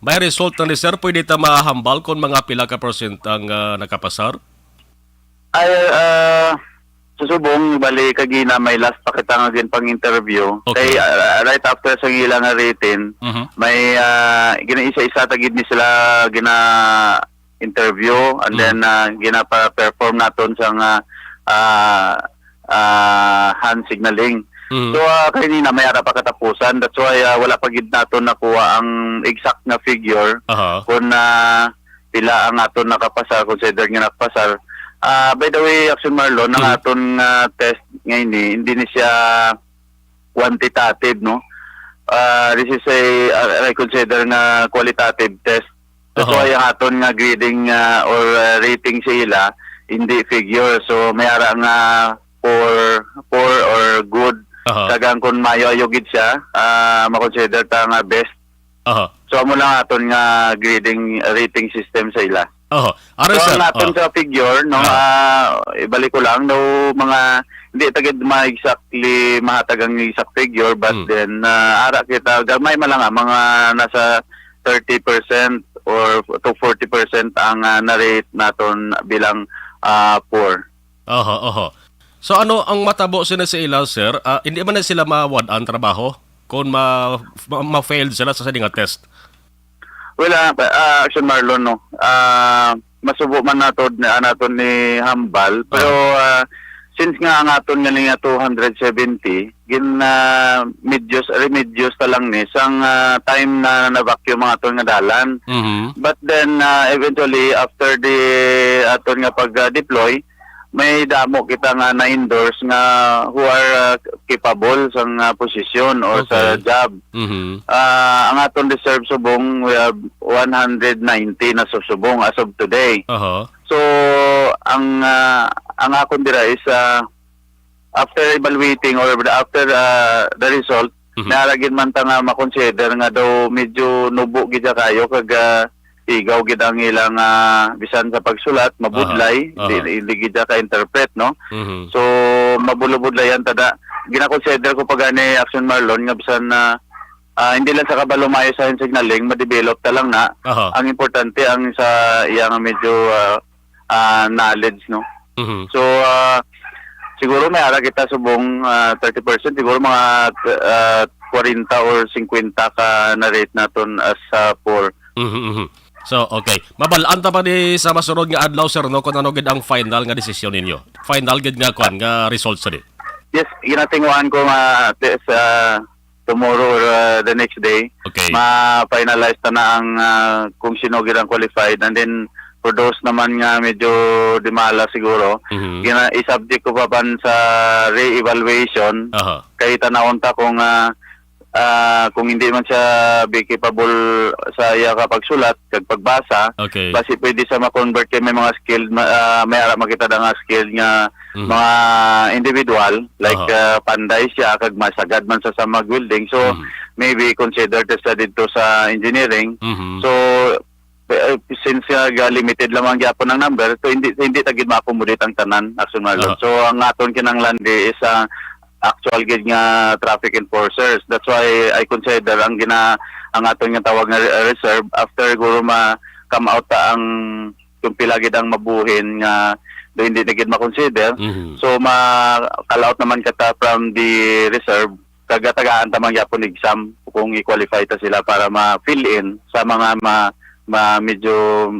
may result na ni sir, pwede ta mahambal kung mga pila ka percent ang, ah, nakapasar? Ay, ah, sa subong, bali, kagina may last pa kita nga ginpang-interview. Okay. Kay, ah, right after sa ila nga rating, Mhm. may, ah, gina-isa-isa ta gid ni sila gina-interview, and Mm. then, ah, ginapa-perform naton sa nga, ah, ah, hand signaling. Mm. So, ah, kanina may ara pa katapusan. That's why, ah, wala pa gid naton nakuha ang exact nga figure Aha. kung, ah, pila ang aton nakapasar, consider nga nakapasar. Ah, by the way, Action Marlon, ang Mm. aton nga test nga ini, hindi ni siya quantitative, no? Ah, this is a, ah, I consider nga qualitative test. That's Aha. why ang aton nga grading, ah, or, ah, rating sa ila, hindi figure. So, may ara nga poor, poor or good. Aha. Kag ang kung maayo-ayo gid siya, ah, makonsider ta nga best. Aha. So, amo lang aton nga grading, rating system sa ila. Aha. Aron, So, sir, ang aton ah. sa figure, no, Ah. ah, ibalik ko lang, no, mga, hindi ta gid ma-exactly mahatag ang exact figure, but Hmm. then, ah, ara kita, gamay man lang, ah, mga nasa thirty percent or to forty percent ang, ah, na-rate naton bilang, ah, poor. Aha, aha. So, ano ang matabo sila sa ila, sir? Ah, hindi man na sila mawad-an trabaho kung ma-, ma-, ma-failed sila sa sini nga test? Well, ah, ah, Action Marlon, no? Ah, masubo man nato, ah, naton ni hambal, pero, Ah. ah, since nga ang aton nga ni nga two hundred seventy, gin, ah, reduce, reduce ta lang ni sang, ah, time na na-vacuum ang aton nga dalan. Mhm. But then, ah, eventually, after the aton nga pag, ah, deploy, may damo kita nga na-endorse nga who are, ah, capable sang, ah, posisyon or sa Okay. job. Mhm. Ah, ang aton reserve subong, we have one hundred ninety na subong as of today. Aha. So, ang, ah, ang akon dira is, ah, after evaluating or after, ah, the result, Mhm. may ara gid man ta nga makonsider nga daw medyo nubo gid siya kayo kag, ah, igaw gid ang ilang, ah, bisan sa pagsulat, mabudlay, Aha. Aha. di, di gid siya ka-interpret, no? Mhm. So, mabulubudlayan ta da. Ginakonsider ko pa gani, Action Marlon, nga bisan na, ah, hindi lang sa kabalo maayo sa hand signaling, ma-develop ta lang na. Aha. Ang importante ang sa iya nga medyo, ah, ah, knowledge, no? Mhm. So, ah, siguro may ara kita subong, ah, thirty percent, siguro mga, ah, forty or fifty ka na-rate naton as, ah, poor. Mhm, mhm. So, okay. Mabal-an ta pa ni sa masunod nga adlaw, sir, no, kung ano gid ang final nga desisyon ninyo. Final gid nga, kwan, nga result sa di. Yes, ginatinguhan ko nga at least, ah, tomorrow or, ah, the next day, Okay. ma-finalize ta na ang, ah, kung sino gid ang qualified. And then, for those naman nga medyo dimala siguro, Mhm. gina-, i-subject ko pa pan sa re-evaluation. Aha. Kay tanawon ta kung, ah, ah, kung hindi man siya be capable sa iya ka pagsulat kag pagbasa, Okay. basi pwede sa ma-convert kay may mga skilled, ma-, ah, may ara makita na nga skilled nga Mhm. mga individual, like, Aha. ah, panday siya kag masagad man sa, sa mag-welding. So, Mhm. maybe considered siya dito sa engineering. Mhm. So, eh, since nga ga-, limited lamang gyapon ang number, so hindi, hindi ta gid ma-accommodate ang tanan, Action Marlon. Aha. So, ang aton kinahanglan di is, ah, actual gid nga traffic enforcers. That's why I consider ang gina-, ang aton nga tawag nga re-, reserve after guro ma-come out ta ang kung pila gid ang mabuhin nga do hindi na gid ma-consider. Mhm. So, ma-call out naman kita from the reserve. Taga-tagaan ta man gyapon exam kung i-qualify ta sila para ma-fill in sa mga ma-, ma-, medyo,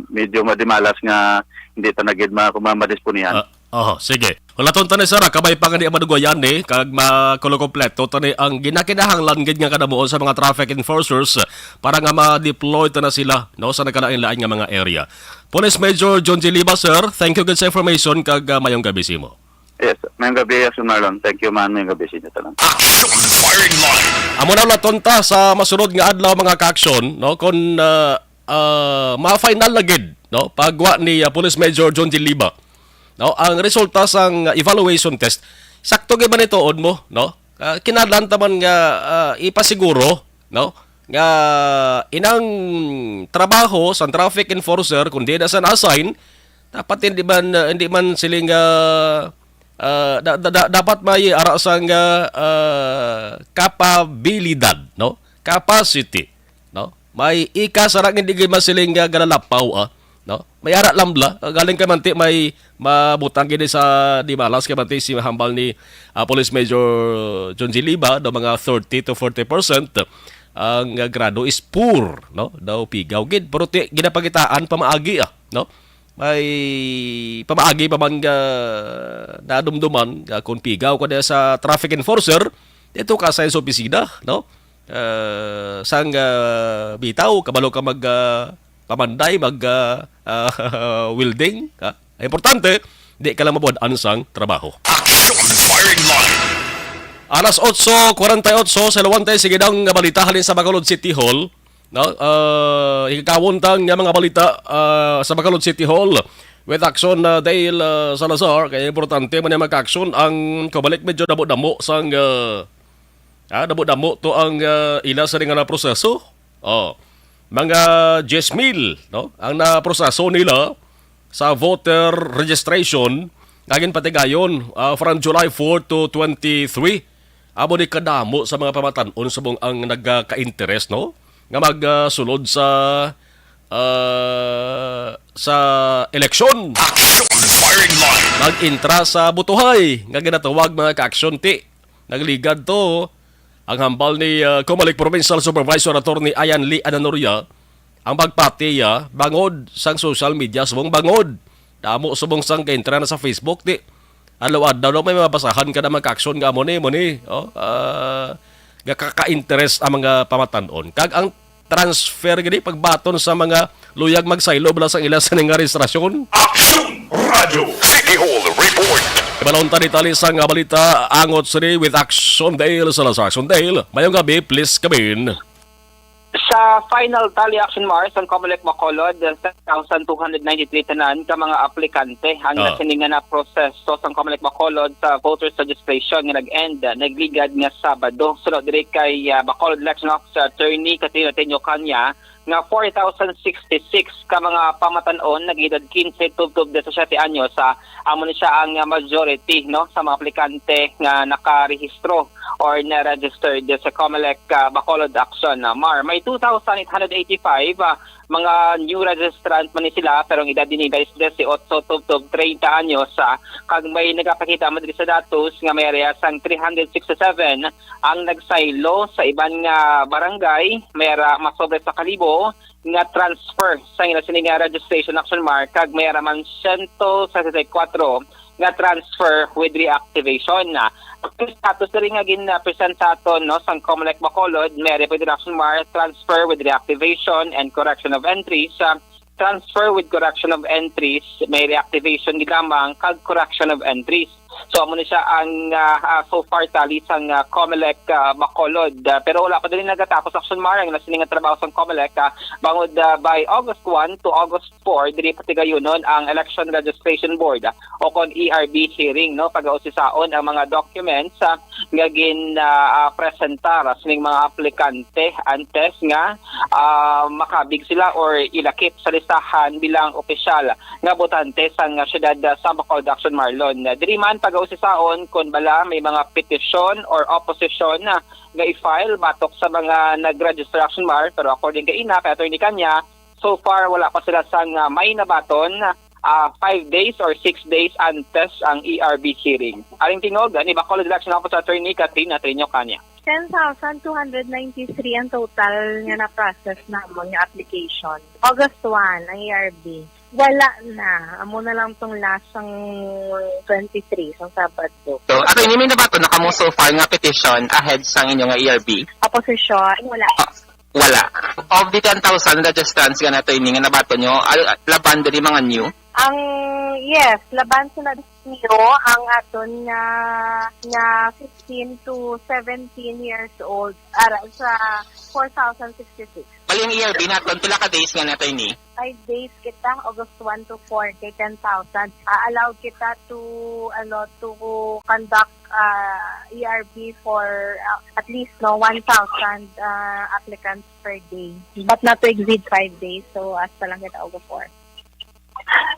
medyo madimalas nga hindi ta na gid ma-, ma-, madisponihan. Ah, oho, sige. Hulaton ta ni, sir, ah, kabay pa nga di madugayan ni, kag makulo kompleto ta ni ang ginakinahanglan gid nga kadamuon sa mga traffic enforcers para nga ma-deploy ta na sila, no, sa nagkalain-lain nga mga area. Police Major John G. Liba, sir, thank you gid sa information kag, ah, mayong gabi sa imo. Yes, mayong gabi, Sir Marlon. Thank you, man. Mayong gabi sa inyo tanan. Action Firing Line. Amo na, hulaton ta sa masunod nga adlaw, mga ka-aksyon, no, kung, ah, ah, ma-final na gid, no, pagwa ni, ah, Police Major John G. Liba, no, ang resulta sang evaluation test. Sakto gid man ituon mo, no? Ah, kinahanglan ta man nga, ah, ipasiguro, no, nga inang trabaho sang traffic enforcer, kung di na sa na-assign, dapat hindi man, ah, hindi man siling, ah, ah, da-, da-, da-, dapat may ara sang, ah, ah, kapabilidad, no? Capacity, no? May ika sa rang hindi gid masiling nga galalapaw, ah, no? May ara lang bala, ah, galing ka man ti may mabutang gid sa di malas ka man ti si hambal ni, ah, Police Major John G. Liba, do mga thirty to forty percent ang, ah, grado is poor, no? Daw pigaw gid, pero ti ginapakitaan pamaagi, ah, no? May pamaagi pa man nga nadumduman nga kung pigaw ka diha sa traffic enforcer, dito ka sa opisina, no? Ah, sang, ah, bitaw, kabalo ka mag, ah, pamanday, mag, ah, ah, welding, ha? Importante, di ka lang mabuad-an sang trabaho. Action Firing Line. Alas otso kwarenta y otso sa Luwante, sige daw nga balita halin sa Bacolod City Hall. No? Ah, ikakawon ta nga mga balita, ah, sa Bacolod City Hall with Action, ah, Dale, ah, Salazar. Kaya importante man nga mag-action ang kabalik medyo damo-damo sang, ah, ah, damo-damo to ang, ah, ila sa nga na proseso. Oh, mga diyes mil, no? Ang naproseso nila sa voter registration nga ginpatigayon, ah, from July four to twenty-three. Amo ni kadamo sa mga pamatan-on subong ang nagaka-interes, no? Nga mag, ah, sulod sa, ah, sa eleksyon. Action Firing Line. Mag-intra sa butuhay nga ginatawag mga ka-action ti. Nagligad to ang hambal ni, ah, Comelec Provincial Supervisor Attorney Ian Lee Ananoria, ang pagpati iya bangod sang social media subong bangod. Damo subong sang kaintra na sa Facebook, di. Adlaw-adlaw daw may mabasahan ka na mga ka-action nga amo ni, mo ni. Oh, ah, nga kaka-interest ang mga pamatan-on. Kag ang transfer gani pagbaton sa mga luyag magsaylo bala sang ila sa nga rehistrasyon. Action Radio City Hall Report. Balon ta detalye sang balita, angot sini with Action Dale Salazar. Action Dale, mayong gabi, please come in. Sa final tally, Action Mars, ang Comelec Bacolod, seven thousand two hundred ninety-three tanan ka mga aplikante ang Ah. nasining nga naproseso sang Comelec Bacolod sa voters registration nga nag-end, nagligad nga Sabado. Sunod diri kay, ah, Bacolod Election Officer Attorney Katrina Teño Caña, nga four thousand sixty-six ka mga pamatan-on nag-edad quince tubtob disasiyete anyos, ah, amo ni siya ang, ah, majority, no, sa mga aplikante nga nakarehistro or na-registered sa Comelec, ah, Bacolod Action, ah, Mar. May two thousand eight hundred eighty-five, ah, mga new registrant man ni sila, pero ang edad nila is disiotso tubtob treinta anyos, ah, kag may nagapakita man diri sa datos nga may area sang three hundred sixty-seven ang nagsaylo. Sa iban nga barangay, may ara masobra sa kalibo nga transfer sa ila sini nga registration, Action Mar, kag may ara man siyento sesenta y kuwatro nga transfer with reactivation. Ang status diri nga gin-present sa aton, no, sang Comelec Bacolod, may ara pwede, Action Mar, transfer with reactivation and correction of entries, ah, transfer with correction of entries, may reactivation gid lamang kag correction of entries. So, amo ni siya ang, ah, ah, so far tally sang, ah, Comelec, ah, Bacolod. Ah, pero wala pa diri nagatapos, Action Mar, ang nasining nga trabaho sang Comelec, ah, bangod, ah, by August one to August four, diri patigayunon ang Election Registration Board, ah, o kon E R B hearing, no, pagausisaon ang mga documents, ah, nga gin, ah, ah, presentar sa ning mga aplikante antes nga, ah, makabig sila or ilakip sa listahan bilang opisyal nga botante sang siyudad, ah, sa Bacolod, Action Mar. Diri man pagausisaon kon bala may mga petisyon or opposition, ah, nga i-file batok sa mga nag-register, Action Mar, pero according kay ina, kay Attorney Caña, so far wala pa sila sang, ah, may nabaton, ah, five days or six days antes ang E R B hearing. Aring tingog ni Bacolod Election Officer Attorney Katrina Teño Caña. Ten thousand two hundred ninety-three ang total nga na-process namon nga application. August one ang E R B. Wala na. Amo na lang tong last sang twenty-three, sang Sabado. So, Attorney, may nabaton na kamo so far nga petition ahead sang inyo nga E R B? Opposition, wala. Ah, wala. Of the ten thousand registrants nga na, Attorney, nga nabaton nyo, al-, laban diri mga new? Ang, yes, laban sa nag-, new, ang aton nga, nga fifteen to seventeen years old, ara, sa four thousand sixty-six. Bali, ang E R B naton, pila ka days nga na, Attorney? Five days kita, August one to four, kay ten thousand. Ah, allowed kita to, ano, to conduct, ah, E R B for, ah, at least, no, one thousand, ah, applicants per day. But not to exceed five days, so hasta lang kita August four.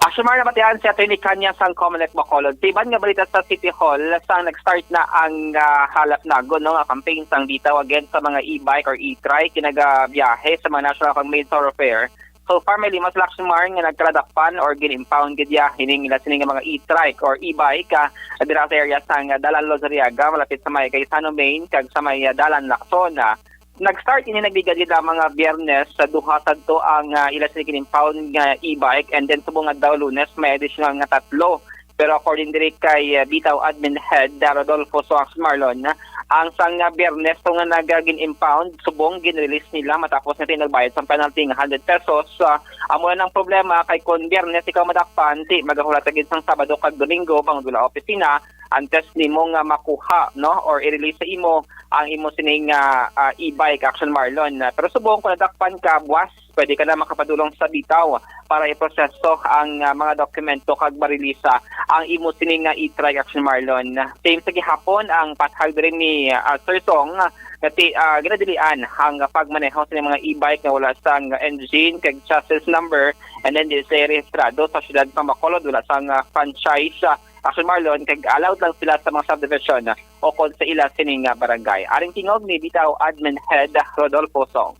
Action Mar, nabatian si Attorney Caña sang Comelec Bacolod. Sa iban nga balita sa City Hall, sang nag-start na ang, ah, halap nagon, no, nga campaign sang bitaw against sa mga e-bike or e-trike nga nagabiyahe sa mga national kag main thoroughfare. So far, may lima sila, Action Mar, nga nagkaladakpan or gin-impound gid ya hining ila sini nga mga e-trike or e-bike, ah, dira sa area sang, ah, Dalan Lozuriaga, malapit sa may Gaisano Main kag sa may, ah, Dalan Lacson. Ah, nag-start ini, nagligad gid lamang nga Biyernes sa duha sadto ang, ah, ila sini gin-impound nga e-bike, and then subong adlaw Lunes may additional nga tatlo. Pero according diri kay, ah, Bitaw Admin Head, ah, Rodolfo Soax Marlon, ang sang, ah, Biyernes to nga nag-, ah, gin-impound, subong gin-release nila matapos nga nagbayad sang penalty nga hundred pesos. Ah, amo na ang problema kay kon Biyernes ikaw madakpan, ti magahulat ka gid sang Sabado kag Domingo bangod wala opisina antes nimo nga makuha, no, or i-release sa imo ang imo sining, ah, ah, e-bike, Action Marlon. Ah, pero subong kung nadakpan ka, buwas pwede ka na makapadulong sa Bitaw para iproseso ang, ah, mga dokumento kag marilisa ang imo sini nga e-trike, Action Marlon. Same sa gihapon ang pathag diri ni, ah, Sir Song, nga ti-, ah, ginadilian ang pagmaneho sa mga e-bike nga wala sang engine kag chassis number, and then di sila rehistrado sa siyudad sa Bacolod, wala sang, ah, franchise, ah, Action Marlon, kag allowed lang sila sa mga subdivision, ah, o kon sa ila sini nga barangay. Aring tingog ni Bitaw Admin Head Rodolfo Song.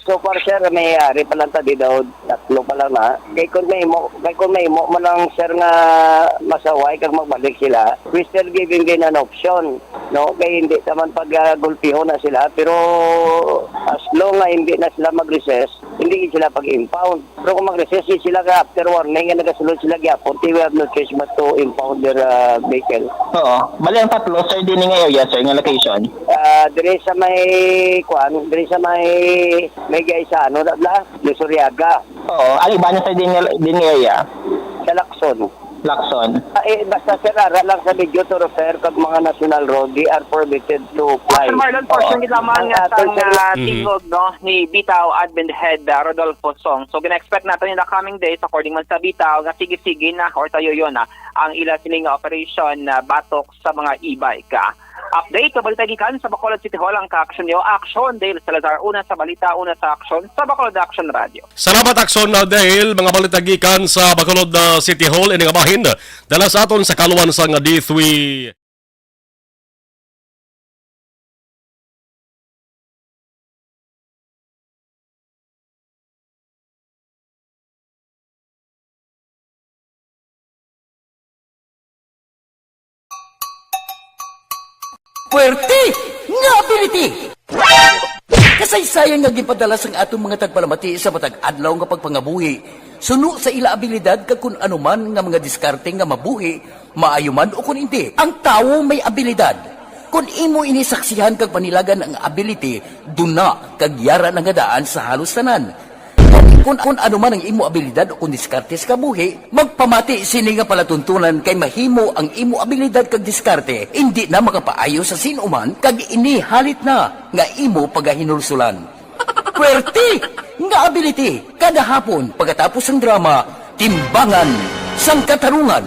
So far, sir, may ari pa lang ta, di daw tatlo pa lang na. Kay kung may mo, kay kung may mo man lang, sir, nga masaway kag magbalik sila, we still giving them an option, no? Kay hindi naman pag, ah, gulpihon na sila, pero as long nga hindi na sila mag-resist, hindi sila pag-impound. Pero kung mag-resist sila ka after warning, nga nagasulod sila gyapon, they will have no choice but to impound their, ah, vehicle. Oo. Bali ang tatlo, sir, din nga area, sir, nga location? Ah, diri sa may, kuan, diri sa may, may gay sa ano, na bla? Luzuriaga. Oo. Ang iba niya, sir, din nga, din nga area? Sa Lacson. Lacson. Ah, eh, basta, sir, ara lang sa video to refer kag mga national road, they are permitted to fly. Sir Marlon, portion Oo. gid lamang Ang nga ato, sang, sir, ah, Mhm. tingog, no, ni Bitaw Admin Head, ah, Rodolfo Song. So, gina-expect nato in the coming days, according man sa Bitaw, nga sige-sige na or tayo yun na ang ila sining operation na batok sa mga e-bike. Ah, update sa balita gikan sa Bacolod City Hall ang kaaksyon niyo. Aksyon, Dale Salazar, una sa balita, una sa aksyon, sa Bacolod Action Radio. Salamat, Aksyon, uh, Dale. Mga balita gikan sa Bacolod, uh, City Hall, ini nga bahin. Dala sa aton sa kaluan sang D three. Puwerte nga ability! Kasaysayan nga ginpadala sang aton mga tagpalamati sa matag adlaw nga pagpangabuhi, suno sa ila abilidad kag kun ano man nga mga diskarte nga mabuhi, maayo man o kun indi. Ang tawo may abilidad. Kun imo ini saksihan kag panilagan ang ability, duna kag yara na nga daan sa halos tanan. Kun, kun ano man ang imo abilidad o kun diskarte sa kabuhi, magpamati sini nga palatuntunan kay mahimo ang imo abilidad kag diskarte indi na makapaayo sa sin-o man kag ini halit na nga imo pagahinulsulan. Puwerte nga ability kada hapon pagkatapos sang drama, Timbangan sang Katarungan.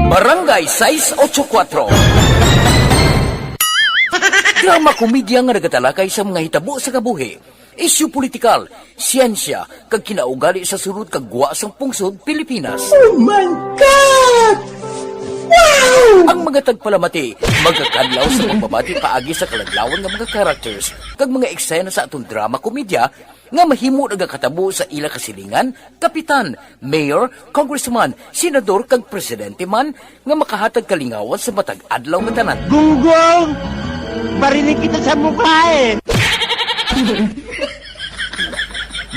Barangay sais ocho kuwatro. Drama komedya nga nagatalakay sa mga hitabo sa kabuhi, isyu politikal, siyensya, kag kinaugali sa sulod kag gwa sang pungsod Pilipinas. Oh my God! Wow! Ang mga tagpalamati magakadlaw sa pagpamati paagi sa kaladlawan nga mga characters kag mga eksena sa aton drama komedya nga mahimo nagakatabo sa ila kasilingan, kapitan, mayor, congressman, senador, kag presidente man nga makahatag kalingawan sa matag adlaw nga tanan. Gunggong! Barinig kita sa mukha eh!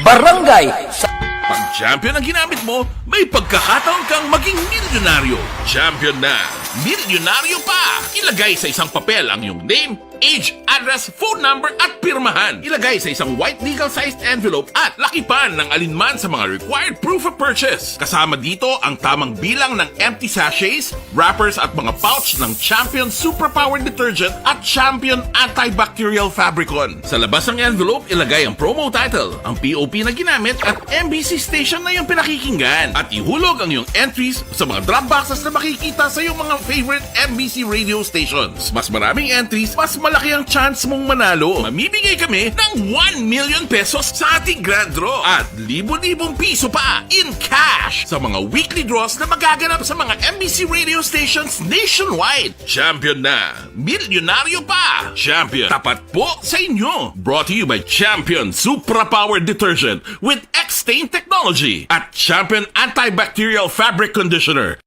Barangay sa Pag champion ang ginamit mo, may pagkakataon kang maging milyonaryo. Champion na! Milyonaryo pa! Ilagay sa isang papel ang iyong name, age, address, phone number, at pirmahan. Ilagay sa isang white legal-sized envelope at lakipan ng alinman sa mga required proof of purchase. Kasama dito ang tamang bilang ng empty sachets, wrappers, at mga pouch ng Champion Superpower Detergent at Champion Antibacterial Fabricon. Sa labas ng envelope, ilagay ang promo title, ang P O P na ginamit, at M B C station na iyong pinakikinggan. At ihulog ang iyong entries sa mga drop boxes na makikita sa iyong mga favorite M B C radio stations. Mas maraming entries, mas malaki ang chance mong manalo. Mamimigay kami ng one million pesos sa ating grand draw at libo-libong piso pa in cash sa mga weekly draws na magaganap sa mga M B C radio stations nationwide. Champion na! Milyonaryo pa! Champion, tapat po sa inyo! Brought to you by Champion Supra Power Detergent with X-Stain Technology at Champion Antibacterial Fabric Conditioner.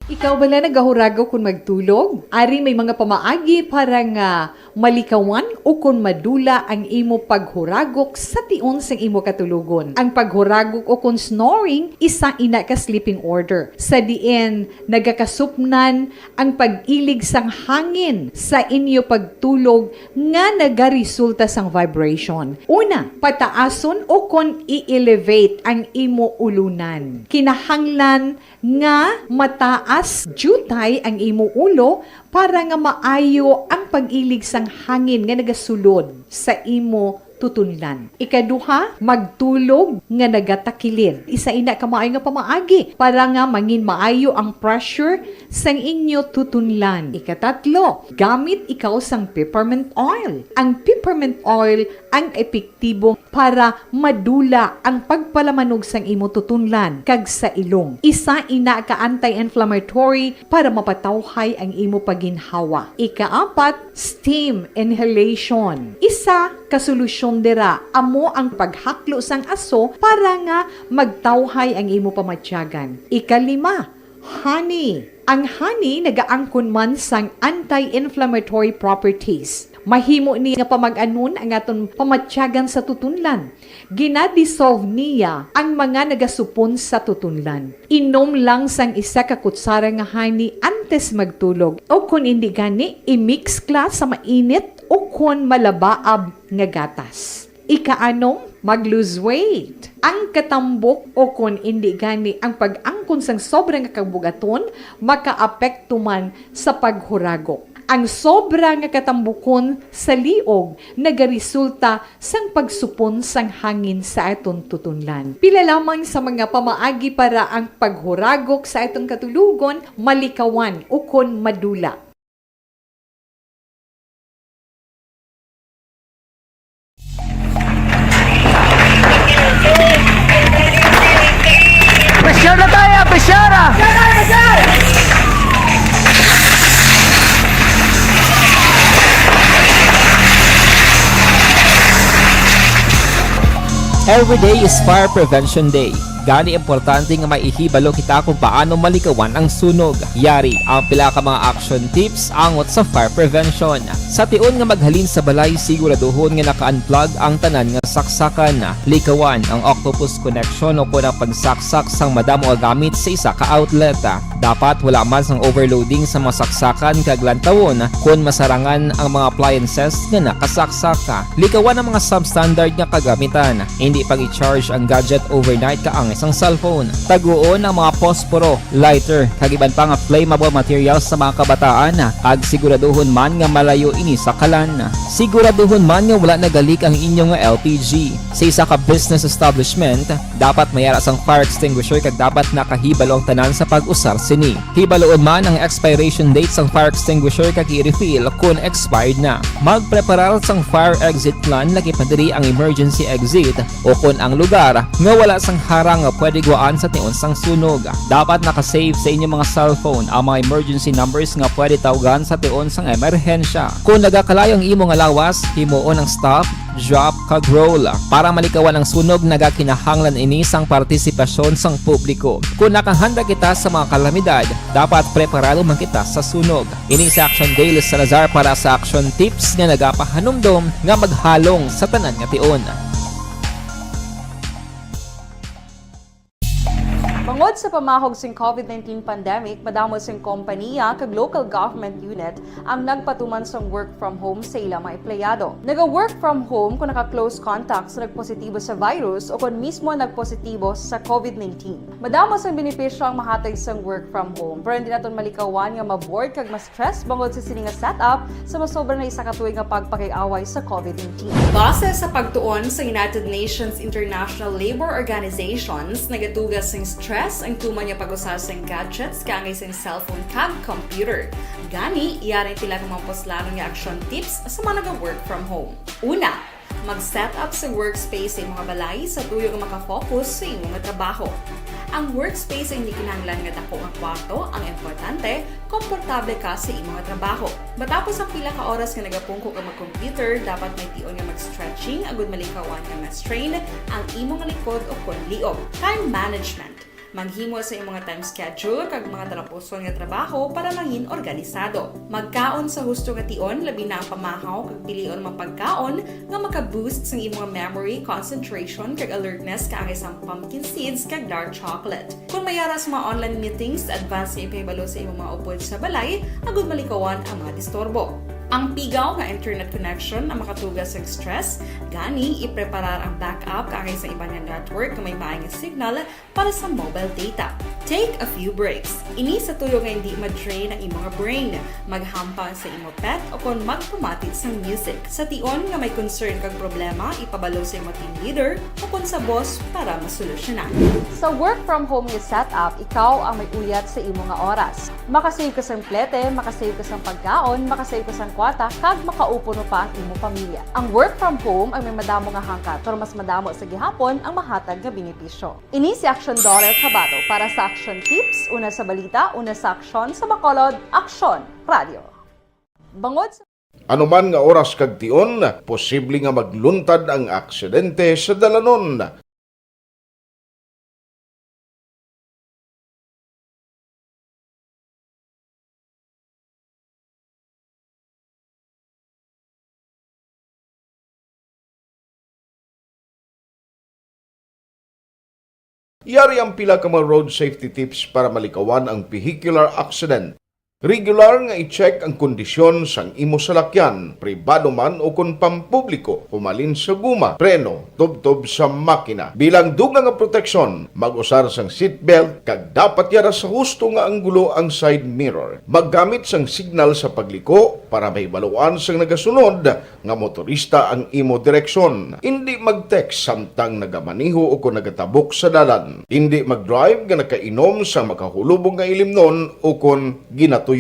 Ikaw bala nagahuragok kon magtulog? Ari may mga pamaagi para nga malikawan ukon madula ang imo paghuragok sa tion sang imo katulogon. Ang paghuragok ukon snoring, isa ina ka sleeping order, sa diin nagakasupnan ang pag-ilig sang hangin sa inyo pagtulog nga nagaresulta sang vibration. Una, pataason ukon i-elevate ang imo ulunan. Kinahanglan nga mataas diutay ang imo ulo para nga maayo ang pag-ilig sang hangin nga nagasulod sa imo tutunlan. Ikaduha, magtulog nga nagatakilid. Isa ina ka maayo nga pamaagi para nga mangin maayo ang pressure sang inyo tutunlan. Ikatatlo, gamit ikaw sang peppermint oil. Ang peppermint oil ang epektibo para madula ang pagpalamanog sang imo tutunlan kag sa ilong. Isa ina ka anti-inflammatory para mapatawhay ang imo paginhawa. Ikaapat, steam inhalation. Isa ka solusyon dira amo ang paghaklo sang aso para nga magtawhay ang imo pamatyagan. Ikalima, honey. Ang honey nagaangkon man sang anti-inflammatory properties. Mahimo ni nga pamag-anon ang aton pamatyagan sa tutunlan. Gina-dissolve niya ang mga nagasupon sa tutunlan. Inom lang sang isa ka kutsara nga honey antes magtulog, o kon indi gani, i-mix kla sa mainit Ukon malabaab nga gatas. Ikaanom, mag-lose weight. Ang katambok o kon indi gani ang pag-angkon sang sobra nga kabugaton makaapekto man sa paghuragok. Ang sobra nga katambukon sa liog nagaresulta sang pagsupon sang hangin sa aton tutunlan. Pila lamang sa mga pamaagi para ang paghuragok sa aton katulogon malikawan ukon madula. Pressure na tayo, pressure na! Every day is Fire Prevention Day. Gani, importante nga may ihibalo kita kung paano malikawan ang sunog. Yari ang pila ka mga action tips angot sa fire prevention. Sa tion nga maghalin sa balay, siguraduhon nga naka-unplug ang tanan nga saksakan. Likawan ang octopus connection o kon ang pagsaksak sang madamo nga gamit sa isa ka outlet. Dapat wala man sang overloading sa mga saksakan kag lantawon kon masarangan ang mga appliances nga nakasaksak. Likawan ang mga substandard nga kagamitan. Indi pag-i-charge ang gadget overnight kaangay sang cellphone. Taguon ang mga posporo, lighter, kag iban pa nga flammable materials sa mga kabataan, kag siguraduhon man nga malayo ini sa kalan. Siguraduhon man nga wala nagalik ang inyo nga L P G. Sa isa ka business establishment, dapat may ara sang fire extinguisher kag dapat nakahibalo ang tanan sa pag-usar sini. Hibaluon man ang expiration date sang fire extinguisher kag i-refill kon expired na. Magpreparar sang fire exit plan, laki pa diri ang emergency exit o kon ang lugar nga wala sang harang nga pwede gwaan sa tion sang sunog. Dapat naka-save sa inyo mga cellphone ang mga emergency numbers nga pwede tawgan sa tion sang emerhensya. Kon nagakalayo ang imo nga lawas, himuon ang stop, drop, kag roll. Para malikawan ang sunog, nagakinahanglan ini sang partisipasyon sang publiko. Kon nakahanda kita sa mga kalamidad, dapat preparado man kita sa sunog. Ini si Action Dale Salazar para sa Action Tips nga nagapahanumdom nga maghalong sa tanan nga tion. Bangod sa pamahog sing COVID nineteen pandemic, madamo sing kompaniya kag local government unit ang nagpatuman sang work from home sa ila mga empleyado. Naga-work from home kung naka-close contact sa nagpositibo sa virus o kon mismo nagpositibo sa COVID nineteen. Madamo sang benepisyo ang mahatag sang work from home, pero hindi naton malikawan nga ma-bored kag ma-stress bangod sa sini nga setup sa masobra na isa ka tuig nga pagpakig-away sa COVID nineteen. Base sa pagtuon sa United Nations International Labor Organizations, nagatuga sing stress ang tuman nga pag-usa sing gadgets kaangay sing cellphone kag computer. Gani, yari ang pila ka mga puslanon nga action tips sa mga naga-work from home. Una, mag-set up sa workspace sa imo nga balay sa tuyo nga maka-focus sa imo nga trabaho. Ang workspace ay hindi kinahanglan nga dako nga kwarto, ang importante, komportable ka sa imo nga trabaho. Matapos ang pila ka oras nga nagapungko ka mag-computer, dapat may tion nga mag-stretching agud malikawan nga ma-strain ang imo nga likod o kon liog. Time management. Maghimo sa imo nga time schedule kag mga talapuson nga trabaho para mangin organisado. Magkaon sa husto nga tion, labi na ang pamahaw, kag pilion ang mga pagkaon nga maka-boost sang imo nga memory, concentration, kag alertness, kaangay sang pumpkin seeds kag dark chocolate. Kon may ara sa mga online meetings, advance nga ipahibalo sa imo mga upod sa balay agud malikawan ang mga disturbo. Ang pigaw nga internet connection ang makatuga sang stress, gani ipreparar ang backup kaangay sa iban nga network nga may maay nga signal para sa mobile data. Take a few breaks. Ini sa tuyo nga hindi ma-drain ang imo nga brain. Maghampang sa imo pet o kon magpamati sang music. Sa tion nga may concern kag problema, ipabalo sa imo team leader o kon sa boss para masolusyonan. Sa work from home nga setup, ikaw ang may uyat sa imo nga oras. Makasave ka sang plete, makasave ka sang pagkaon, makasave ka sang kwarta, kag makaupo pa ang imo pamilya. Ang work from home ang may madamo nga hangkat, pero mas madamo sa gihapon ang mahatag nga benepisyo. Ini si Action Dollar Kabato para sa Action Tips, una sa balita, una sa aksyon, sa Bacolod, Aksyon Radio. Bangod sa Anuman nga oras kag tion, posible nga magluntad ang aksidente sa dalanon. Yari ang pila ka mga road safety tips para malikawan ang vehicular accident. Regular nga i-check ang kondisyon sang imo salakyan, pribado man o kon pampubliko, humalin sa guma, preno, tubtob sa makina. Bilang dugang nga proteksyon, mag-usar sang seatbelt kag dapat yara sa husto nga anggulo ang side mirror. Maggamit sang signal sa pagliko para mahibaluan sang nagasunod nga motorista ang imo direksyon. Indi mag-text samtang nagamaneho o kon nagatabok sa dalan. Indi mag-drive nga nakainom sang makahulubong nga ilimnon o kon ginatuyo.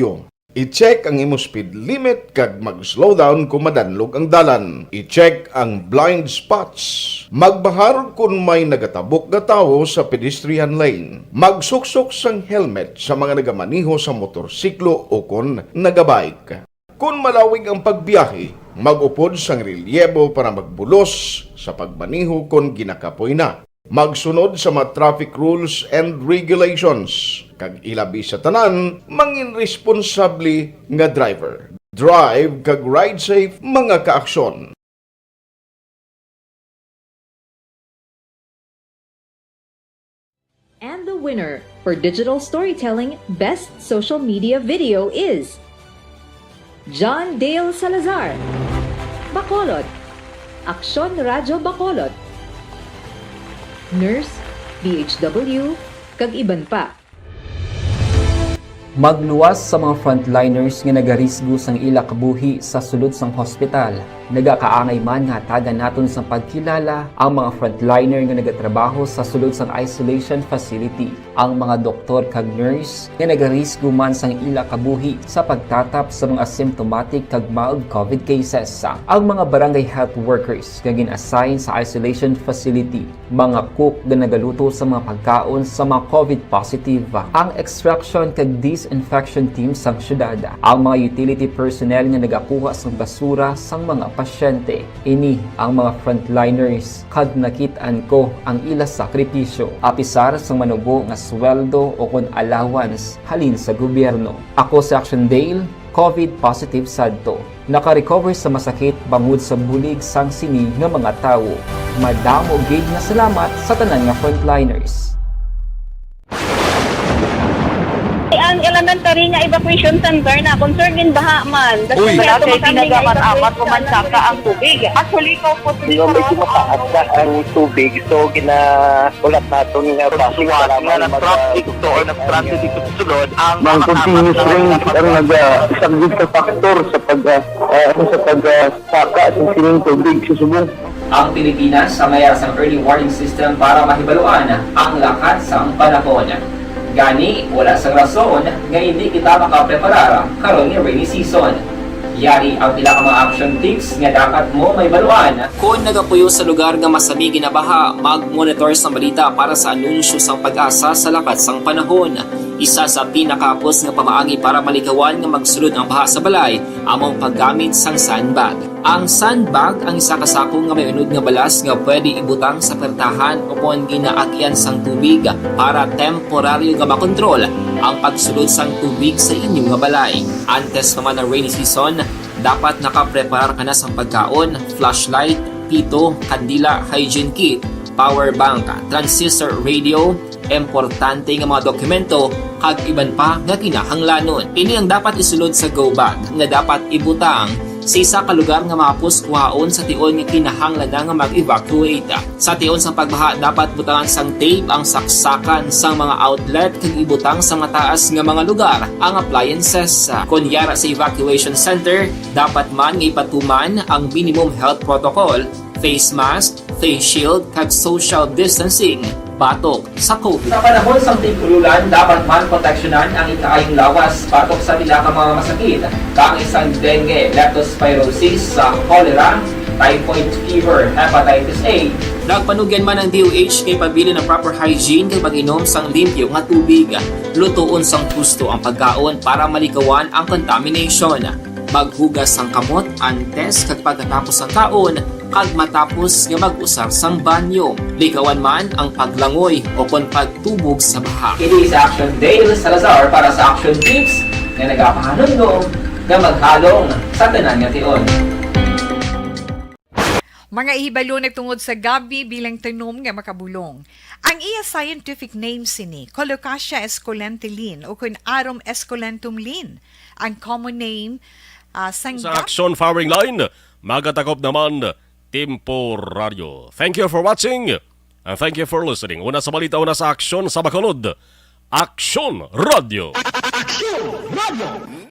I-check ang imo speed limit kag mag-slow down kon madanlog ang dalan. I-check ang blind spots. Magbahar kon may nagatabok nga tawo sa pedestrian lane. Magsuksok sang helmet sa mga nagamaneho sa motorsiklo o kon nagabike. Kon malawig ang pagbiyahe, mag-upod sang relyebo para magbulos sa pagmaneho kon ginakapoy na. Magsunod sa mga traffic rules and regulations, kag ilabi sa tanan, mangin responsable nga driver. Drive kag ride safe, mga kaaksyon. And the winner for digital storytelling best social media video is John Dale Salazar, Bacolod, Aksyon Radyo Bacolod, Nurse, D H W, kag iban pa. Magluwas sa mga frontliners nga nagarisgo sang ila kabuhi sa sulod sang hospital. Nagakaangay man nga hatagan naton sang pagkilala ang mga frontliner nga nagatrabaho sa sulod sang isolation facility, ang mga doktor kag nurse nga nagarisgo man sang ila kabuhi sa pagtatap sa mga asymptomatic kag mild COVID cases, ang mga barangay health workers nga gin-assign sa isolation facility, mga cook nga nagaluto sa mga pagkaon sa mga COVID positive, ang extraction kag disinfection team sang syudad, ang mga utility personnel nga nagakuha sang basura sang mga pasyente. Ini ang mga frontliners, kag nakit-an ko ang ila sakripisyo, apisar sang manubo nga sweldo o kon allowance halin sa gobyerno. Ako si Action Dale, COVID positive sadto. Naka-recover sa masakit bangod sa bulig sang sini nga mga tawo. Madamo gid nga salamat sa tanan nga frontliners. Ang elementary nga evacuation center na concern gid baha man. Uy. Wala kay tinaga man, apat ko man saka ang tubig. Actually, ikaw po, di ba, medyo mataas na ang tubig, so gina-, ulat naton nga traffic, wala nga na traffic to or nag-transit dito sa sulod ang mga continuous rain ang nag-, ah, isang gid ka factor sa pag, ah, ah, ano, sa pag, ah, saka sa sining tubig sa subong. Ang Pilipinas ang mayara sang early warning system para mahibaluan ang lakat sang panahon. Gani, wala sang rason nga hindi kita makapreparar karon nga rainy season. Yari ang pila ka mga action tips nga dapat mo mahibaluan. Kon nagapuyo sa lugar nga masami ginabaha, mag-monitor sang balita para sa anunsyo sang PAGASA sa lakat sang panahon. Isa sa pinakahapos nga pamaagi para malikawan nga magsulod ang baha sa balay amo ang paggamit sang sandbag. Ang sandbag ang isa ka sako nga may unod nga balas nga pwede ibutang sa pertahan o kon ginaagyan sang tubig para temporaryo nga makontrol ang pagsulod sang tubig sa inyo nga balay. Antes pa man ang rainy season, dapat nakapreparar ka na sang pagkaon, flashlight, pito, kandila, hygiene kit, power bank, transistor radio, importante nga mga dokumento, kag iban pa nga kinahanglanon. Ini ang dapat isulod sa go bag nga dapat ibutang sa isa ka lugar nga mahapos kuhaon sa tion nga kinahanglan na nga mag-evacuate. Sa tion sang pagbaha, dapat butangan sang tape ang saksakan sang mga outlet kag ibutang sa mataas nga mga lugar ang appliances. Kon yara sa evacuation center, dapat man nga ipatuman ang minimum health protocol, face mask, face shield, kag social distancing batok sa COVID. Sa panahon sang tig-ululan, dapat man proteksyonan ang ikaayong lawas batok sa pila ka mga masakit, kaangay sang dengue, leptospirosis, sa cholera, typhoid fever, hepatitis A. Nagpanugyan man ang D O H nga ipabilin ang proper hygiene kag pag-inom sang limpyo nga tubig. Lutoon sang husto ang pagkaon para malikawan ang contamination. Maghugas sang kamot antes kag pagkatapos sang kaon, kag matapos nga mag-usar sang banyo. Likawan man ang paglangoy o kon pagtubog sa baha. Ini si Action Dale Salazar para sa Action Tips nga nagapahanumdom nga maghalong sa tanan nga tion. Mga ihibalo na tungod sa gabi bilang tanom nga makabulong. Ang iya scientific name sini, Colocasia esculenta Lin, o kun Arum esculentum Lin. Ang common name, ah, sang Sa gabi. Aksyon Firing Line, magatakop naman Temporario. Thank you for watching and thank you for listening. Una sa balita, una sa aksyon sa Bacolod. Aksyon Radio. Aksyon Radio.